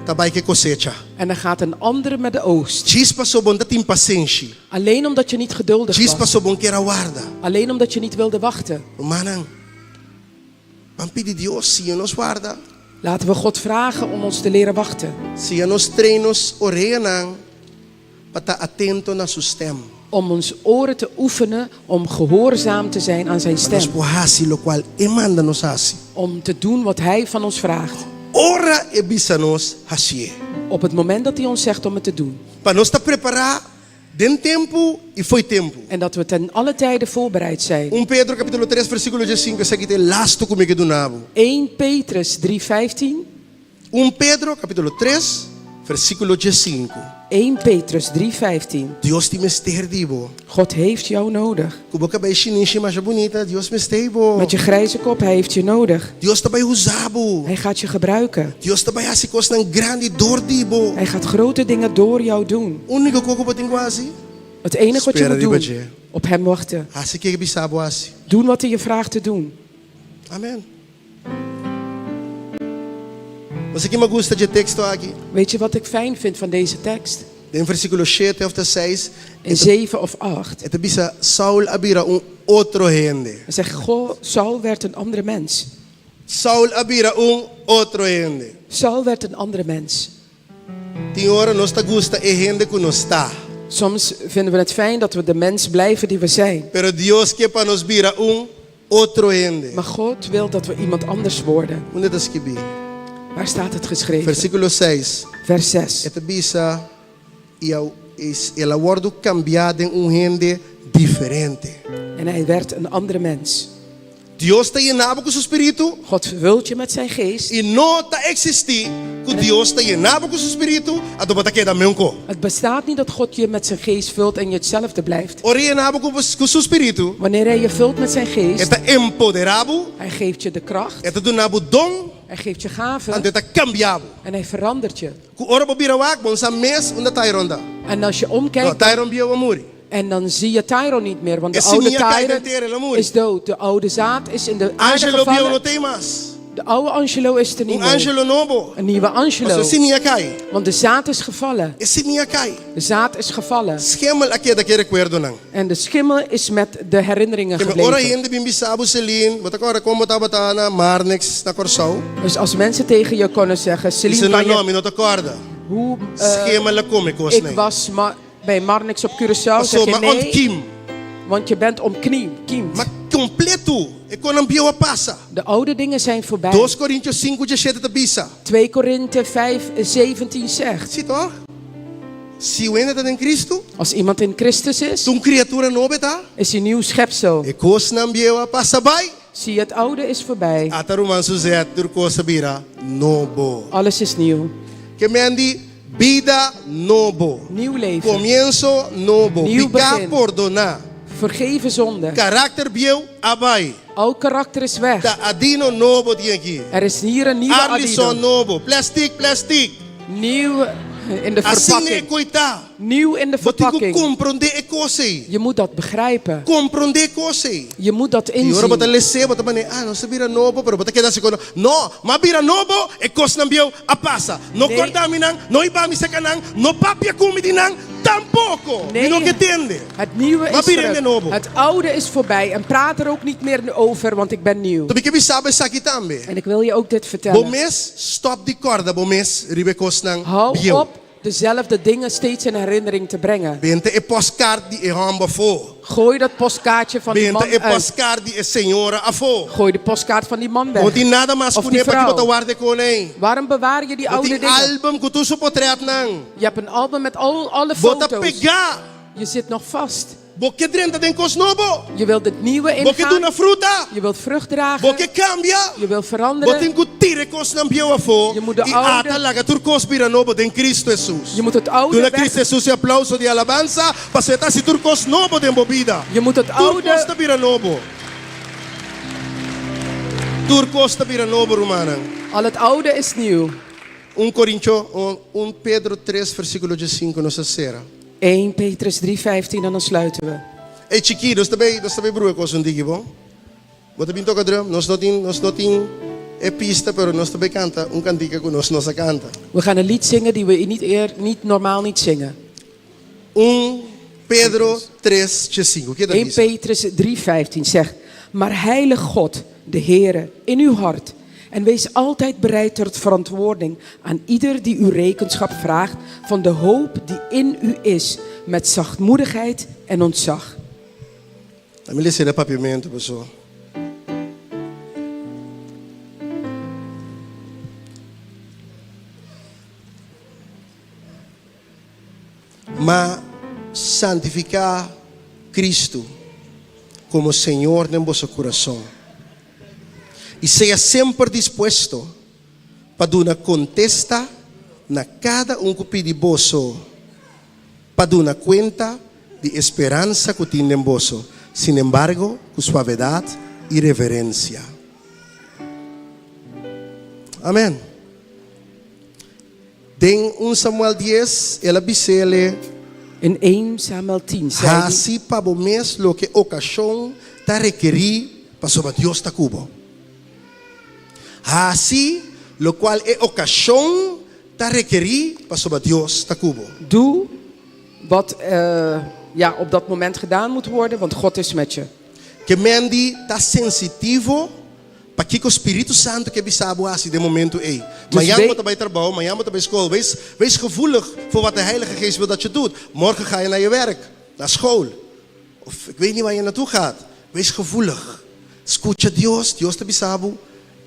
ta bai ku e kosecha. en dan gaat een ander met de oogst. Djis paso bo no tin pasenshi. Alleen omdat je niet geduldig Djis was. paso bo no ker a warda. Alleen omdat je niet wilde wachten. Rumannan, ban pidi Dios siña nos warda. Laten we God vragen om ons te leren wachten. Siña nos train nos oreanan pa ta atento na su stem. Om ons oren te oefenen om gehoorzaam te zijn aan zijn Pa nos stem. por hasi lokual e manda nos hasi. Om te doen wat hij van ons vraagt. Ora e bisa nos hasié. Op het moment dat hij ons zegt om het te doen. Pa nos ta prepará den tempu i fo'i tempu. En dat we ten alle tijden voorbereid zijn. 1 Pedro kapítulo 3 versíkulo 15, esaki ta e lastu ku mi ke duna bo. 1 Petrus 3:15. 1 Pedro kapítulo 3 versíkulo 15. 1 Petrus 3:15. Dios tin mester di bo. God heeft jou nodig. Ku bo kabei shinishi masha bunita, Dios mester bo. Met je grijze kop, hij heeft je nodig. Dios ta bai usa bo. Hij gaat je gebruiken. Dios ta bai hasi kosnan grandi dor di bo. Hij gaat grote dingen door jou doen. Úniko kos ku bo tin ku hasi? Het enige wat je Spera moet riba doen, dje. op hem wachten. Hasi ke e bisa bo hasi. Doen wat hij je vraagt te doen. Amen. Bo sa ki mi gusta di e teksto aki? Weet je wat ik fijn vind van deze tekst? Den versíkulo 7 òf 6, In 7 of 8. e ta bisa Saul a bira un otro hende. Hij zegt, goh, Saul werd een andere mens. Saul a bira un otro hende. Saul werd een andere mens. Tin ora nos ta gusta e hende ku nos ta. Soms vinden we het fijn dat we de mens blijven die we zijn. Pero Dios ke pa nos bira un otro hende. Maar God wil dat we iemand anders worden. Unda ta skibí? Waar staat het geschreven? Versíkulo 6. Vers 6. E ta bisa i el a wòrdu kambiá den un hende diferente. En hij werd een andere mens. Dios ta yena bo ku su spiritu God vult je met zijn geest. i no ta eksistí ku Dios ta yena bo ku su spiritu, anto bo ta keda mesun kos. Het bestaat niet dat God je met zijn geest vult en je hetzelfde blijft. Ora e yena bo ku su spiritu, Wanneer hij je vult met zijn e geest, ta empoderá bo, hij geeft je de kracht, e ta duna bo don, hij geeft je gaven anto e ta kambia bo. en hij verandert je. Ku ora bo bira wak, bo no sa mes unda Tyron ta. En als je No, omkijkt Tyron bieu a muri. en dan zie je Tyron niet meer, want de E oude simia kai den Tyron tera, el a muri. is dood. De oude zaad is in de aarde Angelo bieu no gevallen. t'ei mas. De oude Angelo is er niet Un meer. Angelo nobo. Een nieuwe Angelo. Pasobra e simia a kai. Want de zaad is gevallen. E simia a kai. De zaad is gevallen. Schimmel a keda ku e rekuerdonan. En de schimmel is met de herinneringen Ke men ora gebleven. hende bin bisa bo Celine, bo ta kòrda kon bo tabata na Marnix na Kòrsou? Dus als mensen tegen je kunnen zeggen, Celine, Bisa kan no, je, mi no ta kòrda. hoe, eh, Schimmel a kome kos ik nei. was ma- bij Marnix op Curaçao, Paso zeg je m'a nee, ontkiem. want je bent omkiemd. Ma kompleto e kosnan bieu a pasa. De oude dingen zijn voorbij. 2 Korintio 5 17 ta bisa. 2 Korinthe 5, 17 zegt, Si toch? Si un hende ta den Kristu, als iemand in Christus is, ta un kriatura nobo e ta. is hij nieuw schepsel. E kosnan bieu a pasa bai. Zie, het oude is voorbij. Ata ruman Suzette tur kos a bira nobo. Alles is nieuw. Ke men di bida nobo. Nieuw leven. Komienso nobo. Nieuw Piká begin. pordoná. Vergeven zonde. Karakter bieu a bai. Oud karakter is weg. Ta Adino nobo tin aki. Er is hier een nieuwe Arlison Adino. nobo. Plastic, plastic. Nieuw in de Asina e verpakking. kos ta. Nieuw in de Bo tin ku verpakking. komprondé e kos ei. Je moet dat begrijpen. Komprondé e kos ei. Je moet dat I ora bo ta inzien. les'é, bo ta manera, ah, nos a bira nobo, pero bo ta keda asina kono. No, m'a bira nobo, e kosnan bieu a pasa. No Nee. kòrda mi nan, no hiba mi serka nan, no papia ku mi di nan, tampoko. Mi Nee. no ke tende. Het nieuwe M'a is bira terug. hende nobo. Het oude is voorbij. En praat er ook niet meer over, want ik ben nieuw. Anto mi ke bisa bo esaki tambe. En ik wil je ook dit Bo vertellen. mes, stòp di kòrda bo mes riba e kosnan Hou bieu. op dezelfde dingen steeds in herinnering te brengen. Benta e postkaart di e hòmber afó. Gooi dat postkaartje van die Benta man e uit. postkaart di e señora afó. Gooi de postkaart van die man No weg. tin nada mas Of ku die ne pa vrouw. ki bo ta warda kos ei. Waarom bewaar je die Bo oude tin dingen? album ku tur su portretnan. Je hebt een album met al, alle Bo ta foto's. pegá. Je zit nog vast. Bo ke drenta den kos nobo? Je wilt het nieuwe Bo ke ingaan? duna fruta? Je wilt vrucht Bo dragen? ke kambia? Je wilt Bo veranderen? tin ku tira e kosnan bieu afó Je moet de i oude- ata laga tur kos bira nobo den Kristu Hesus. Je moet het oude Duna weg- Kristu Hesus e aplauso di alabansa pasobra e ta hasi tur kos nobo den bo bida. Je moet het Tur oude kos ta bira nobo. Tur kos ta bira nobo, rumannan. Al het oude is nieuw. Un Korintió, un, un Pedro tres versíkulo diesinku nos a sera. 1 Petrus 3, 15 en dan sluiten we. Ey chikí, nos ta bay, nos ta bay brua e kos un diki, bon? Bo ta bin toka drum? Nos no tin, nos no tin e pista, pero nos ta bay kanta un kantika ku nos no sa kanta. We gaan een lied zingen die we niet eer, niet normaal niet zingen. Un Pedro tres diesinku, ke ta 1 bisa? Petrus 3, 15 zegt, Maar heilig God, de Heere, in uw hart. En wees altijd bereid tot verantwoording aan ieder die u rekenschap vraagt van de hoop die in u is, met zachtmoedigheid en ontzag. Ami lesa na papiamentu, paso. Ma santifiká Kristu komo Señor den boso kurason, i sea semper dispuesto pa duna kontesta na kada un ku pidi boso pa duna kuenta di e speransa ku tin den boso, sinembargo ku suavedat i reverensia. Amèn. Den un Samuel dies, el a bis'ele. In 1 Samuel 10 zei hij. Hasi pa bo mes loke okashon ta rekerí pasobra Dios ta ku bo. Hasi lokual e okashon ta rekerí pasobra Dios ta ku bo. Doe wat ja, op dat moment gedaan moet worden, want God is met je. Ke men di ta sensitivo Pakiko Spiritu Santu ke bisa bo hasi den momentu ei? Mañan bo ta bai trabou, mañan bo ta bai skol. Wees, wees gevoelig voor wat de Heilige Geest wil dat je doet. Morgen ga je naar je werk, naar school. Of ik weet niet waar je naartoe gaat. Wees gevoelig. Skucha Dios, Dios ta bisa bo,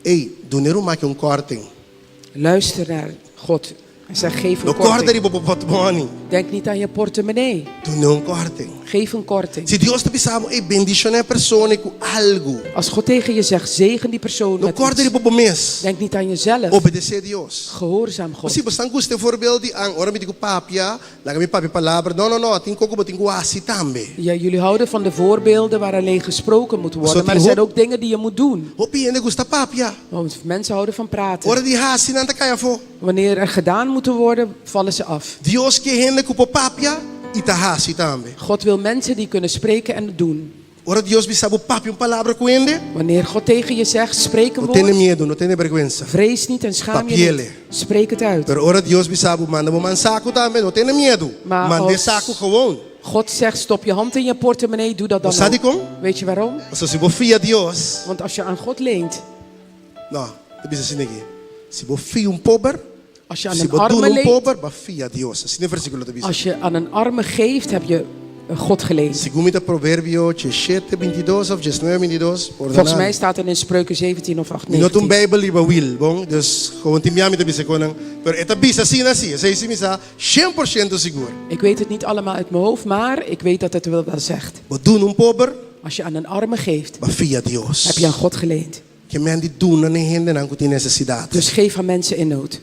Ey, duna e ruman aki un korting. Luister naar God en zeg, geef een No korda korting. riba bo portmoni. Denk niet aan je portemonnee. Duna un korting. Geef een korting. Si Dios ta bisa bo, ey, bendiciona e persona ku algu. Als God tegen je zegt, zegen die persoon No met korda iets. riba bo mes. Denk niet aan jezelf. Obedesé Dios. Gehoorzaam God. Si, bosnan gusta e voorbeeld di an, ora mi di ku papia, laga mi papia palabra. No, no, no, tin koko bo tin ku hasi tambe. Ja, jullie houden van de voorbeelden waar alleen gesproken moet worden, Zo maar er tin zijn hop- ook dingen die je moet doen. Hopi hende gusta papia. Want mensen houden van praten. Ora di hasi nan ta kai afó. Wanneer er gedaan moet worden, vallen ze af. Dios ke hende ku por papia i ta hasi tambe. God wil mensen die kunnen spreken en doen. Ora Dios bisa bo papia un palabra ku hende, Wanneer God tegen je zegt, spreek een no tene woord, miedu, no tene bergwensa. vrees niet en schaam je Papiele. niet. Spreek het uit. Pero ora Dios bisa bo manda bo man saku tambe, no tene miedu. Maar Manda e als saku gewoon. God zegt, stop je hand in je portemonnee, doe dat dan Bo sa ook. dikon? Weet je waarom? Pasobra si bo fia Dios, Want als je aan God leent, no, ta bisa asina aki, si bo fia un pober, Als je aan si een bo arme duna un leent, pober, bo a fia Dios. Asina e versíkulo ta bisa. als je aan een arme geeft, heb je God geleend. Segun mi ta Proverbio diesshete bintidos of diesnuebe bintidos, Volgens pordona mij mi. staat het in Spreuken 17 of 8, Mi no ta un 19. Bijbel riba wiel, bon? Dus gewoon tin bia mi ta bisa kon nan. Pero e ta bisa asina si, esei si mi sa shen por shento sigur. Ik weet het niet allemaal uit mijn hoofd, maar ik weet dat het wel wel zegt. Bo duna un pober, Als je aan een arme geeft, bo a fia Dios. heb je aan God geleend. Ke men di duna na e hendenan ku tin nesesidat. Dus geef aan mensen in nood.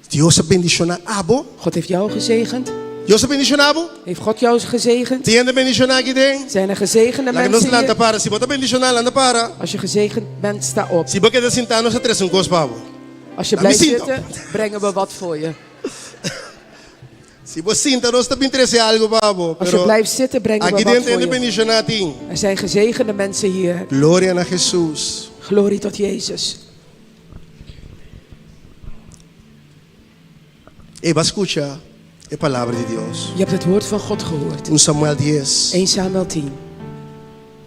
Dios a bendishoná abo. God heeft jou gezegend. Dios a bendishoná bo. Heeft God jou gezegend? Tin hende bendishoná aki den? Zijn er gezegende Laga nos mensen lanta hier? para. Si bo ta bendishoná, lanta para. Als je gezegend bent, sta op. Si bo keda sintá, nos a trese un kos pa bo. Als je Laat me blijft zien zitten, brengen we wat voor je. Si bo sinta, nos ta bin trese algu pa bo. Als je Pero blijft zitten, brengen we aki wat den voor hende je. bendishoná tin. Er zijn gezegende mensen hier. Gloria na Hesus. Glorie tot Jezus. Ey, bo a skucha e palabra di Dios. Je hebt het woord van God gehoord. Un Samuel dies. 1 Samuel 10.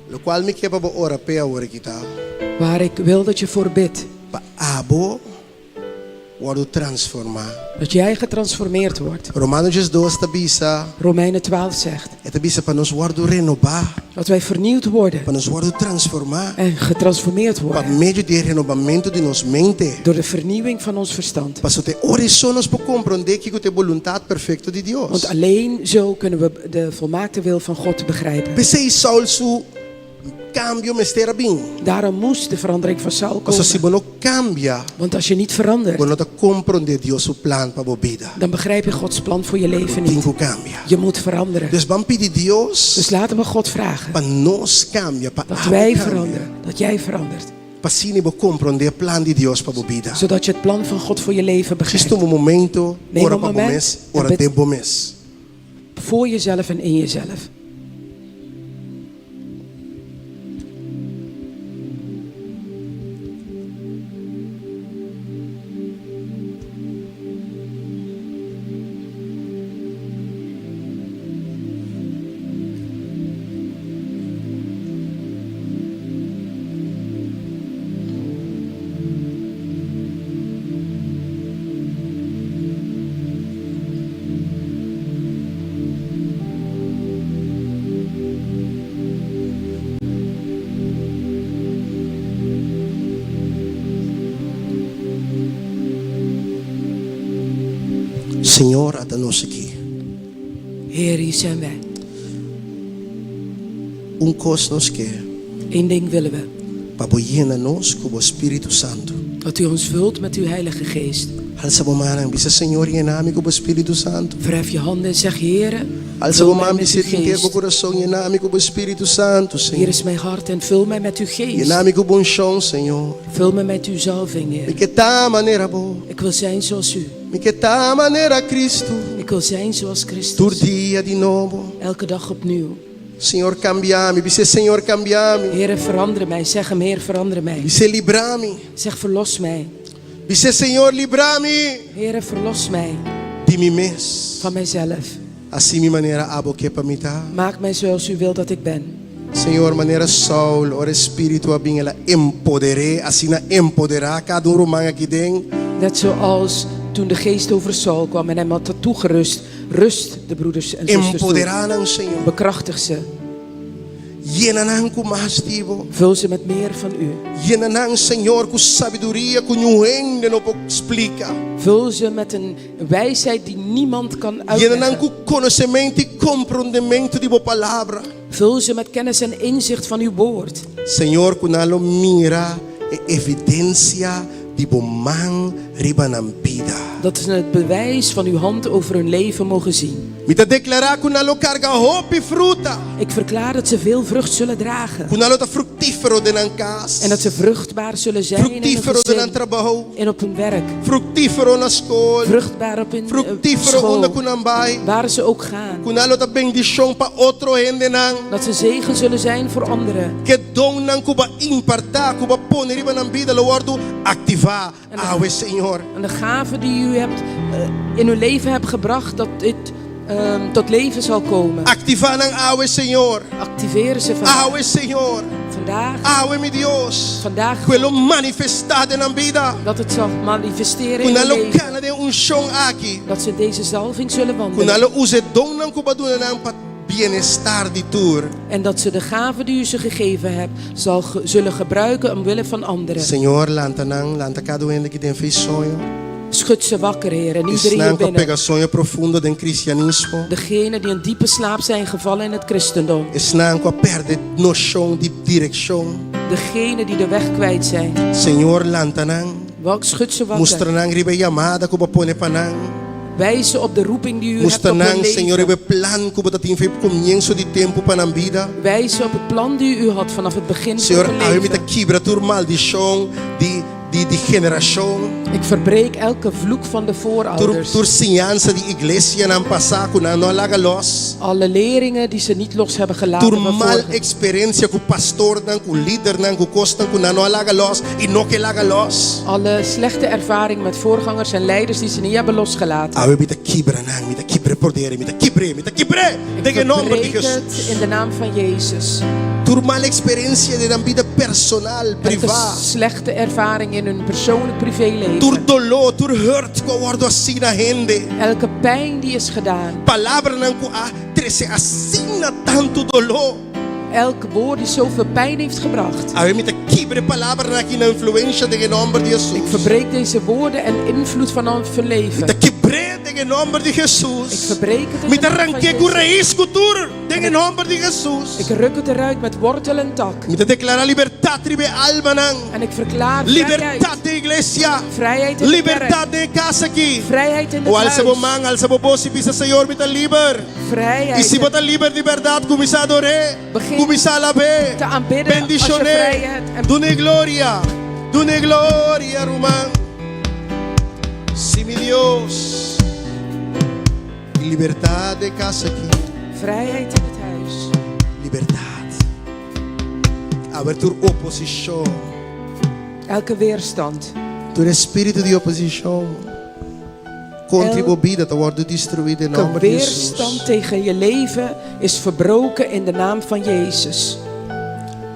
Lokual mi ke pa bo ora p'e awor aki ta. Waar ik wil dat je voor bidt. Pa abo wòrdu transformá. Dat jij getransformeerd wordt. Romano diesdos ta bisa. Romeinen 12 zegt. E ta bisa pa nos wòrdu renobá. Dat wij vernieuwd worden Pa nos wòrdu transformá. en getransformeerd Pa worden medio di e renobamentu di nos mente. door de vernieuwing van ons verstand. Pasobra ta e ora ei so nos por komprondé kiko ta e boluntat perfekto di Dios. Want alleen zo kunnen we de volmaakte wil van God begrijpen. P'esei Saul su kambio mester a bin. Daarom moest de verandering van Saul Pasobra si komen. bo no kambia, Want als je niet verandert, bo no ta komprondé Dios su plan pa bo bida. dan begrijp je Gods plan voor je leven Bo tin niet. ku kambia. Je moet veranderen. Dus ban pidi Dios Dus laten we God vragen pa nos kambia, pa dat abo wij kambia. veranderen, dat jij verandert. Pa asina bo komprondé e plan di Dios pa bo bida. Zodat je het plan van God voor je leven Djis begrijpt. tuma un momento, Neem ora un pa bo moment mes, en ora bid. den bo mes. Voor jezelf en in jezelf. Señor, ata nos aki. Heer, hier zijn wij. Un kos nos ke. Eén ding willen we. Pa bo yena nos ku bo Spiritu Santu. Dat u ons vult met uw Heilige Geest. Alsa bo mannan, bisa, Señor, yena mi ku bo Spiritu Santu. Verhef je handen en zeg, Heere, Alsa vul bo mij man, met bisa uw henter bo geest. kurason, yena mi ku bo Spiritu Santu, Hier Señor. is mijn hart en vul mij met uw geest. Yena mi ku bo unshon, Señor. Vul me met uw zalving, Mi Heer. ke ta manera bo. Ik wil zijn zoals u. Mi ke ta manera Cristo. Ik wil zijn zoals Tur Christus. dia di nobo. Elke dag opnieuw. Señor, kambia mi. Bis'é, Señor, kambia mi. Heere, verander mij. Zeg hem, Heer, verander mij. Bis'é, libra mi. Zeg, verlos mij. Bis'é, Señor, libra mi. Heere, verlos mij Di mi mes. van mijzelf. Hasi mi manera abo ke pa mi ta. Maak mij zoals u wilt dat ik ben. Señor, manera Saul, ora e Spiritu a bin, el a empoder'é, asina empoderá kada un ruman aki den. Net zoals toen de geest over Saul kwam en hem had toegerust, rust de broeders en zusters toe. Empoderá nan, Señor. Bekrachtig ze. Yena nan ku mas di bo. Vul ze met meer van u. Yena nan, Señor, ku sabiduria ku niun hende no por splika. Vul ze met een wijsheid die niemand kan Yena nan uitleggen. ku konosementu i komprondementu di bo Palabra. Vul ze met kennis en inzicht van uw woord. Señor, ku nan lo mira e evidensia di bo man riba nan bida. Dat ze het bewijs van uw hand over hun leven mogen zien. Mi ta deklará ku nan lo karga hopi fruta. Ik verklaar dat ze veel vrucht zullen dragen. Ku nan lo ta fruktífero den nan kas. En dat ze vruchtbaar zullen zijn in hun Fruktífero den nan gezin trabou. en op hun werk. Fruktífero na skol. Vruchtbaar op hun eh, Fruktífero unda school. ku nan bai. Waar ze ook gaan. Ku nan lo ta bendishon pa otro hendenan. Dat ze zegen zullen zijn voor anderen. Ku e donnan ku B'a impartá, ku B'a pone riba nan bida lo wòrdu aktivá awe, Señor. En de gave die u hebt, eh, in uw leven hebt gebracht, dat dit ehm, tot leven zal komen. Aktivá nan awe, Señor. Activeer ze vandaag. Awe, Señor. Vandaag, Awe, mi Dios. vandaag Ku e lo manifestá den nan bida. dat het zal manifesteren Ku in nan hun lo leven. kana den unshon aki. Dat ze in deze zalving zullen Ku nan wandelen. lo usa e donnan ku B'a duna nan pa bienestar di tur. En dat ze de gave die u ze gegeven hebt, zal ge- zullen gebruiken omwille van anderen. Señor, lanta nan, lanta kada un hende aki den fei soño. Schud ze wakker, Heer, en iedereen Esnan hier ku a binnen. pega soño profundo den kristianismo. Degenen die in diepe slaap zijn gevallen in het christendom. Esnan ku a pèrdè noshon di direkshon. Degenen die de weg kwijt zijn. Señor, lanta nan. Wak, schud ze wakker. Mustra nan riba e yamada ku Bo a pone pa nan. Wijs ze op de roeping die u hebt Mustra op hun nan, Señor, leven. riba e plan ku Bo tatin for di komienso di tempu pa nan bida. Wijs ze op het plan die u had vanaf het begin van Señor, hun awe mi ta leven. kibra tur maldishon di di di generashon. Ik verbreek elke vloek van de Tur voorouders. tur siñansa di iglesianan pasá ku nan no a laga lòs. Alle leringen die ze niet los hebben gelaten Tur van mal vorige. eksperensia ku pastornan, ku lidernan, ku kosnan ku nan no a laga lòs i no ke laga lòs. Alle slechte ervaring met voorgangers en leiders die ze niet hebben losgelaten. Awe mi ta kibra nan, mi ta kibra e poder, mi ta kibr'é, mi ta kibr'é Ik den e nòmber di verbreek het Hesus. in de naam van Jezus. Tur mal eksperensia den nan bida personal, Elke privá. slechte ervaring in hun persoonlijk privéleven. Tur doló, tur hurt ku a wòrdu hasí na hende. Elke pijn die is gedaan. Palabranan ku a trese asina tantu doló. Elk woord die zoveel pijn heeft gebracht. Awe mi ta kibra e palabranan aki nan influensha den e nòmber di Ik Hesus. verbreek deze woorden en invloed van ons Mi leven. ta kibr'é den e nòmber di Ik Hesus. verbreek het in Mi de ta naam van rank'é ku Jezus. rais ku tur den e nòmber di Hesus. Ik ruk het eruit met wortel en tak. Mi ta deklará libertat riba e almanan. En ik verklaar vrijheid. Libertat den iglesia. Vrijheid in de kerk. Libertat den e kas aki. Vrijheid in O het alsa bo huis. man, alsa bo bos i bisa, Señor, mi ta liber. I Vrijheid. si bo ta liber di bèrdat, kuminsá ador'é, Begin kuminsá alab'é, te aanbidden als je bendishon'é, vrijheid en- dun'é gloria, dun'é gloria, ruman. Si mi Dios, libertat den kas aki. Vrijheid in het huis. Libertat. Awe tur oposishon. Elke weerstand. Tur espíritu di oposishon kontra bo bida ta wòrdu destruí den Elke nòmber di Hesus. weerstand tegen je leven is verbroken in de naam van Jezus.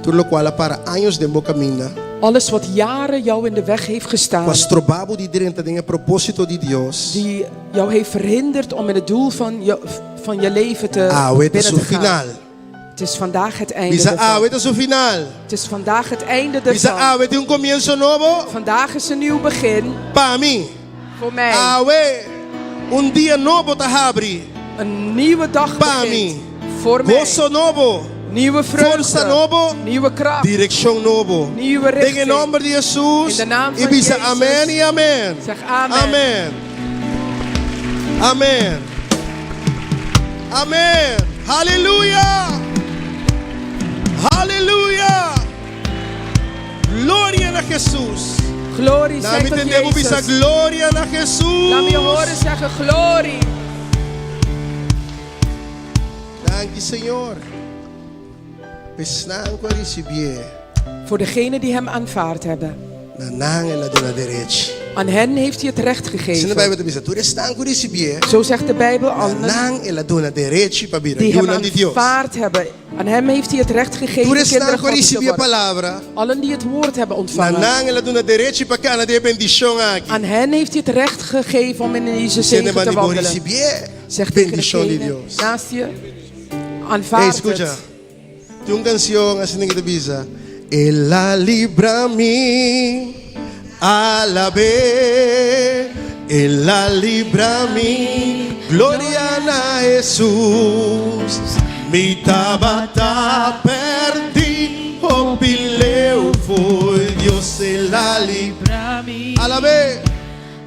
Tur lokual a para años den bo kaminda. Alles wat jaren jou in de weg heeft Ku gestaan, a stroba bo di drenta den e propósito di Dios. die jou heeft verhinderd om in het doel van je, van je leven te Awe ta binnen su te gaan. final. Het is vandaag het einde Bisa ervan. awe ta su final. Het is vandaag het einde Bisa ervan. awe tin un komienso nobo Vandaag is een nieuw begin pa mi. voor mij. Awe un dia nobo ta habri. Een nieuwe dag Pa begint mi. voor mij. Goso nobo. Nieuwe Forsa vreugde. nobo. Nieuwe kracht. Direkshon nobo. Nieuwe Den e richting. nòmber di Hesus. In de naam I van bisa Jezus. amen i amen. Zeg amen. Amen. Amen. Amen. Haleluya. Haleluya. Gloria na Hesus. Glorie Laat zij mi tot tende bo bisa Jezus. gloria na Hesus. Laat me je horen zeggen glorie. Danki Señor. Pa esnan ku a risibié. Voor degenen die hem aanvaard hebben. Na nan el a duna derechi. Aan hen heeft hij het recht Asina gegeven. Bijbel ta bisa, tur esnan ku risibié. Zo zegt de Bijbel Na allen nan el a duna derechi pa bira die hem yunan di Dios. aanvaard hebben. Aan hem heeft hij het recht gegeven Tur esnan kinderen ku a Gods te risibí e worden. palabra. Allen die het woord hebben Na ontvangen. nan el a duna derechi pa kana den e bendishon aki. Aan hen heeft hij het recht gegeven om in deze Sende zegen man te di bo wandelen. risibié Zeg tegen bendishon di degene Dios. naast je, Hey, aanvaard skucha. het. Tin un kanshon asina ku ta bisa. El a libra mi, alab'é. El a libra mi, gloria na Hesus. Mi tabata pèrdí, hopi leu fo'i Dios. El a libra mi, alab'é.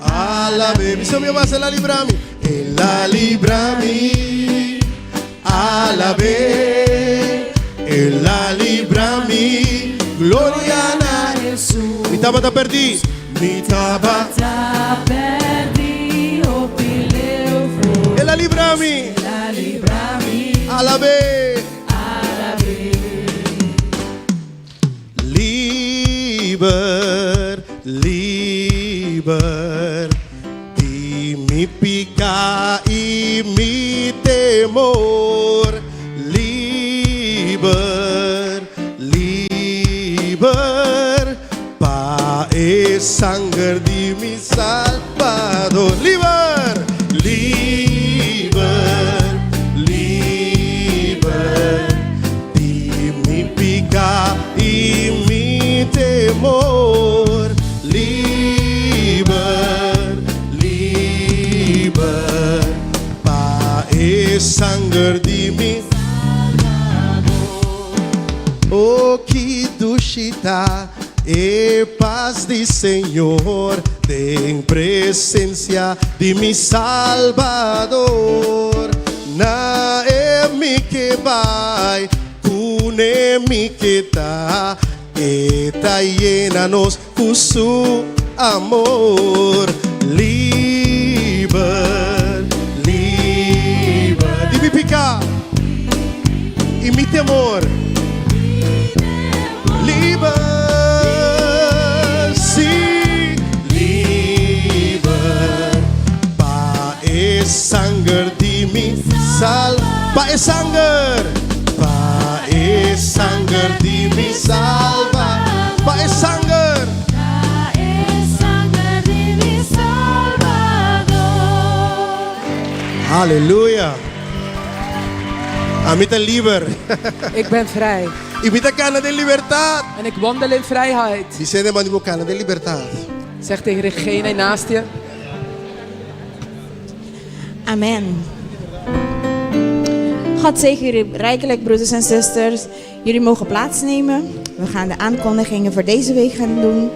Alab'é. Bisa mi mas, el a libra mi. El a libra mi. Alab'é. El a libra mi. Gloria na Mi tabata pèrdí. Mi tabata El a libra mi. Alab'é. Liber, liber di mi piká i mi temor. Liber, liber pa e sanger di mi Salbador. Liber, liber, liber di mi piká i mi temor. Liber, liber pa e sanger di mi Oh, ki dushi ta e pas di Señor den presensia di mi Salbador. Na e mi ke bai, kune mi ke ta, e ta yena nos ku su amor. Liber, liber di mi piká i mi temor. Liber, sí, liber, pa e sanger di mi sal, pa e sanger, pa e sanger di mi salba, pa e sanger. Pa e sanger di mi Salbador. Aleluya. Ami ta liber. Ik ben vrij. I mi ta kana den libertat. En ik wandel in vrijheid. Bisa hende banda di bo kana den libertat. Zeg tegen degene naast je. Amen. God zegen jullie rijkelijk, broeders en zusters. Jullie mogen plaatsnemen. We gaan de aankondigingen voor deze week gaan doen.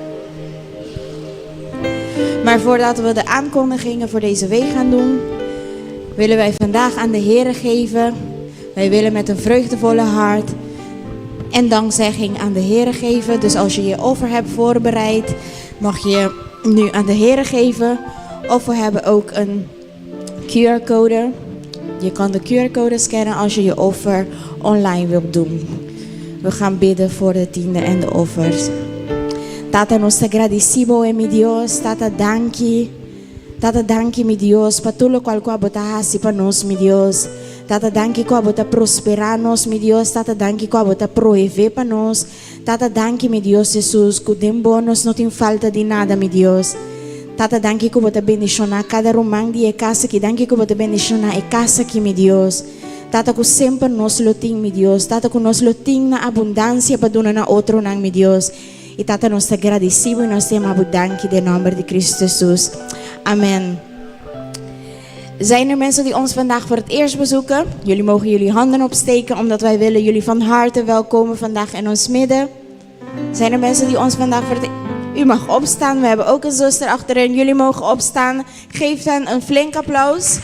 Maar voordat we de aankondigingen voor deze week gaan doen, willen wij vandaag aan de Heer geven. Wij willen met een vreugdevolle hart en dankzegging aan de Heer geven. Dus als je je offer hebt voorbereid, mag je nu aan de Heer geven. Of we hebben ook een QR-code. Je kan de QR-code scannen als je je offer online wilt doen. We gaan bidden voor de tiende en de offers. Tata, nos ta gradisí Bo, mi Dios. Tata, danki. Tata, danki, mi Dios, pa tur lokual ku Abo ta hasi pa nos, mi Dios. Tata, danki ku Abo ta prosperá nos, mi Dios. Tata, danki ku Abo ta proveé pa nos. Tata, danki, mi Dios Jesus, ku den Bo nos no tin falta di nada, mi Dios. Tata, danki ku Bo ta bendishoná kada ruman di e kas aki. Danki ku Bo ta bendishoná e kas aki, mi Dios. Tata, ku semper nos lo tin, mi Dios. Tata, ku nos lo tin na abundansia pa duna na otronan, mi Dios. I Tata, nos ta gradisí Bo i nos ta yama Bo danki den nòmber di Kristu Jesus. Amen. Zijn er mensen die ons vandaag voor het eerst bezoeken? Jullie mogen jullie handen opsteken omdat wij willen jullie van harte welkomen vandaag in ons midden. Zijn er mensen die ons vandaag voor het U mag opstaan. We hebben ook een zuster achterin. Jullie mogen opstaan. Geef hen een flink applaus.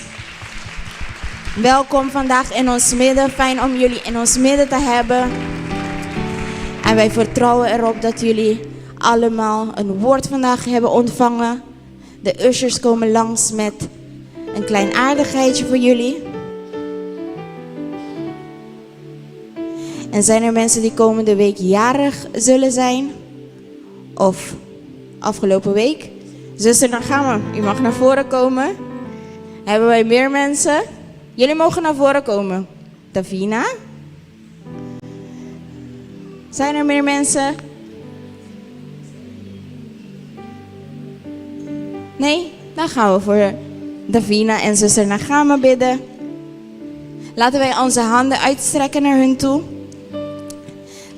Welkom vandaag in ons midden. Fijn om jullie in ons midden te hebben. En wij vertrouwen erop dat jullie allemaal een woord vandaag hebben ontvangen. De ushers komen langs met een klein aardigheidje voor jullie. En zijn er mensen die komende week jarig zullen zijn? Of afgelopen week? Zuster, dan gaan we. U mag naar voren komen. Hebben wij meer mensen? Jullie mogen naar voren komen. Davina? Zijn er meer mensen? Nee? Dan gaan we voor Davina en zuster Nagama bidden. Laten wij onze handen uitstrekken naar hun toe.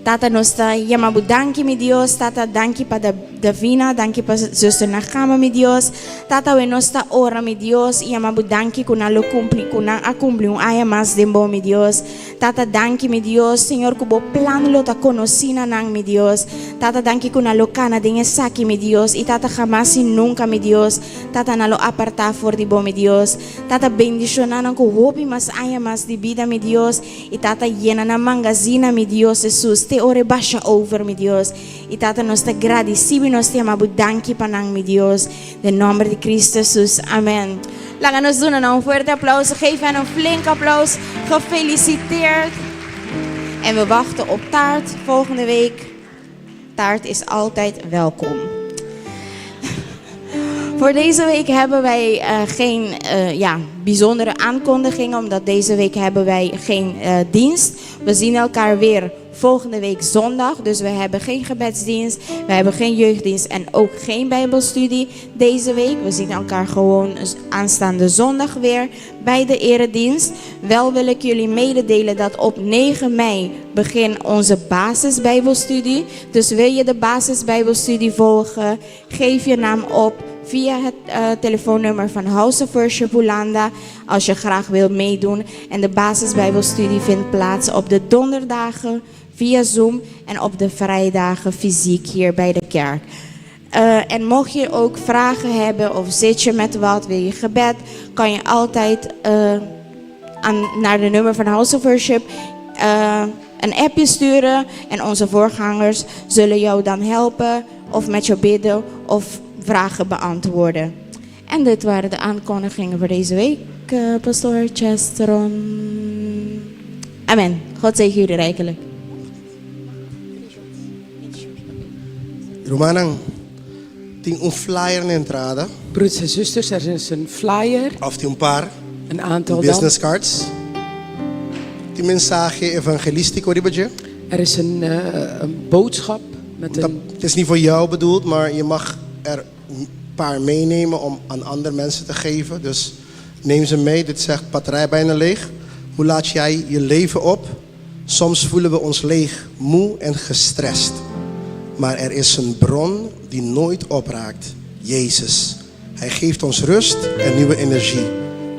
Tata nos ta yama bo danki mi Dios, Tata danki pa Davina, danki pa zuster Nagama mi Dios, Tata we nos ta ora mi Dios y yama bo danki cu nan lo cumpli cu nan a cumpli un aña mas den bo mi Dios, Tata danki mi Dios, Señor cu bo plan lo ta conoci na nan mi Dios, Tata danki cu nan lo cana den esaki mi Dios y Tata jamas y nunca mi Dios, Tata nan lo aparta for di bo mi Dios, Tata bendiciona nan cu hopi mas aña mas di bida mi Dios Y Tata yena nan mangazina mi Dios Jesus te ora e basha over mi Dios y Tata nos ta gradicibo y nos ta yama bo danki pa nan mi Dios den nomber di Cristo Jesus amen Laga nos duna nan un fuerte aplauso geef hen een flink applaus gefeliciteerd en we wachten op taart volgende week taart is altijd welkom Voor deze week hebben wij uh, geen uh, ja, bijzondere aankondigingen, omdat deze week hebben wij geen uh, dienst. We zien elkaar weer volgende week zondag. Dus we hebben geen gebedsdienst, we hebben geen jeugddienst en ook geen Bijbelstudie deze week. We zien elkaar gewoon aanstaande zondag weer bij de eredienst. Wel wil ik jullie mededelen dat op 9 mei begint onze basisbijbelstudie. Dus wil je de basisbijbelstudie volgen, geef je naam op via het uh, telefoonnummer van House of Worship Hulanda als je graag wilt meedoen. En de basisbijbelstudie vindt plaats op de donderdagen via Zoom en op de vrijdagen fysiek hier bij de kerk. Uh, en mocht je ook vragen hebben of zit je met wat, wil je gebed, kan je altijd uh, aan, naar de nummer van House of Worship uh, een appje sturen. En onze voorgangers zullen jou dan helpen of met jou bidden of vragen beantwoorden. En dit waren de aankondigingen voor deze week, pastoor Chesteron. Amen. God zegen jullie rijkelijk. Rumannan, tin un flyer na entrada. Broeders en zusters, er is een flyer. Of tin un par. Een aantal business cards. Tin mensahe evangelístiko riba dje. Er is een, uh, een boodschap met een... Het is niet voor jou bedoeld, maar je mag er een paar meenemen om aan andere mensen te geven. Dus neem ze mee. Dit zegt batterij bijna leeg. Hoe laat jij je leven op? Soms voelen we ons leeg, moe en gestrest. Maar er is een bron die nooit opraakt: Jezus. Hij geeft ons rust en nieuwe energie.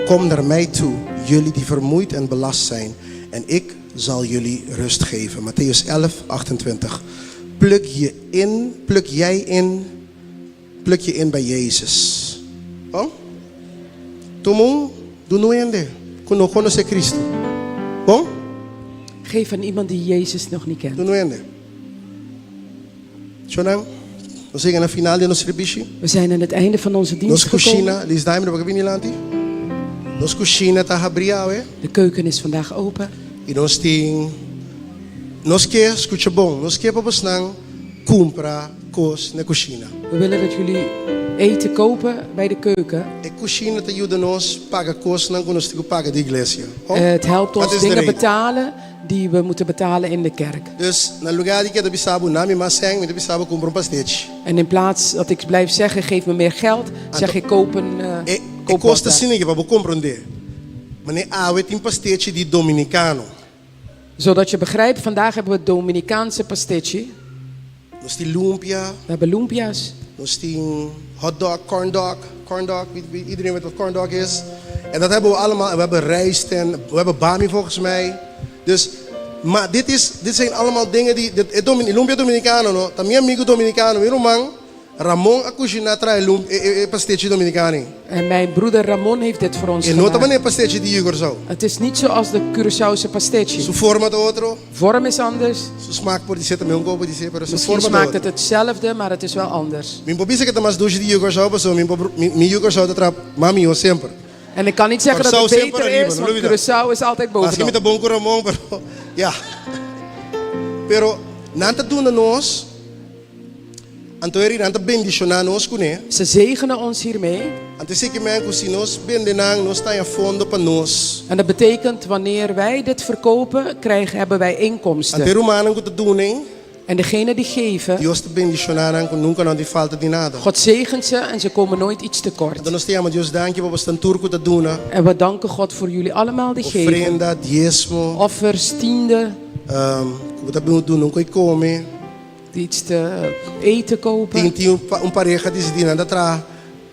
Kom naar mij toe, jullie die vermoeid en belast zijn, en ik zal jullie rust geven. Mattheüs 11, 28. Plug je in, plug jij in, plug je in bij Jezus. Oh? Tuma un, duna un hende ku no konosé Kristu. Bon? Geef aan iemand die Jezus nog niet kent. Duna un hende. Shonnan, nos yega na final di nos sirbishi. We zijn aan het einde van onze dienst Nos gekomen. kushina, Liz Diamond, bo ka bini lanti? Nos kushina ta habrí awe. De keuken is vandaag open. I nos tin, nos ke skucha bon, nos ke pa bosnan kumpra kos na e kushina. We willen dat jullie eten kopen bij de keuken. E kushina ta yuda nos paga kosnan ku nos tin ku paga di iglesia. Oh, Het helpt dat ons is de dingen reden. betalen die we moeten betalen in de kerk. Dus na lugá di keda bisa bo na mi mas sèn, mi ta bisa bo kumpra un pastechi. En in plaats dat ik blijf zeggen, geef me meer geld, zeg ik koop een, E e koop kos wat ta daar. asina ke pa bo komprondé. Manera awe tin pastechi di dominikano. Zodat je begrijpt, vandaag hebben we Dominicaanse pastechi. Nos tin lumpia. We hebben lumpia's. Nos tin hot dog, corn dog, corn dog, wie, wie, iedereen weet wat corn dog is. En dat hebben we allemaal. En we hebben rijst en we hebben bami volgens mij. Dus, maar dit, is, dit zijn allemaal dingen die, dit, e Domin, lumpia dominicano no, ta mi amigo dominicano, mi ruman, Ramon a kushiná traha e lump, e, e, e pastechi dominicano. En mijn broeder Ramon heeft dit voor ons E no ta gemaakt. manera pastechi di Curaçao. Het is niet zoals de Curaçaose pastechi. Su forma ta otro. Vorm is anders. Su smaak por di ser tambe un kopo di ser, pero su Misschien forma ta smaakt otro. het hetzelfde, maar het is wel anders. Mi por bisa ku ta mas dushi di Curaçao, pasobra mi por mi mi Curaçao ta traha mas mihó semper. En ik kan niet zeggen dat Curaçao het semper beter ariba, is, no want lo bida. Curaçao is altijd Maske mi ta bovenop. bon ku Ramon, pero ya. Pero nan ta duna nos, anto eri nan ta bendishoná nos kuné. Ze zegenen ons hiermee. Anto esei ke men ku si nos bende nan, nos ta haña fondo pa nos. En dat betekent wanneer wij dit verkopen, krijgen, hebben wij inkomsten. Anto e rumannan ku ta duna, En degene die geven, Dios ta bendishoná nan ku nunka nan tin falta di nada. God zegent ze en ze komen nooit iets tekort. Anto nos ta yama Dios danki pa bosnan tur ku ta duna. En we danken God voor jullie allemaal die geven. Ofrenda, diesmo. Offers, tiende. Ku bo ta bin duna un koi kome. Die iets te eten kopen. Tin tin un pareha disidí nan ta traha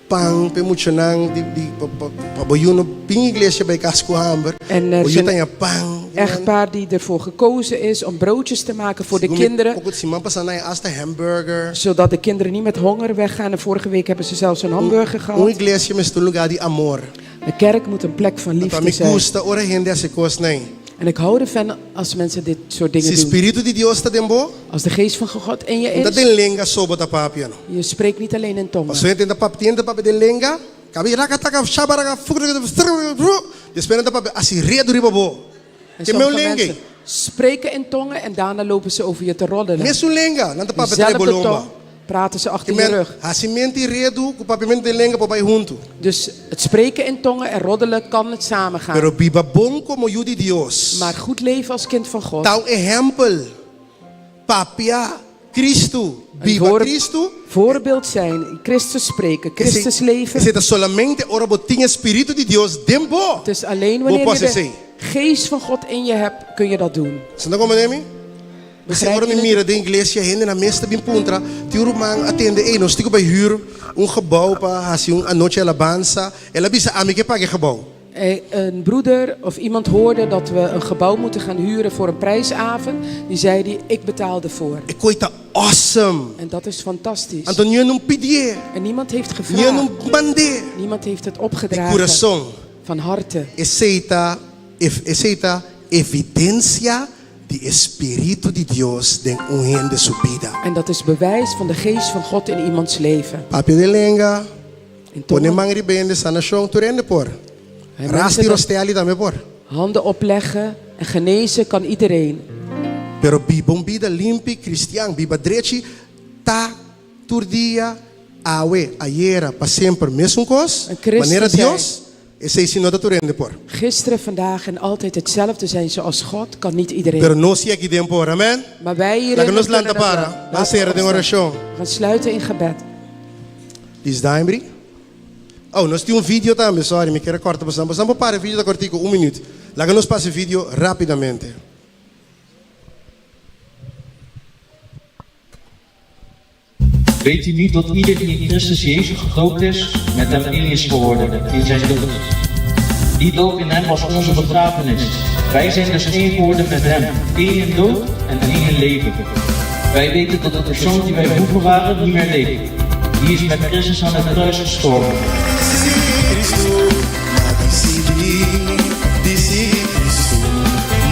pan pa e muchanan di di pa pa pa bo yu no bin iglesia bai kas ku hamber. En er Bo is yu een ta haña pan. echtpaar die ervoor gekozen is om broodjes te maken voor de Segun mi kinderen. poko siman pasá nan haña asta hamburger. Zodat de kinderen niet met honger weggaan. En vorige week hebben ze zelfs een hamburger Un gehad. iglesia mester un lugá di amor. De kerk moet een plek van Anto liefde mi zijn. gusta ora hende hasi kosnan. En ik hou ervan als mensen dit soort dingen Si doen. spiritu di Dios ta den bo, Als de geest van God in je no ta is, den lenga so bo ta papia no. je spreekt niet alleen in tongen. Pasobra hende ta papia, hende ta papia den lenga, kabi raka taka shabaraka fukraka despues nan ta papia hasi redu riba bo. En Ke meu sommige lenga mensen spreken in tongen en daarna lopen ze over je te roddelen. Mesun lenga, nan ta papia trae bo Dezelfde lomba. tong praten ze Ke achter je men rug. hasimento di redu ku papiamento den lenga por bai huntu. Dus het spreken in tongen en roddelen kan het samen gaan. Pero biba bon komo yu di Dios. Maar goed leven als kind van God. Ta un ehempel. Papia Cristo. Een Biba voor- Cristo. voorbeeld zijn, Christus spreken, Christus leven. Esei ta solamente ora bo tin e Spiritu di Dios den bo. Het is alleen Bo wanneer por je de esei. geest van God in je hebt, kun je dat doen. Bo ta komprendé mi? P'esei ora mi mira den iglesia hendenan mes ta bin puntra, tin un ruman a tende, ey, nos tin ku bai hür un gebou pa hasi un anochi alabansa. El a bisa, ami ke paga e gebou. Een broeder of iemand hoorde dat we een gebouw moeten gaan huren voor een prijsavond. Die zei die, ik betaal ervoor. E koi ta awesome. En dat is fantastisch. Anto niun no pidié, En niemand heeft niun no gevraagd. mand'é. Niemand heeft het Di opgedragen. kurason. Van harte. Esei ta, esei ta evidensia di e Spiritu di Dios den un hende su bida. En dat is bewijs van de geest van God in iemands leven. Papia den lenga, In pone tongen. man riba hende, sanashon, tur hende por. En Rasti mensen dat rosteali tambe por. handen opleggen en genezen kan iedereen. Pero biba un bida limpi, cristian, biba drechi, ta tur dia, awe, ayera, pa semper mesun kos, Een christen manera zijn. Dios, esei si no ta tur hende por. Gisteren, vandaag en altijd hetzelfde zijn zoals God kan niet iedereen. Pero nos si aki den por, amen? Maar wij hierin Laga nos kunnen lanta dat wel. para, Laten ban we sera den opstaan. orashon. We gaan sluiten in gebed. Dis Daimri. Oh, nos tin un video tambe, sorry, mi kier a corta bastante. Bastante por para e video ta cortico, un minuut. Laga nos pasa e video rápidamente. Weet u niet dat ieder die in Christus Jezus gedoopt is, met hem één is geworden in zijn dood? Die doop in hem was onze begrafenis. Wij zijn dus één geworden met hem, één in dood en één in leven. Wij weten dat de persoon die wij vroeger waren niet meer leeft. Die is met Christus aan het kruis gestorven. Cristo, m'a disidí, di sigui Cristo,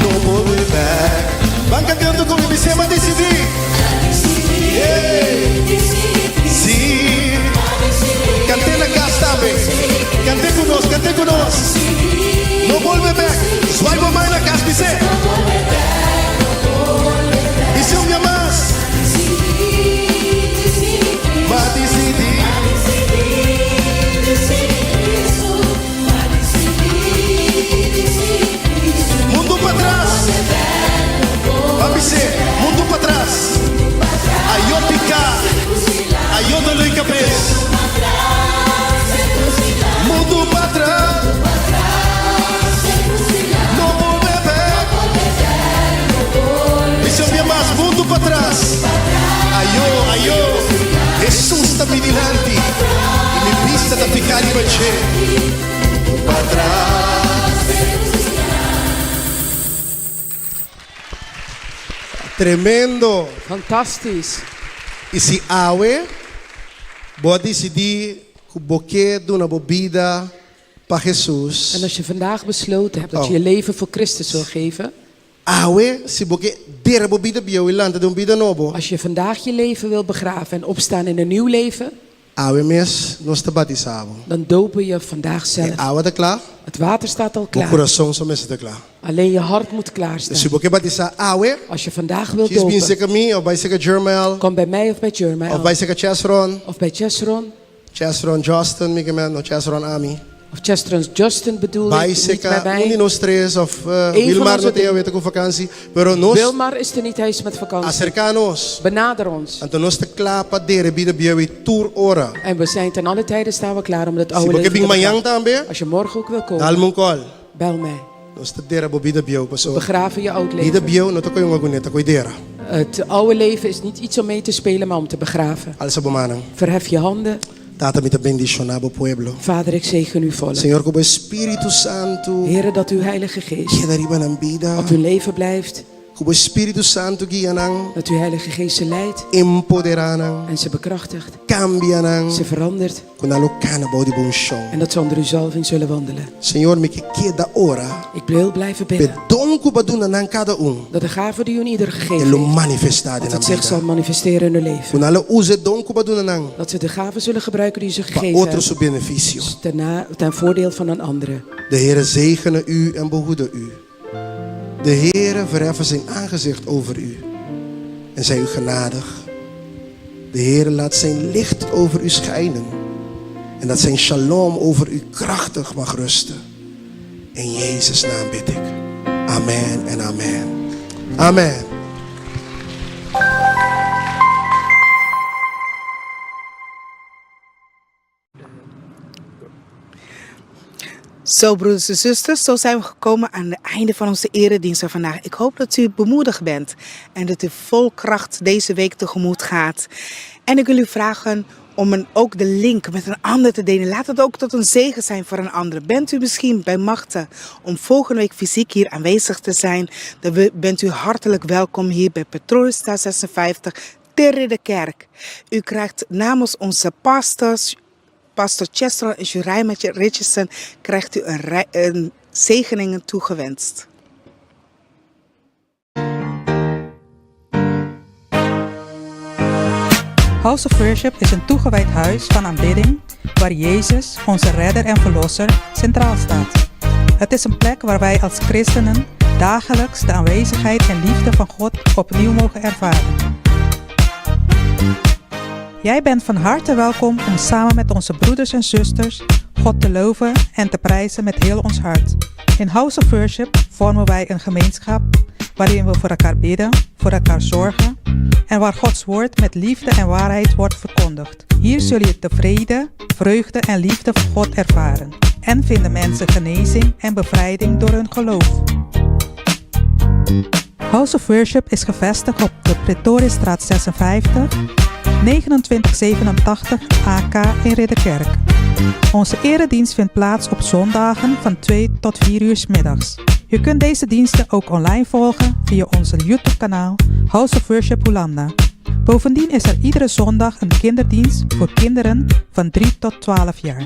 no bolbe bèk. Ban kantando ku mi, bis'é, m'a disidí. Hey! Sí. Kant'é na kas tambe. Kant'é ku nos, kant'é ku nos. No bolbe bèk. Zwai bo man na kas, bis'é. Bis'é un bia mas. M'a disidí. Mundu patras. Ban bis'é, mundu patras. Ayó piká. Ayó doló kabes. Mundu patras. No bolbe bèk. Bis'é un bia mas, mundu patras. Ayó, ayó. Hesus ta mi dilanti. I mi bista ta fihá riba dje. Patras. Tremendo. Fantastisch. I si awe, bo a disidí ku bo ke duna bo bida pa Hesus. En als je vandaag besloten hebt dat Oh. je je leven voor Christus wil geven. Awe, si bo ke dera bo bida bieu i lanta den un bida nobo. Als je vandaag je leven wil begraven en opstaan in een nieuw leven. Awe mes nos ta batisá bo. Dan dopen je vandaag zelf. E awa ta kla. Het water staat al Bo klaar. kurason so mester ta kla. Alleen je hart moet klaarstaan. Si bo ke batisá awe. Als je vandaag wilt Djis bin dopen. serka mi òf bai serka Jermel. Kom bij mij of bij Jermel. Òf bai serka Chesron. Of bij Chesron. Chesron Justin, mi ke men, no Chesron ami. Of Chesron Justin bedoel ik, Bai niet serka bij mij. un di nos tres of Eén van Wilmar onze no t'ei drie. awe ta ku vakansi, pero nos Wilmar is er niet, hij is met vakantie. Aserká nos. Benader ons. Anto nos ta kla pa dera bida bieu ei tur ora. En we zijn ten alle tijden staan we klaar om het Si oude bo ke leven bin te mañan begraven. tambe, Als je morgen ook wil komen, dal mi un call. bel mij. Nos ta dera bo bida bieu paso. Begraven je oud Bida leven. bieu no ta koi hunga kuné, ta koi dera. Het oude leven is niet iets om mee te spelen, maar om te begraven. Alsa bo mannan. Verhef je handen. Tata mi ta bendishoná bo pueblo. Vader, ik zegen uw volk. Señor ku bo Spiritu Santu. Here, dat uw Heilige Geest Keda riba nan bida. op hun leven blijft. Ku bo Spiritu Santu guia nan. Dat uw Heilige Geest ze leidt. Empoderá nan. En ze bekrachtigt. Kambia nan. Ze verandert. Ku nan lo kana bou di bo unshon. En dat ze onder uw zalving zullen wandelen. Señor, mi ke keda ora. Ik wil blijven bidden. P'e don ku Bo a duna nan kada un. Dat de gave die u een ieder gegeven E lo heeft, manifestá den dat nan het zich bida. zal manifesteren in hun leven. Ku nan lo usa e don ku Bo a duna nan. Dat ze de gave zullen gebruiken die u ze Pa gegeven otro hebben. su benefisio. Ten na, ten voordeel van een andere. De Heere zegene u en behoede u. De Heere verheffe zijn aangezicht over u en zij u genadig. De Heere laat zijn licht over u schijnen en dat zijn shalom over u krachtig mag rusten. In Jezus' naam bid ik. Amen en amen. Amen. Zo, broeders en zusters, zo zijn we gekomen aan het einde van onze eredienst van vandaag. Ik hoop dat u bemoedigd bent en dat u vol kracht deze week tegemoet gaat. En ik wil u vragen om een, ook de link met een ander te delen. Laat het ook tot een zegen zijn voor een ander. Bent u misschien bij machten om volgende week fysiek hier aanwezig te zijn? Dan bent u hartelijk welkom hier bij Petrolstraat 56 ter Ridderkerk. U krijgt namens onze pastors, Pastor Chester en Juraima Richardson, krijgt u een, een zegeningen toegewenst. House of Worship is een toegewijd huis van aanbidding waar Jezus, onze redder en verlosser, centraal staat. Het is een plek waar wij als christenen dagelijks de aanwezigheid en liefde van God opnieuw mogen ervaren. Jij bent van harte welkom om samen met onze broeders en zusters God te loven en te prijzen met heel ons hart. In House of Worship vormen wij een gemeenschap waarin we voor elkaar bidden, voor elkaar zorgen en waar Gods woord met liefde en waarheid wordt verkondigd. Hier zul je de vrede, vreugde en liefde van God ervaren. En vinden mensen genezing en bevrijding door hun geloof. House of Worship is gevestigd op de Pretoriusstraat 56, 2987 AK in Ridderkerk. Onze eredienst vindt plaats op zondagen van 2 tot 4 uur 's middags. Je kunt deze diensten ook online volgen via onze YouTube-kanaal House of Worship Hollanda. Bovendien is er iedere zondag een kinderdienst voor kinderen van 3 tot 12 jaar.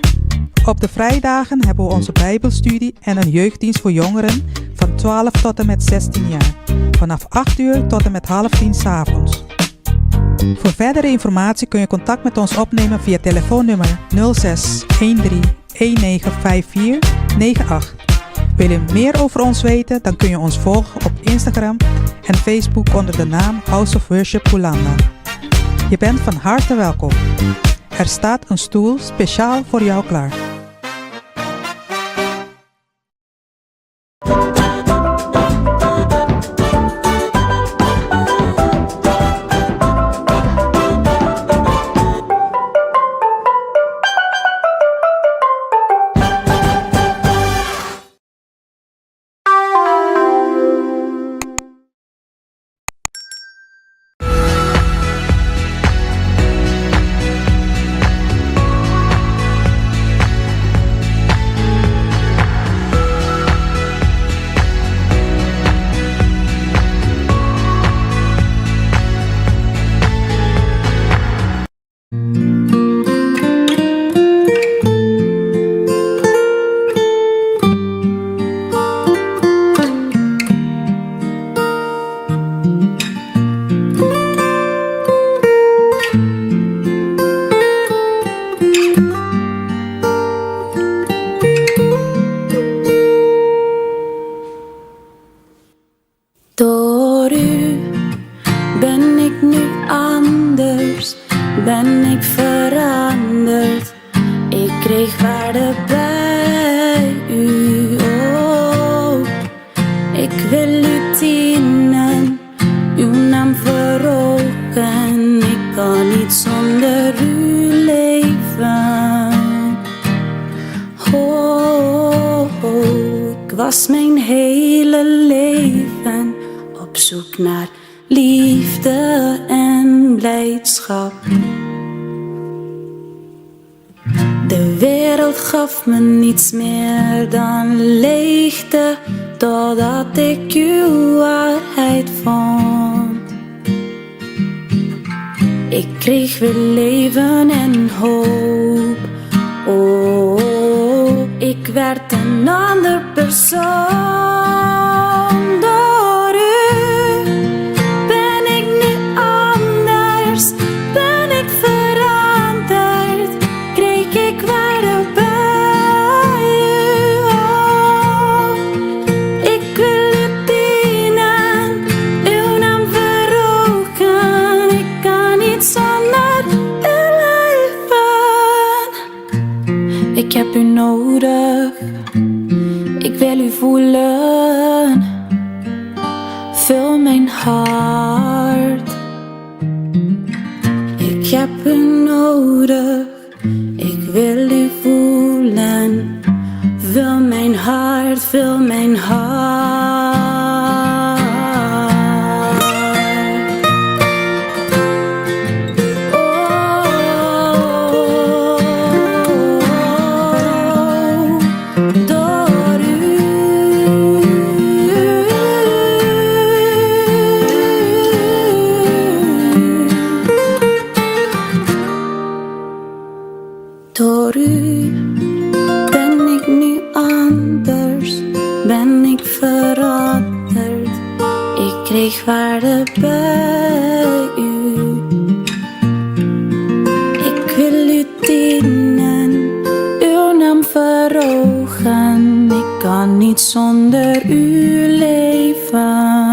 Op de vrijdagen hebben we onze Bijbelstudie en een jeugddienst voor jongeren van 12 tot en met 16 jaar. Vanaf 8 uur tot en met half 10 's avonds. Voor verdere informatie kun je contact met ons opnemen via telefoonnummer 06 13 1954 98. Wil je meer over ons weten, dan kun je ons volgen op Instagram en Facebook onder de naam House of Worship Hollanda. Je bent van harte welkom. Er staat een stoel speciaal voor jou klaar. Door u ben ik nu anders, ben ik veranderd. Ik kreeg waarde bij u. Oh, ik wil u dienen, uw naam verhogen. Ik kan niet zonder u leven. Oh, ik was mijn hele leven op zoek naar liefde en blijdschap. De wereld gaf me niets meer dan leegte, totdat ik uw waarheid vond. Ik kreeg weer leven en hoop. Oh, ik werd een ander persoon. Door u ben ik nu anders, ben ik veranderd, kreeg ik waarde bij u. Oh, ik wil u dienen, uw naam verhogen. Ik kan niet zonder u leven. Ik heb u nodig, ik wil u voelen. Vul mijn hart. Ik heb u nodig, ik wil u voelen. Vul mijn hart, vul mijn hart. Oh, door u. Door u ben ik nu anders, ben ik veranderd. Ik kreeg waarde bij u. Ik wil u dienen, uw naam verhogen. Ik kan niet zonder u leven.